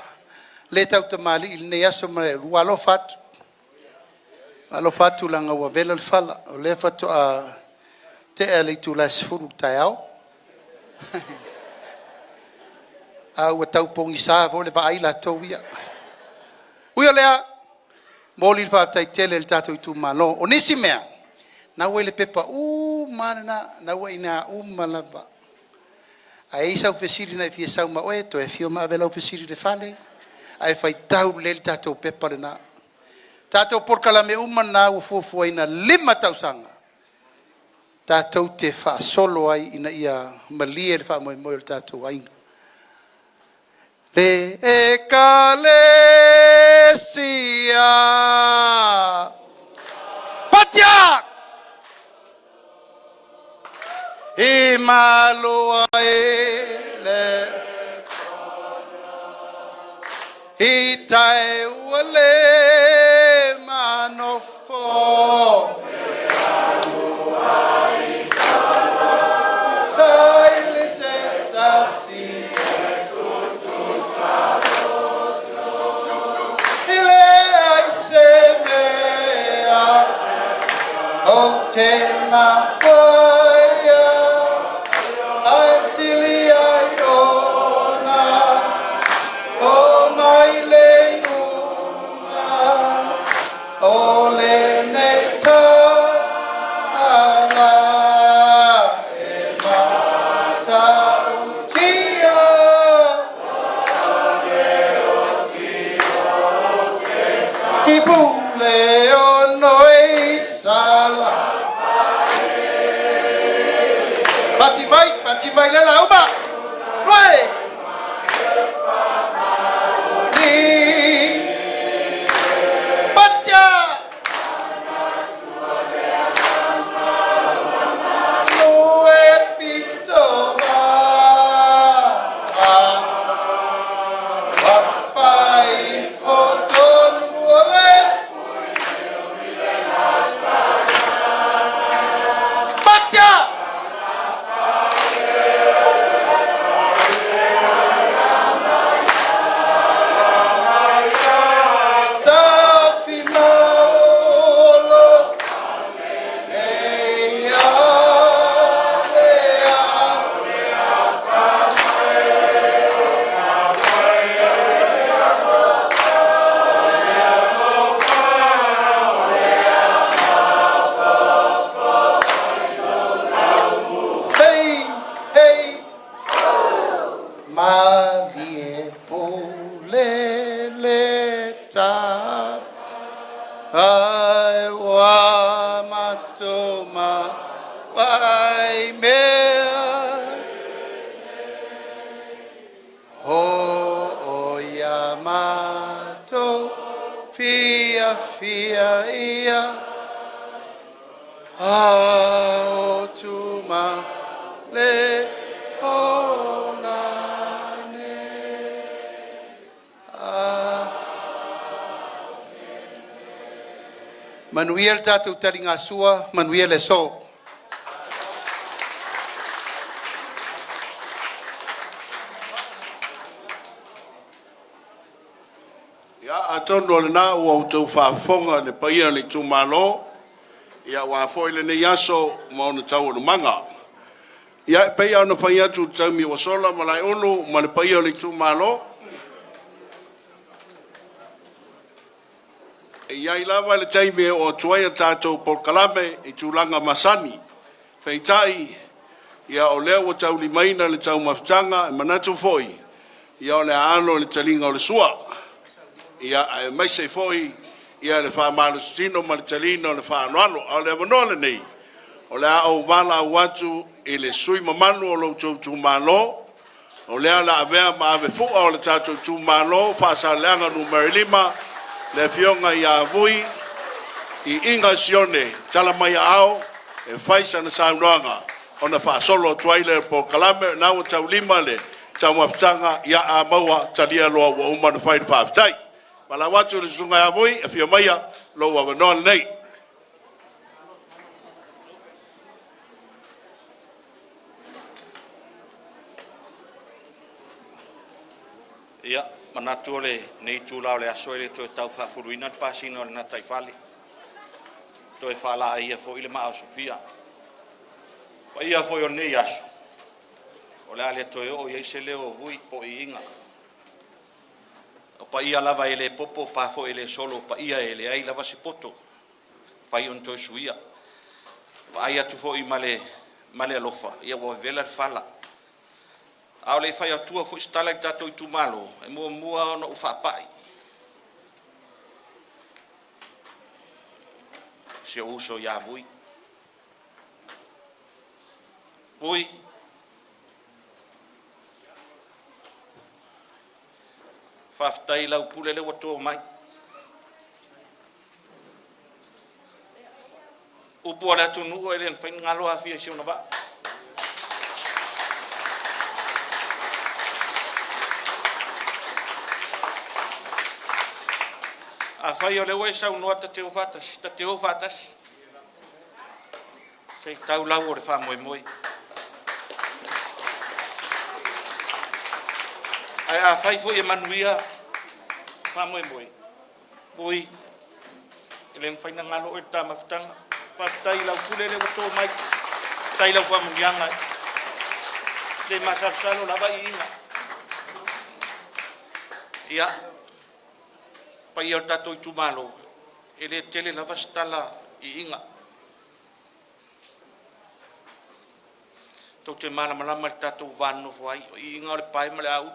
le tautamalii i lenei aso ma ua alofa atu, alofa atu leaga ua vela le fala, o lea faatoa tea le itula e 10:00 i le taeao, a ua tau pogisa foi le vaai latou ia. Ui o lea, e momoli le faafetai tele i le tatou itumalo. O nisi mea, lena ua i le pepa uma lava lena, lena ua i ina uma lava. A i ai sau fesili na e fia sau ma oe, toe afio ma ave lau fesili i le fale, ae faitau lelei le tatou pepa lena. O tatou polokalame uma na ua fuafuaina 5 tausaga, tatou te faasolo ai ina ia malie le faamoemoe o le tatou aiga. Le Ekalesia. Patia! I malua e le i tai ua le manofo, sai le se tasi i leai se mea ou te mafaia ae sili ai ona o mai le iuga o lenei tala e matautia. I pule o noi sala. Pati mai, pati mai le lauma. Lui! Ni patia! Nue pito ma. Whawhai fo tonu o le Patia! Tafi maolo e ia lea. Hey, hey, malie pule le ta ai ua mato ma vai mea ho o ia mato fia fia ia a o tuma le o lane. A. Manuia le tatou taligasua, manuia le aso. Ia atonu o lena ua outou faafofoga i le paia o le itumalo aua foi lenei aso ma ona taualumaga. Ia, e pei lava ona fai atu i le taimi ua sola Malaeulu ma le paia o le itumalo, e i ai lava le taimi e oo atu ai a tatou polokalame i tulaga masani. Peitai, ia o lea ua taulimaina le taumafataga, e manatu foi ia o le a alo i le taliga o le sua, aemaise ai foi le faamalositino ma le taliga o le faaaloalo. A o le avanoa lenei, o le a ou valaau atu i le sui usufono mamalu o lo outou itumalo o lea o le a avea ma avefua o le tatou itumalo o Faasaleleaga 5, le Afioga ia Vui Iiga Sione e tala mai aao e fai sana saunoaga ona faasolo atu ai lea o le polokalame. O lena ua taulima le taumafataga, ia a maua, talia loa ua uma ona fai le faafetai. Valaau atu i le Susuga ia Vui, afio maia, lou avanoa lenei. Ia, e manatu o lenei itula o le aso e le toe tau faafuluina le pasina o le gataifale, toe faalaia foi le maa o Sofia. O paia foi o lenei aso, o le a le toe oo i ai se leo o Vui po o Iiga. O paia lava e le popo o pa foi e le solo, o paia e leai lava se poto e mafai ona toe suia. E vaai atu foi ma le alofa, ia ua vevela le fala. A o le i fai atua foi se tala i le tatou itumalo, e muamua ona ou faapai i si ou uso ia Vui. Vui, faafetai i lau pule lea ua to mai. O upu a le atunuu e le mafai ona galo Afia i si ona vaa. Afai o lea ua e saunoa ta te o faatasi, ta te o faatasi, se i tau lau o le faamoemoe. Ae afai foi e manuia le faamoemoe, Vui, e le mafai ona galo oe i le ta mafutaga. Faafetai i lau pule lea ua to mai, faafetai i lau faamanuiaga, e le masalosalo lava Iiga. Ia, le paia o le tatou itumalo, e le tele lava se tala Iiga. Tou te malamalama i le tatou va nonofo ai, o Iiga o le pae ma le auli,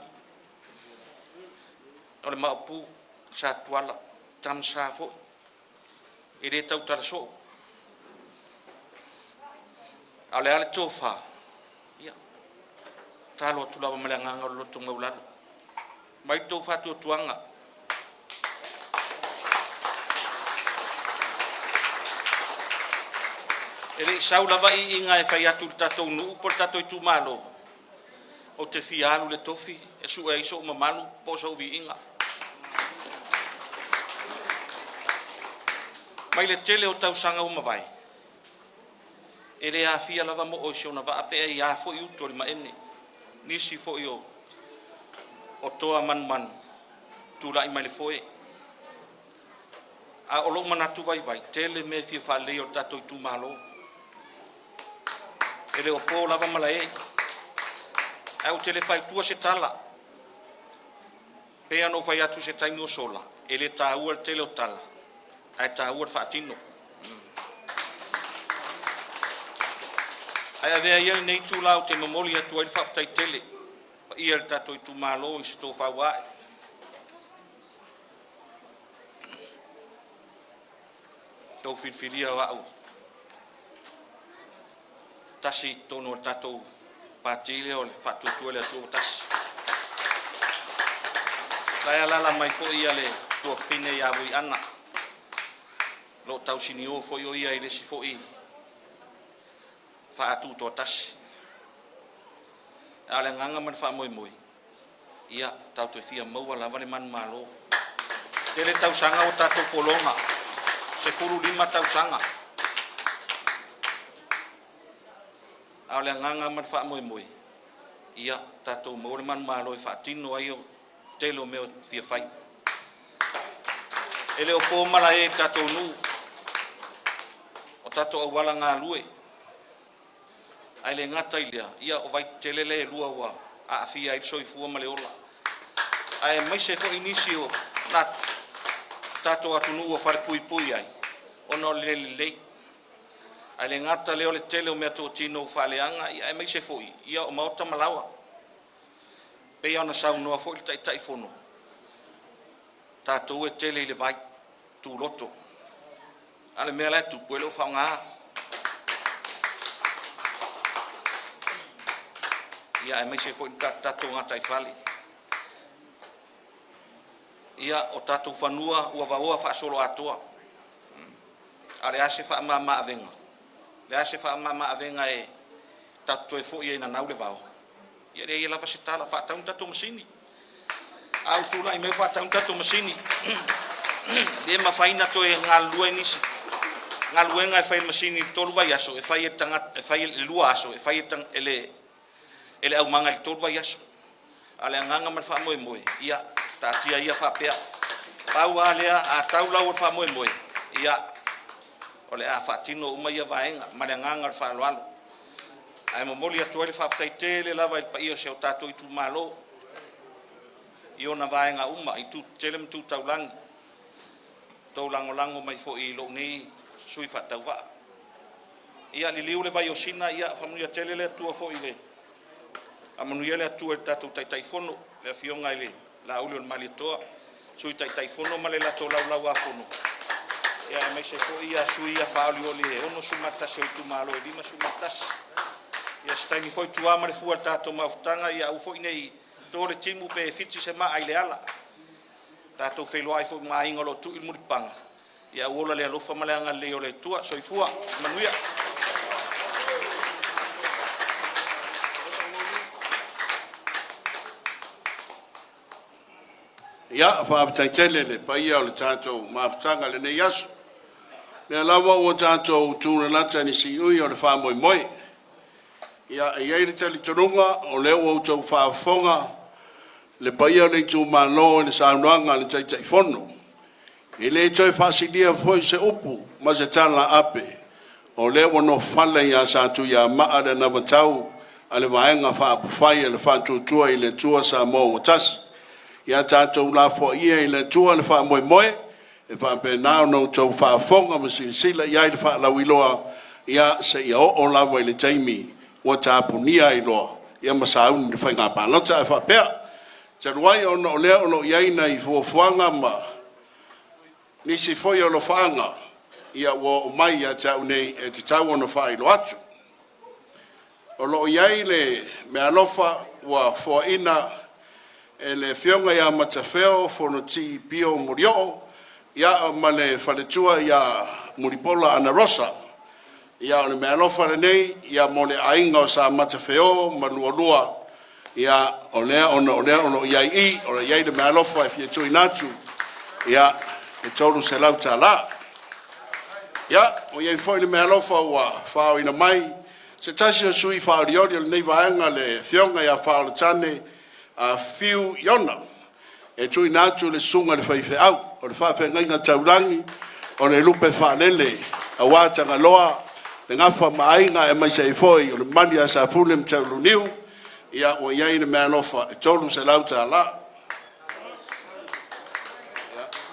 o le Maopu, Sa Tuala, Tanuvasa foi, e le tautala soo. A o le a le tofa? Ia, e tatalo atu lava ma le agaga o le loto maualalo, aumai lo outou faatuatuaga E le i sau lava Iiga e fai atu i le tatou nuu po o le tatou itumalo, ou te fia alu i le tofi e sue ai sou mamalu po o sou viiga. Mai le tele o tausaga ua mavae, e le aafia lava moo i si ona vaa pe i a foi utu a le maene, nisi foi o toa manumanu tulai mai le foe. A o lou manatu vaivai, tele mea e fia faaleleia o le tatou itumalo. E le o po lava malae, ae ou te le faitua se tala. E pei lava ona ou fai atu i se taimi ua sola, e le taua le tele o tala, ae taua le faatino. Ae avea ia lenei itula ou te momoli atu ai le faafetai tele i le paia o le tatou itumalo i se tofa ua ae, i le tou filifilia o a'u e tasi i totonu o le tatou Pati lea o le Faatuatua i le Atua Samoa ua Tasi. O la e alaala mai foi le tuafafine ia Vui Anna, o lo o tausinio foi o ia i le isi foi faatutoatasi. A o le agaga ma le faamoemoe, ia tatou te fia maua lava le manumalo. Tele tausaga ua tatou pologa. 15 tausaga. A o le agaga ma le faamoemoe, ia tatou maua le manumalo e faatino ai le tele o mea e fia fai. E le o po malae i le tatou nuu, o tatou auala galue, ae le gata i lea, ia o vaitetele lea e 2 ua aafia ai le soifua ma le ola, aemaise foi nisi o tatou atunuu ua falepuipui ai ona o le le lelei. Ae le gata lea o le tele o meatotino ua faaleaga, aemaise foi ia o maota ma laoa. E pei ona saunoa foi le Taitaifono, tatou e tele i le vai tuloto, a o le mea la e tupu e le o faaaogaina. Ia aemaise foi le tatou gataifale. Ia, o tatou fanua ua vaoa faasoloatoa. A o le a se faamama-avega? O le a se faamama-avega e tatou te toe foi ai e nanau le vao? Ia e leai lava se tala, faatau ni tatou masini. A ua tulai mai ua faatau ni tatou masini, e le mafai ona toe galulue nisi. O galuega e fai e le masini i le 3 vaiaso, e fai e le tagata e fai i le 2 aso, e fai e le e le aumaga i le 3 vaiaso. A o le agaga ma le faamoemoe, ia taatia ia faapea. Pau lava lea, a tau lau o le faamoemoe, ia o le a faatino uma ia vaega ma le agaga o le faaaloalo. Ae momoli atu ai le faafetai tele lava i le paia o si o tatou itumalo i ona vaega uma i tu tetele ma tu taulaga, tou lagolago mai foi i lou nei sui faatauvaa. Ia liliu le vai o Sina, ia faamanuia tele le Atua foi i le faamanuia le Atua i le tatou Taitaifono, le Afioga i le Laaulialemalietoa, Sui Taitaifono ma le latou Laulau-a-Fono, aemaise foi sui ia faaolioli e 61 o itumalo e 51. Ia, se taimi foi tua ma le fua i le tatou mafutaga, ia aua foi ne i to le timu pe fiti se maa i le ala. Tatou feiloai foi ma aiga o lo o tui le mulipapaga, ae ou ola i le alofa ma le agalelei o le Atua. Soifua ma ia manuia. Ia, faafetai tele i le paia o le tatou mafutaga i lenei aso. O lea lava ua tatou tulalata i le siui o le faamoemoe. Ia, e i ai le talitonuga o lea ua outou faafofoga le paia o le itumalo i le saunoaga a le Taitaifono. E le toe faasilia foi se upu ma se tala ape, o lea ua nofo fale ia Satuiamaa le anavatau a le Vaega Faaupufai a le Faatuatua i le Atua Samoa ua Tasi. Ia tatou lafoai ia i le Atua le faamoemoe e faapena ona outou faafofoga ma silasila i ai i le faalauiloa, ia seia oo lava i le taimi ua tapunia ai loa ia ma sauni i le faiga palota. Ae faapea, talu ai ona o lea o lo o i ai nai fuafuaga ma nisi foi o alofaaga ua oo mai ia te au nei e tatau ona faailoa atu. O lo o i ai le meaalofa ua foaina e le Afioga ia Matafeo Fonoti Pio Murioo ia ma le faletua ia Mulipola Anarosa. Ia, o le meaalofa lenei mo le aiga o Sa Matafeo ma Lualua, ia o lea ona o lea o lo o i ai i i, o lo o i ai le meaalofa e fia tuuina atu, ia, e $300. Ia, ua i ai foi le meaalofa ua faaaoina mai e se tasi o sui faaolioli o lenei vaega le Afioga ia Faaolotane Fiu Iona e tuuina atu i le Susuga i le Faifeau o le Faafeagaiga Taulagi o le Lupe Faalele aua Tagaloa le Gafa ma Aiga aemaise ai foi o le mamalu ia Safune ma Taulauniu. Ia, ua i ai le meaalofa e $300.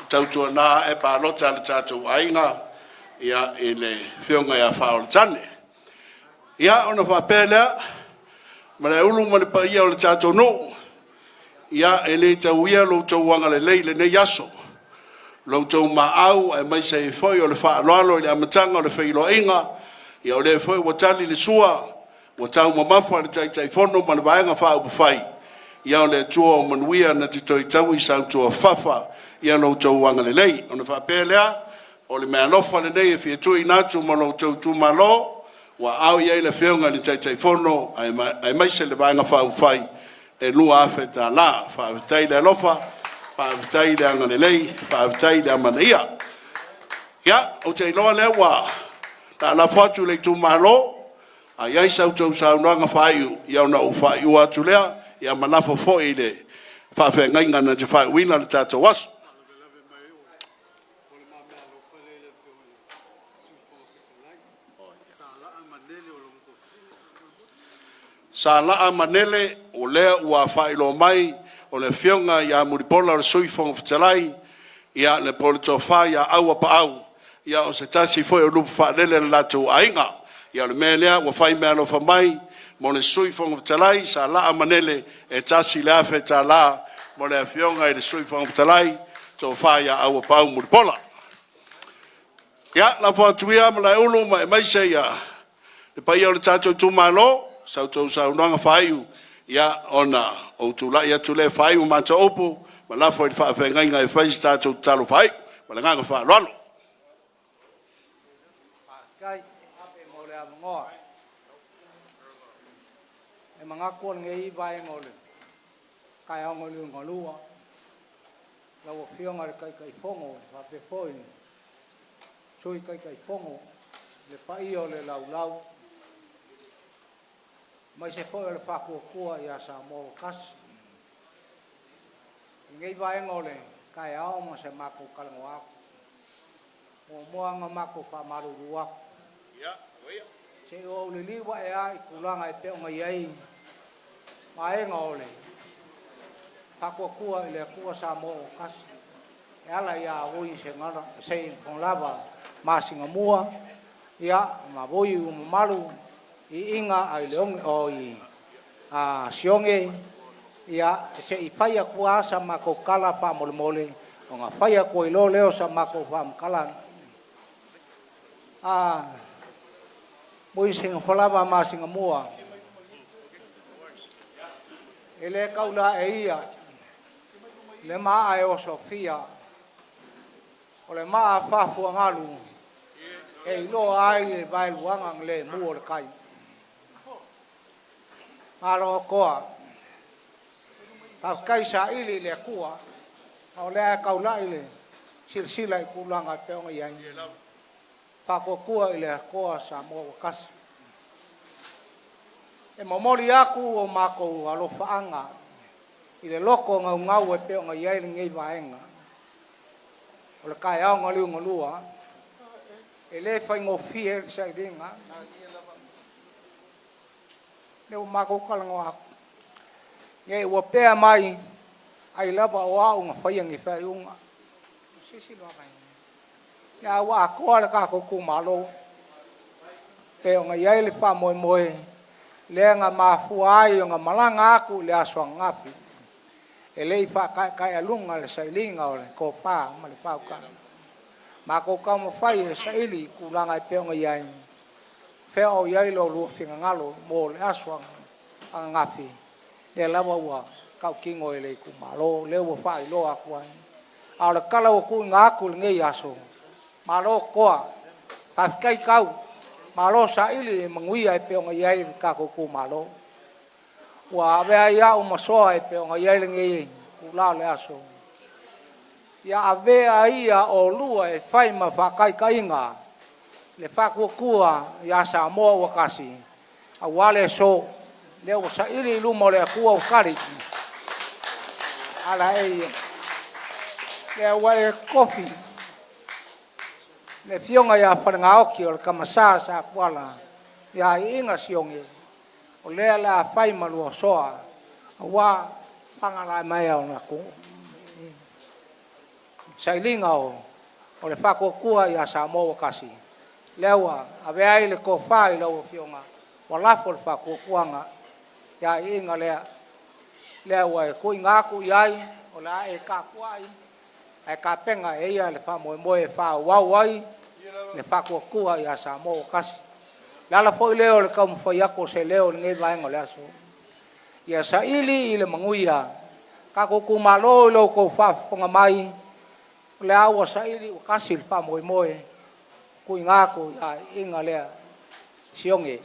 Tautuana a'e palota le tatou aiga i le Afioga ia Faaolotane. Ia ona faapea lea, Malaeulu ma le paia o le tatou nuu, ia e le tauia lo outou agalelei i lenei aso, lo outou maau aemaise ai foi o le faaaloalo i le amataga o le feiloaiga. Ia o lea foi ua tali le sua, ua taumamafa le Taitaifono ma le Vaega Faaupufai. Ia o le Atua o manuia na te toe taui i sau tuafafa lo outou agalelei. Ona faapea lea, o le meaalofa lenei e fia tuuina atu ma lo outou itumalo ua aao i ai le Afioga i le Taitaifono aemaise le Vaega Faaupufai e $2,000. Faafetai le alofa, faafetai le agalelei, faafetai le amanaia. Ia, ou te iloa lea ua lafo atu i le itumalo, a i ai sa outou saunoaga faaiu, ia ona ou faaiua atu lea, ia ma lafo foi i le faafeagaiga na te faaiuina le tatou aso. Salaa Manele, o lea ua faailoa mai o le afioga ia Mulipola o le Sui Fofoga Fetalai, ia le po o le Tofa Auapaau, ia o se tasi foi o lupe faalele a le latou aiga. Ia o le mea lea ua fai meaalofa mai mo le Sui Fofoga Fetalai, Salaa Manele, e $1,000 mo le afioga i le Sui Fofoga Fetalai, Tofa Auapaau Mulipola. Ia, lafo atu ia Malaeulu ma aemaise ia le paia o le tatou itumalo, sa outou saunoaga faaiu, ia ona ou tulai atu lea e faaiu matou upu ma lafo i le faafeagaiga e fai se tatou tatalo faaiu. Ma le agaga faaaloalo. Faafetai mo le avanoa. E manatu o lenei vaega o le taeao na liugaluga, lau Afioga i le Taitaifono faapea foi le Sui Taitaifono, le paia o le laulau, aemaise foi o le faatuatua ia Samoa ua tasi. I lenei vaega o le taeao ma se matou talanoa atu, muamua ona matou faamalulu atu, se i ou liliu ae lava i tulaga e pei ona i ai vaega o le Faatuatua i le Atua Samoa ua Tasi e ala ia Vui Seumanulava Masinamua, ia ma Vui ua mamalu Iiga Aileoga oi Sioge, ia se i fai atu lava sa matou tala faamolemole, ona fai atu ai loa lea o sa matou faamatalaga. Mulisinofalava Masinamua, e le taulaeia le maa e osofia, o le maa faafuagalu e iloa ai le vaeluaga na lemu o le tai. Malo toa. Faafetai saili i le Atua, a o lea e taulai le silasila i tulaga e pei ona i ai. Faatuatua i le Atua Samoa ua tasi. E momoli atu o matou alofaaga i le loto naunau e pei ona i ai lenei vaega. O le taeao na liugalua, e le faigofie le sailiga. Lea ua matou talanoa atu, ne i ua pea mai, ai lava o au na faia ni faaiuga. A ua atoa le tatou itumalo pei ona i ai le faamoemoe lea na mafua ai ona malaga atu i le aso ananafi e le i faataetaealuga le sailiga o le tofa ma le faautaga. Matou taumafai e saili tulaga e pei ona i ai, fea o i ai lo oulua finagalo mo le aso ananafi, lea lava ua tautino e le itumalo, lea ua faailoa atu ai. A o le tala ua tuuina atu i lenei aso, malo toa, faafetai tau, malo saili e manuia e pei ona i ai le tatou itumalo. Ua avea ai au ma soa e pei ona i ai lenei itula o le aso, ia avea ia oulua e fai ma faataitaiga le faatuatua ia Samoa ua tasi, aua le aso, lea ua saili i luma o le Atua ua tali. Ala e ia, lea ua e tofi le afioga ia Falenaoti o le Tamasa Satuala ia Iiga Sioge, o lea o le a fai ma lua soa, aua fagalaemaea o le atunuu. Sailiga o le faatuatua ia Samoa ua tasi, lea ua avea ai le tofa i lau afioga, ua lafo le faatuatuaga ia Iiga lea, lea ua e tuuina atu i ai, o le a e tapuai ae tapena e ia le faamoemoe e faaauau ai le faatuatua ia Samoa ua tasi. O le ala foi lea o le taumafai atu o se leo i lenei vaega o le aso, ia saili i le manuia tatou itumalo i lo outou faafofoga mai, o lea ua saili ua tasi le faamoemoe tuuina atu i aiga lea Sioge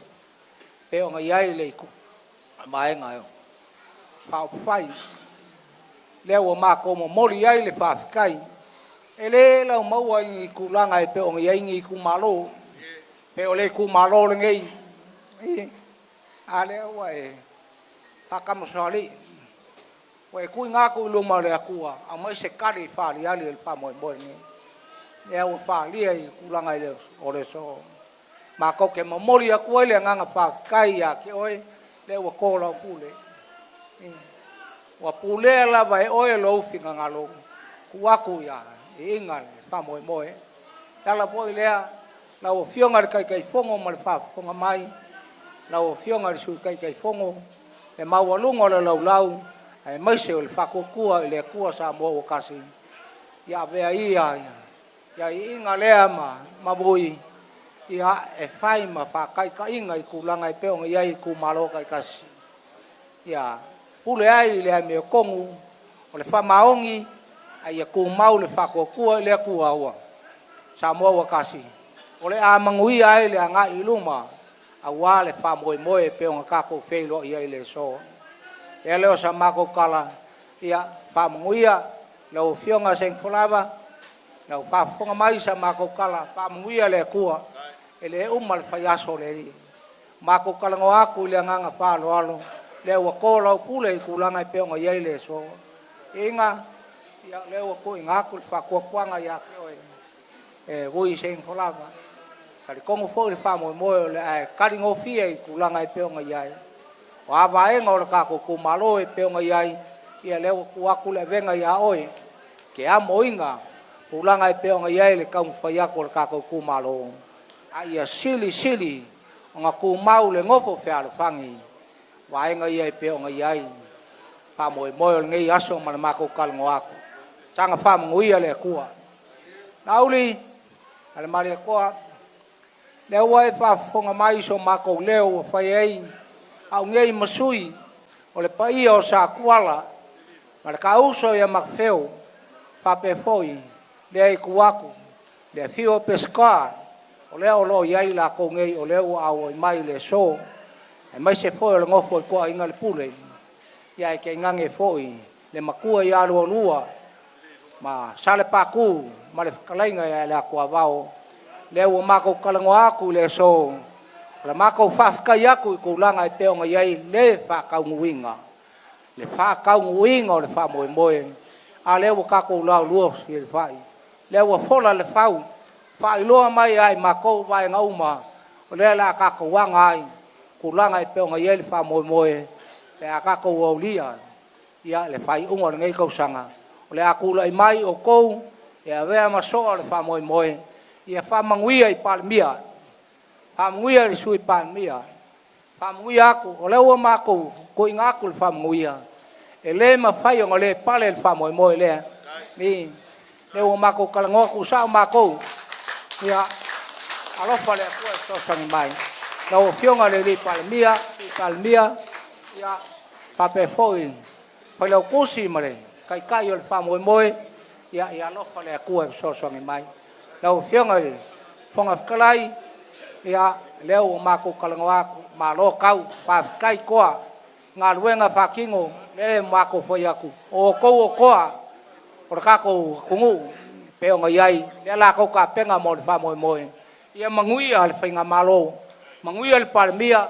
pei ona i ai le Vaega Faaupufai lea ua matou momoli ai le faafetai. E le laumaua i ni tulaga e pei ona i ai ni itumalo, pei o le itumalo lenei, a lea ua e faatamasoalii, ua e tuuina atu i luma o le Atua, aumai se tali faaaliali o le faamoemoe lenei. Lea ua faaalia i le tulaga o le aso. Matou te momoli atu ai le agaga faafetai ia te oe, lea ua to lau pule. Ua pulea lava e oe lou finagalo, tuu atu ia Iiga le faamoemoe. O le ala foi lea lau Afioga i le Taitaifono ma le faafofoga mai, lau Afioga i le Sui Taitaifono, le maualuga o le laulau aemaise o le Faatuatua i le Atua Samoa ua Tasi, ia avea ia iiga lea ma vui e fai ma faataitaiga i tulaga e pei ona i ai itumalo taitasi. Ia pule ai i le amiotonu o le faamaoni, a ia tumau le faatuatua i le Atua ua Samoa ua tasi, o le a manuia ai le agai i luma aua le faamoemoe e pei ona tatou feiloai ai i le aso. Ia lea o sa matou tala, ia faamanuia lau Afioga Seumanulava, lau faafofoga mai i sa matou tala, faamanuia le Atua, e le uma le faiaso o le Alii. Matou talanoa atu i le agaga faaaloalo, lea ua to lau pule i tulaga e pei ona i ai le aso. Iiga, ia o lea ua tuuina atu le faatuatuaga ia te oe, e Vui Seumanulava. E talitonu foi le faamoemoe o le a e taligofie i tulaga e pei ona i ai. O a vaega o le tatou itumalo e pei ona i ai, ia lea ua tuu atu le avega ia oe, e te amoina tulaga e pei ona i ai le taumafai atu a le tatou itumalo, a ia silisili ona tumau le nofo fealofani vaega ia e pei ona i ai faamoemoe o lenei aso ma le matou talanoa atu. Saga faamanuia le Atua. Laauli ma le Malietoa, lea ua e faafofoga mai i so matou leo ua fai ai au nei ma sui o le paia o Satuala ma le taauso ia Matafeo, faapea foi lea itu atu, le afio o Peseta, o lea o lo o i ai i latou nei o lea ua auai mai i le aso, aemaise foi o le nofo a ituaiga le pule, ae tainane foi le matua ia Lualua ma Salepatu ma le fetalaiga ia Leatuavao. Lea ua matou talanoa atu i le aso, o le matou faafetai atu i tulaga e pei ona i ai le faataunuuina, le faataunuuina o le faamoemoe, a lea ua tatou laulua fesilafai, lea ua fola le fau, faailoa mai ia i matou vaega uma, o lea o le a tatou aga ai i tulaga e pei ona i ai le faamoemoe pe a tatou aulia le faaiuga o lenei tausaga. O le a tulai mai outou e avea ma soo o le faamoemoe, ia faamanuia i Palemia, faamanuia i le Sui Palemia, faamanuia atu. O lea ua matou tuuina atu le faamanuia, e le mafai ona le pale le faamoemoe lea. O lea ua matou talanoa tuusao matou, ia alofa le Atua e fesoasoani mai. Lau Afioga i le Palemia, Sui Palemia, ia faapea foi le Failautusi ma le Taitai o le faamoemoe, ia alofa le Atua e fesoasoani mai. Lau Afioga i le Fofoga Fetalai, ia o lea ua matou talanoa atu, malo tau, faafetai toa i galuega faatino, lea ua matou fai atu, o outou o toa o le tatou atunuu e pei ona i ai lea la outou tapena mo le faamoemoe. Ia manuia le faigamalo, manuia le Palemia,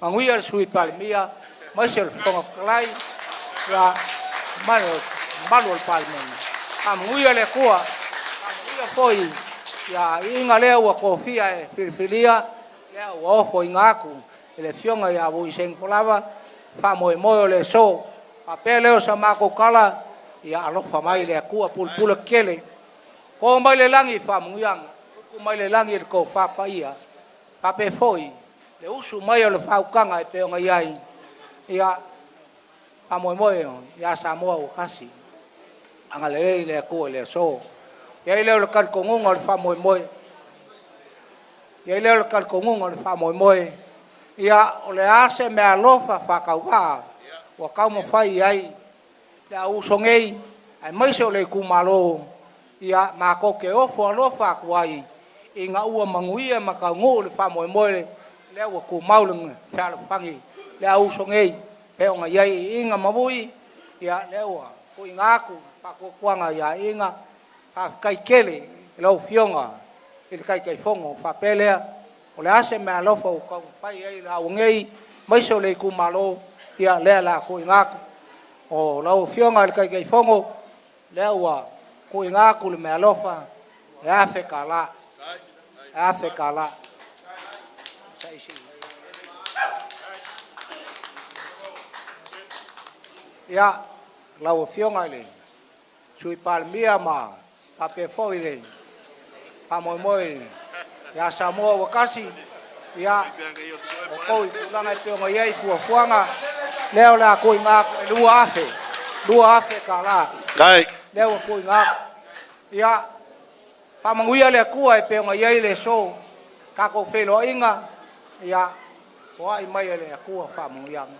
manuia le Sui Palemia, aemaise o le Fofoga Fetalai ma le mamalu o le Palemene. Faamanuia le Atua, faamanuia foi ia iiga lea ua tofia e filifilia, lea ua ofoina atu e le Afioga ia Vui Seumanulava le faamoemoe o le aso. Faapea lea o sa matou tala, ia alofa mai le Atua pulepule tetele, to mai le lagi faamanuiaga, utu mai le lagi le tofa paia, faapea foi le usu mai o le faautaga e pei ona i ai ia faamoemoe ia Samoa ua tasi. Agalelei le Atua i le aso. I ai lea o le talitonuga o le faamoemoe, i ai lea o le talitonuga o le faamoemoe, ia o le a se meaalofa faatauvaa ua taumafai i ai le au uso nei aemaise o le itumalo, ia matou te ofo alofa atu ai ina ua manuia ma taunuu le faamoemoe lea ua tumau le fealofani le au uso nei pei ona i ai Iiga ma Vui, ia lea ua tuuina atu le faatuatuaga ia Iiga. Faafetai tele i lau Afioga i le Taitaifono. Ona faapea lea, o le a se meaalofa ua taumafai ai i nei aemaise o le itumalo, ia o lea o le a tuuina atu. O lau Afioga i le Taitaifono, lea ua tuuina atu le meaalofa e $1,000, $1,000. Ia, lau Afioga i le Sui Palemia ma faapea foi le faamoemoe ia Samoa ua tasi, ia, o outou i tulaga e pei ona i ai fuafuaga, lea o le a tuuina atu e $2,000, $2,000 lea ua tuuina atu. Ia faamanuia le Atua e pei ona i ai le aso, tatou feiloaiga, ia foai mai e le Atua faamanuiaga.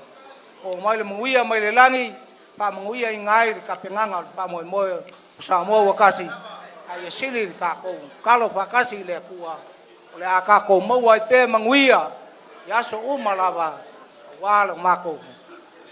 Oo mai le manuia mai le lagi, faamanuiaina ai le tapenaga o le faamoemoe o Samoa ua tasi, a ia sili le tatou tatalo faatasi i le Atua, o le a tatou maua ai pea manuia i aso uma lava aua le matou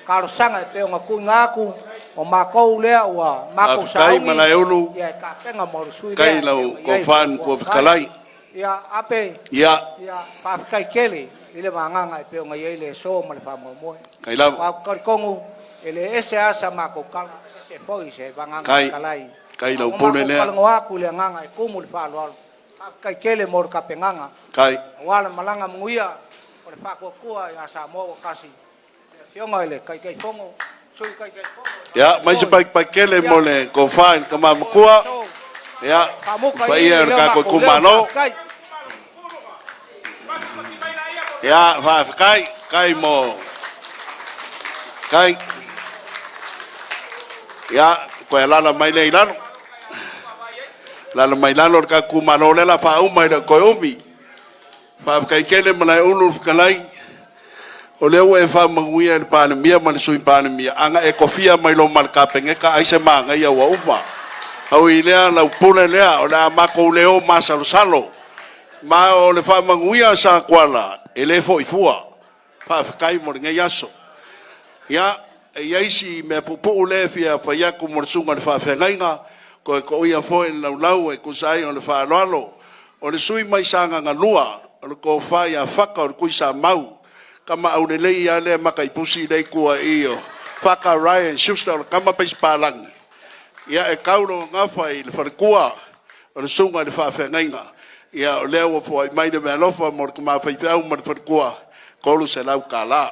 talosaga e pei ona tuuina atu, o matou lea ua matou Faafetai sauni Malaeulu, ia e tapena mo le sui kai lea e pei lau ona i ai tofa i le fuafuaga. Matua Fetalai. Ia, Ape, Ia, ia, faafetai tele i le vagaga e pei ona i ai le aso ma le faamoemoe. kai lava, Aua ou te talitonu e le ese lava sa matou tala, ese foi se vagaga kai, fetalai. kai A lau ua pule matou lea, talanoa atu i le agaga e tumu le faaaloalo. Faafetai tele mo le tapenaga kai. aua le malaga manuia o le Faatuatua ia Samoa ua tasi, le Afioga i le Taitaifono, Sui Taitaifono Ia, faapea mai se foi. paikepaikele Ia, mo le tofa i le tama mo le matua. aso, Ia, faamuta i paia i i le le tatou matou leo, itumalo. faafetai. Ia, faafetai, kai mo, kai. Ia, toe alaala mai lea i lalo. Alaala mai lalo le tatou itumalo lea o le a faauma e le o toe umi. Faafetai tele Malaeulu le fetalai, o lea ua e faamanuia i le Palemia ma le Sui Palemia, ana e tofia mai loa ma le Kapeneta, ai se manaia ua uma. Ui i lea, lau pule lea, o le a matou le o masalosalo, ma o le faamanuia a Satuala, e le foi fua. Faafetai mo lenei aso. Ia, e i ai si mea puupuu lea e fia fai atu mo le susuga i le faafeagaiga, toe toia foi le laulau e tusa ai o le faaaloalo. O le sui usufono mai Sagaga 2, o le tofa ia Faka o le Tuisamau, tama aulelei lava lea mataipusi lea i tua i i o Faka Ryan Schuster, o le tama Paisipalagi, ia e tau lona gafa i le faletua o le susuga i le faafeagaiga. Ia o lea ua foai mai le meaalofa mo le tama faifeau ma le faletua, $300.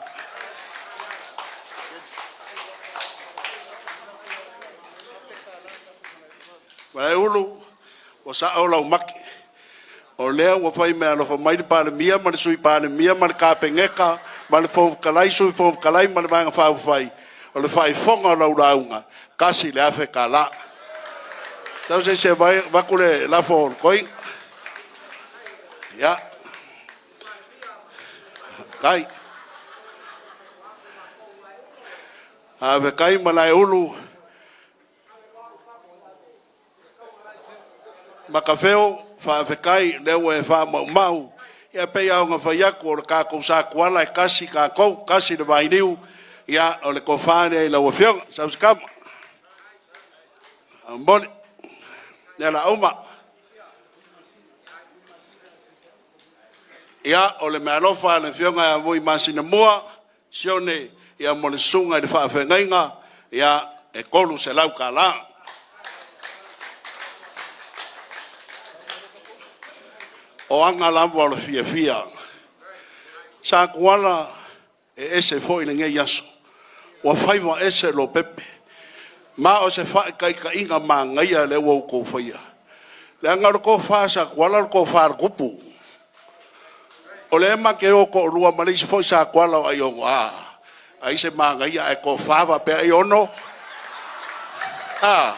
Malaeulu, ua sao lau mati, o lea ua fai meaalofa mai le Palemia ma le Sui Palemia ma le Kapeneta ma le Fofoga Fetalai, Sui Fofoga Fetalai ma le Vaega Faaupufai, o le faaifoga o lau lauga, e $1,000. Sau se i avatu le lafo a le toeaina. Ia, faafetai. Faafetai Malaeulu Matafeo, faafetai o lea ua e faamaumau. Ia e pei lava ona fai atu, o le tatou sa Tuala e tasi tatou, tasi le vailiu, ia o le tofa lea i lau Afioga. Sau se tama. Faamolemole. Ia o le a uma. Ia, o le meaalofa a le Afioga ia Vui Masinamua Sione ia mo le susuga i le faafeagaiga, ia e $300. O aga lava o le fiafia. Sa Tuala, e ese foi lenei aso, ua faiva ese Lopepe, ma o se faataitaiga manaia lea ua outou faia, leaga o le tofa a Satuala o le tofa a le tupu. O lea ma te o toalua ma le isi foi Satuala o Aiono, a, ai se manaia ae tofa faapea Aiono, a,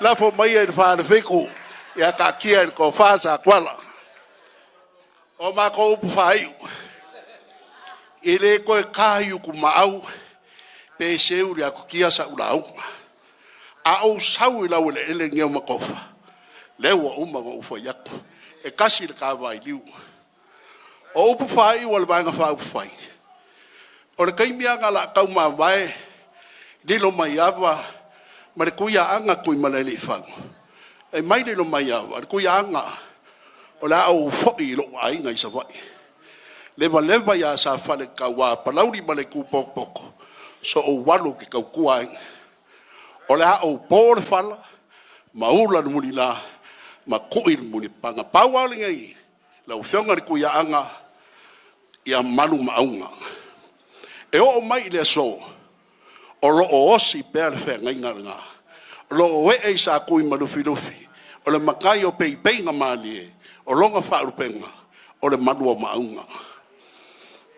lafo maia i le 4 i le 7, ia taatia i le tofa Satuala. O matou upu faaiu, e le toe ta i Utumaau pe seu i le atutia sau lauga. A ou sau i laueleele nei o Matofa, lea ua uma ona ou fai atu, e tasi le ta vailiu. O upu faaiu a le Vaega Faaupufai, o le taimi lava na o le a taumavae Lilomaiava ma le Tuiaana Tuimalealiifano, E mai le Lomaiava, le Tuiaana, o le a ou foi i lou aiga i Savaii. Leva ia Safaletaua, Palauli ma le Itu Potopoto, so ou alu ou te tautua ai. O le a ou po le fala, ma ula le mulila, ma tui le mulipapaga. Pau lava o lenei, lau Afioga i le Tuiaana, ia malu ma auga. E oo mai i le aso, o lo o osi pea le feagaiga lena, o lo o ee i Satui ma Lufilufi, o le matai o peipeiga malie, o lona faalupega o le malu o Maauga.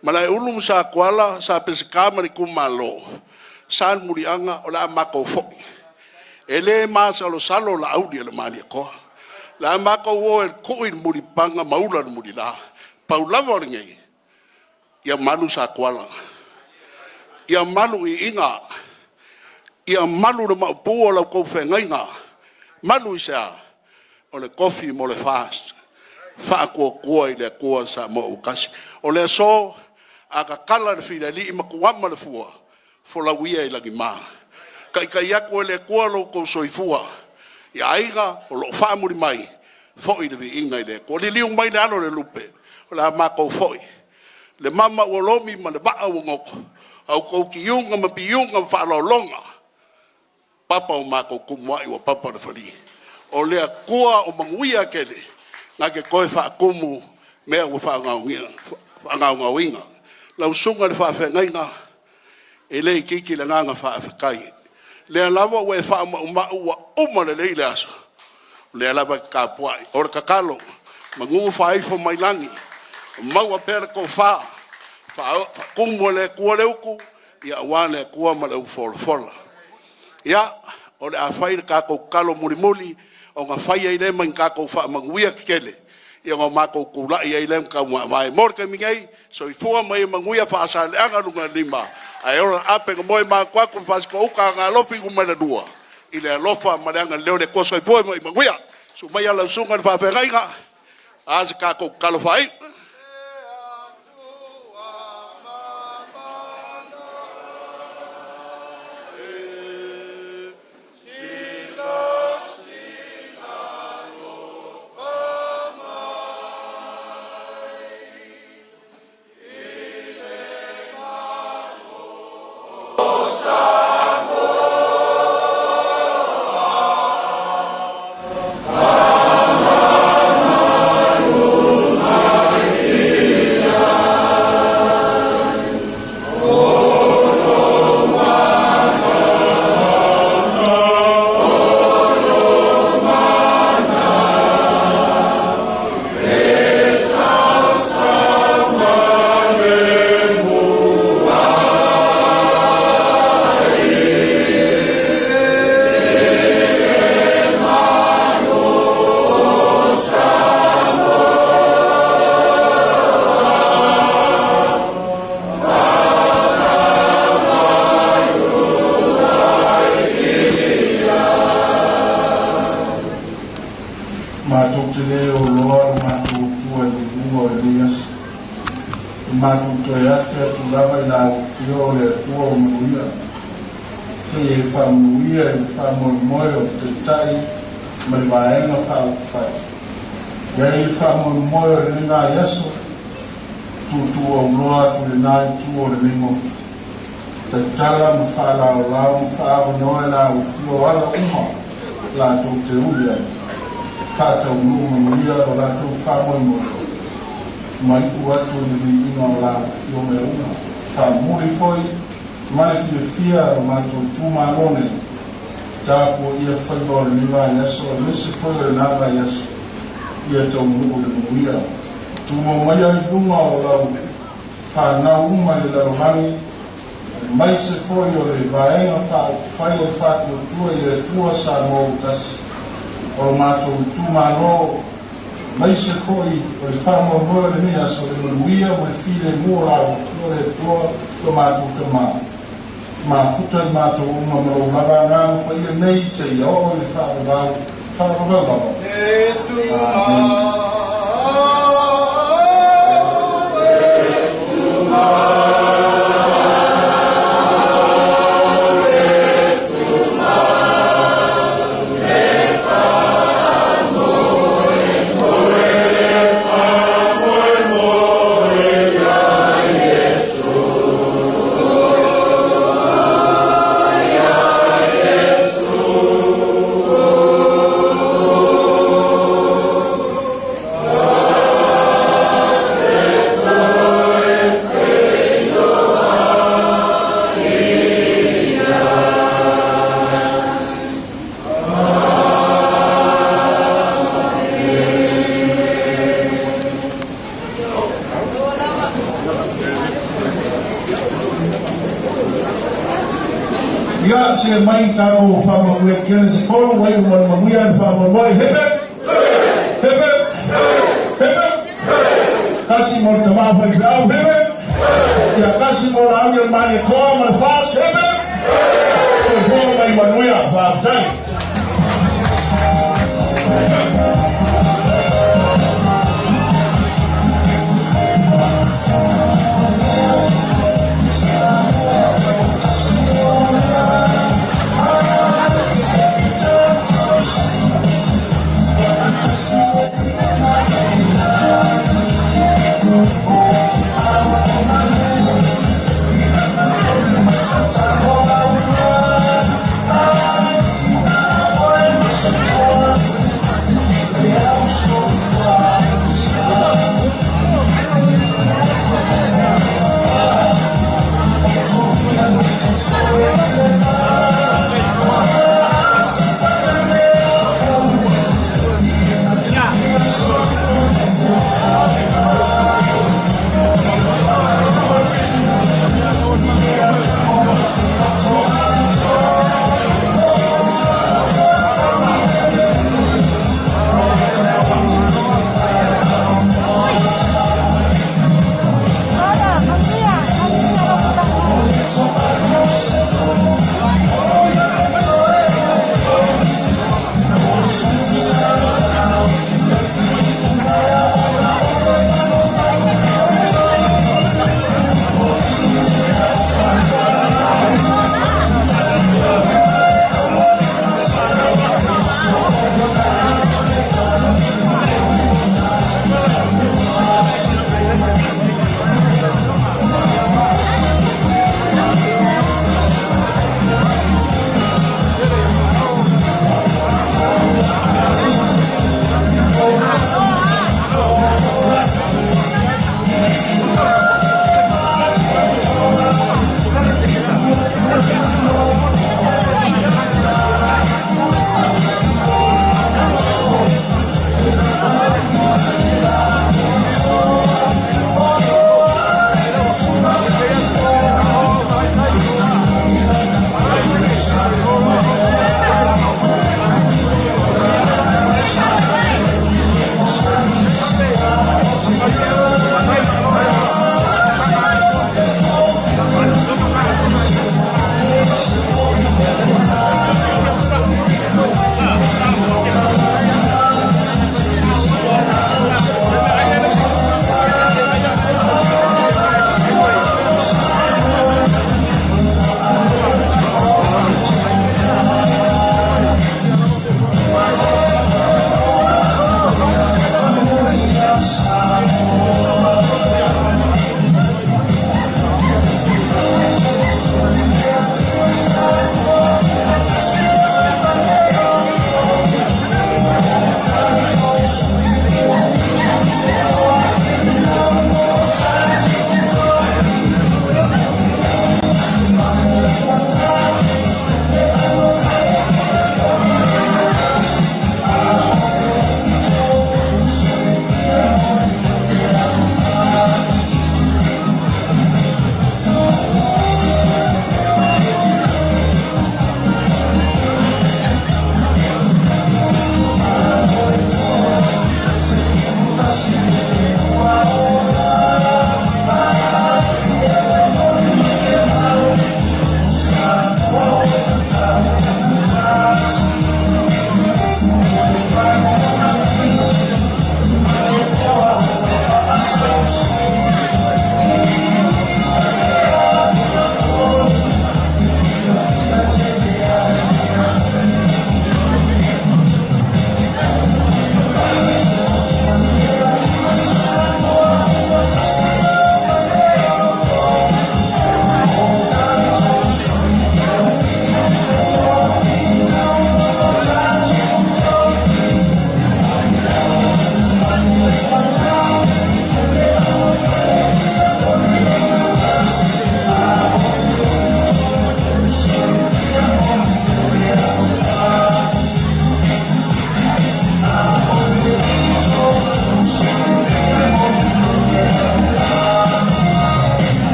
Malaeulu ma Satuala, Sa Peseta ma le itumalo, Salemuliaga, o le a matou foi. E le masalosalo Laauli o le Malietoa, o le a matou o e tui le mulipapaga ma ula le mulila. Pau lava o lenei, ia malu Satuala, ia malu iiga, ia malu le maopu o la outou feagaiga. Malu i se a? O le tofi mo le FAST, Faatuatua i le Atua Samoa ua Tasi. O le aso, a tatala le filialii ma tuama le fua, folau ia i lagima, taitai atu e le Atua lo outou soifua i aiga o lo o faamuli mai, foi le viiga i le Atua. Liliu mai le alo o le lupe, o le a matou foi, le mama ua lomi ma le vaa ua goto, a outou tiuga ma piuga ma faaaloaloga, papa o matou tumuai ua papa le falia. O le Atua o manuia e tele na te toe faatumu mea ua faagaogoina. Lau Susuga i le Faafeagaiga, e le itiiti le agaga faafetai, o lea lava ua e faamaumau ua uma lelei le aso, o lea lava e te tapuai. O le tatalo, manu faaifo mai lagi, maua pea le tofa, faatumu e le Atua le utu aua le Atua ma le upufolafola. Ia, o le a fai le tatou tatalo mulimuli ona fai ai lea ma ni tatou faamanuia tetele, ia ona matou tulai ai lea ma taumamae. Mo le taimi nei, soifua ma ia manuia. Faasaleleaga 5, ae ola ape na moematuatu i Fasitoo-uta Aana Alofi Nu.2 i le alofa ma le agalelei o le Atua. Soifua ma ia manuia. Susu maia lau susuga i le faafeagaiga, a se tatou tatalo faaiu. Matou te le oloa lo matou Atua i le iuga o lenei aso, e matou toe afe atu lava i la Afioga o le Atua o manuia, seia e faamanuia i le faamoemoe o le Taitai ma le Vaega Faaupufai. E i ai le faamoemoe o lenei vaiaso, tuutuuauloa atu i lena itu o lenei motu, tatala ma faalaolao ma faaavanoa e la Afio ala uma latou te uli ai, faataunuu manuia lo latou faamoemoe, ma iu atu i le viiga o la Afioga mea uma. Faamuli foi ma le fiafia lo matou itumalo nei, tapuaia faiva o lenei vaiaso aemaise foi o lena vaiaso, ia taunuu i le manuia. Tumau maia i luga o lau fanau uma i le lalolagi, aemaise foi o le Vaega Faaupufai o le Faatuatua i le Atua Samoa ua Tasi, o lo matou itumalo, aemaise foi o le faamoemoe o lenei aso, le manuia ma le filemu o la Afioga le Atua lo matou Tama, mafuta i matou uma ma lou lava Agaga Paia nei seia oo i le faavavau, faavavau lava. Amene. Ia, se mai tatou faamanuia tele se tolu ai ma le manuia le faamoemoe. Hip hip! Hip hip! Hip hip! Tasi mo le tamaa faifeau, hip hip! Ia tasi mo Laauli o le Malietoa ma le FAST, hip hip! Soifua ma ia manuia, faafetai.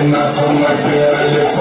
Faapena mai pea le.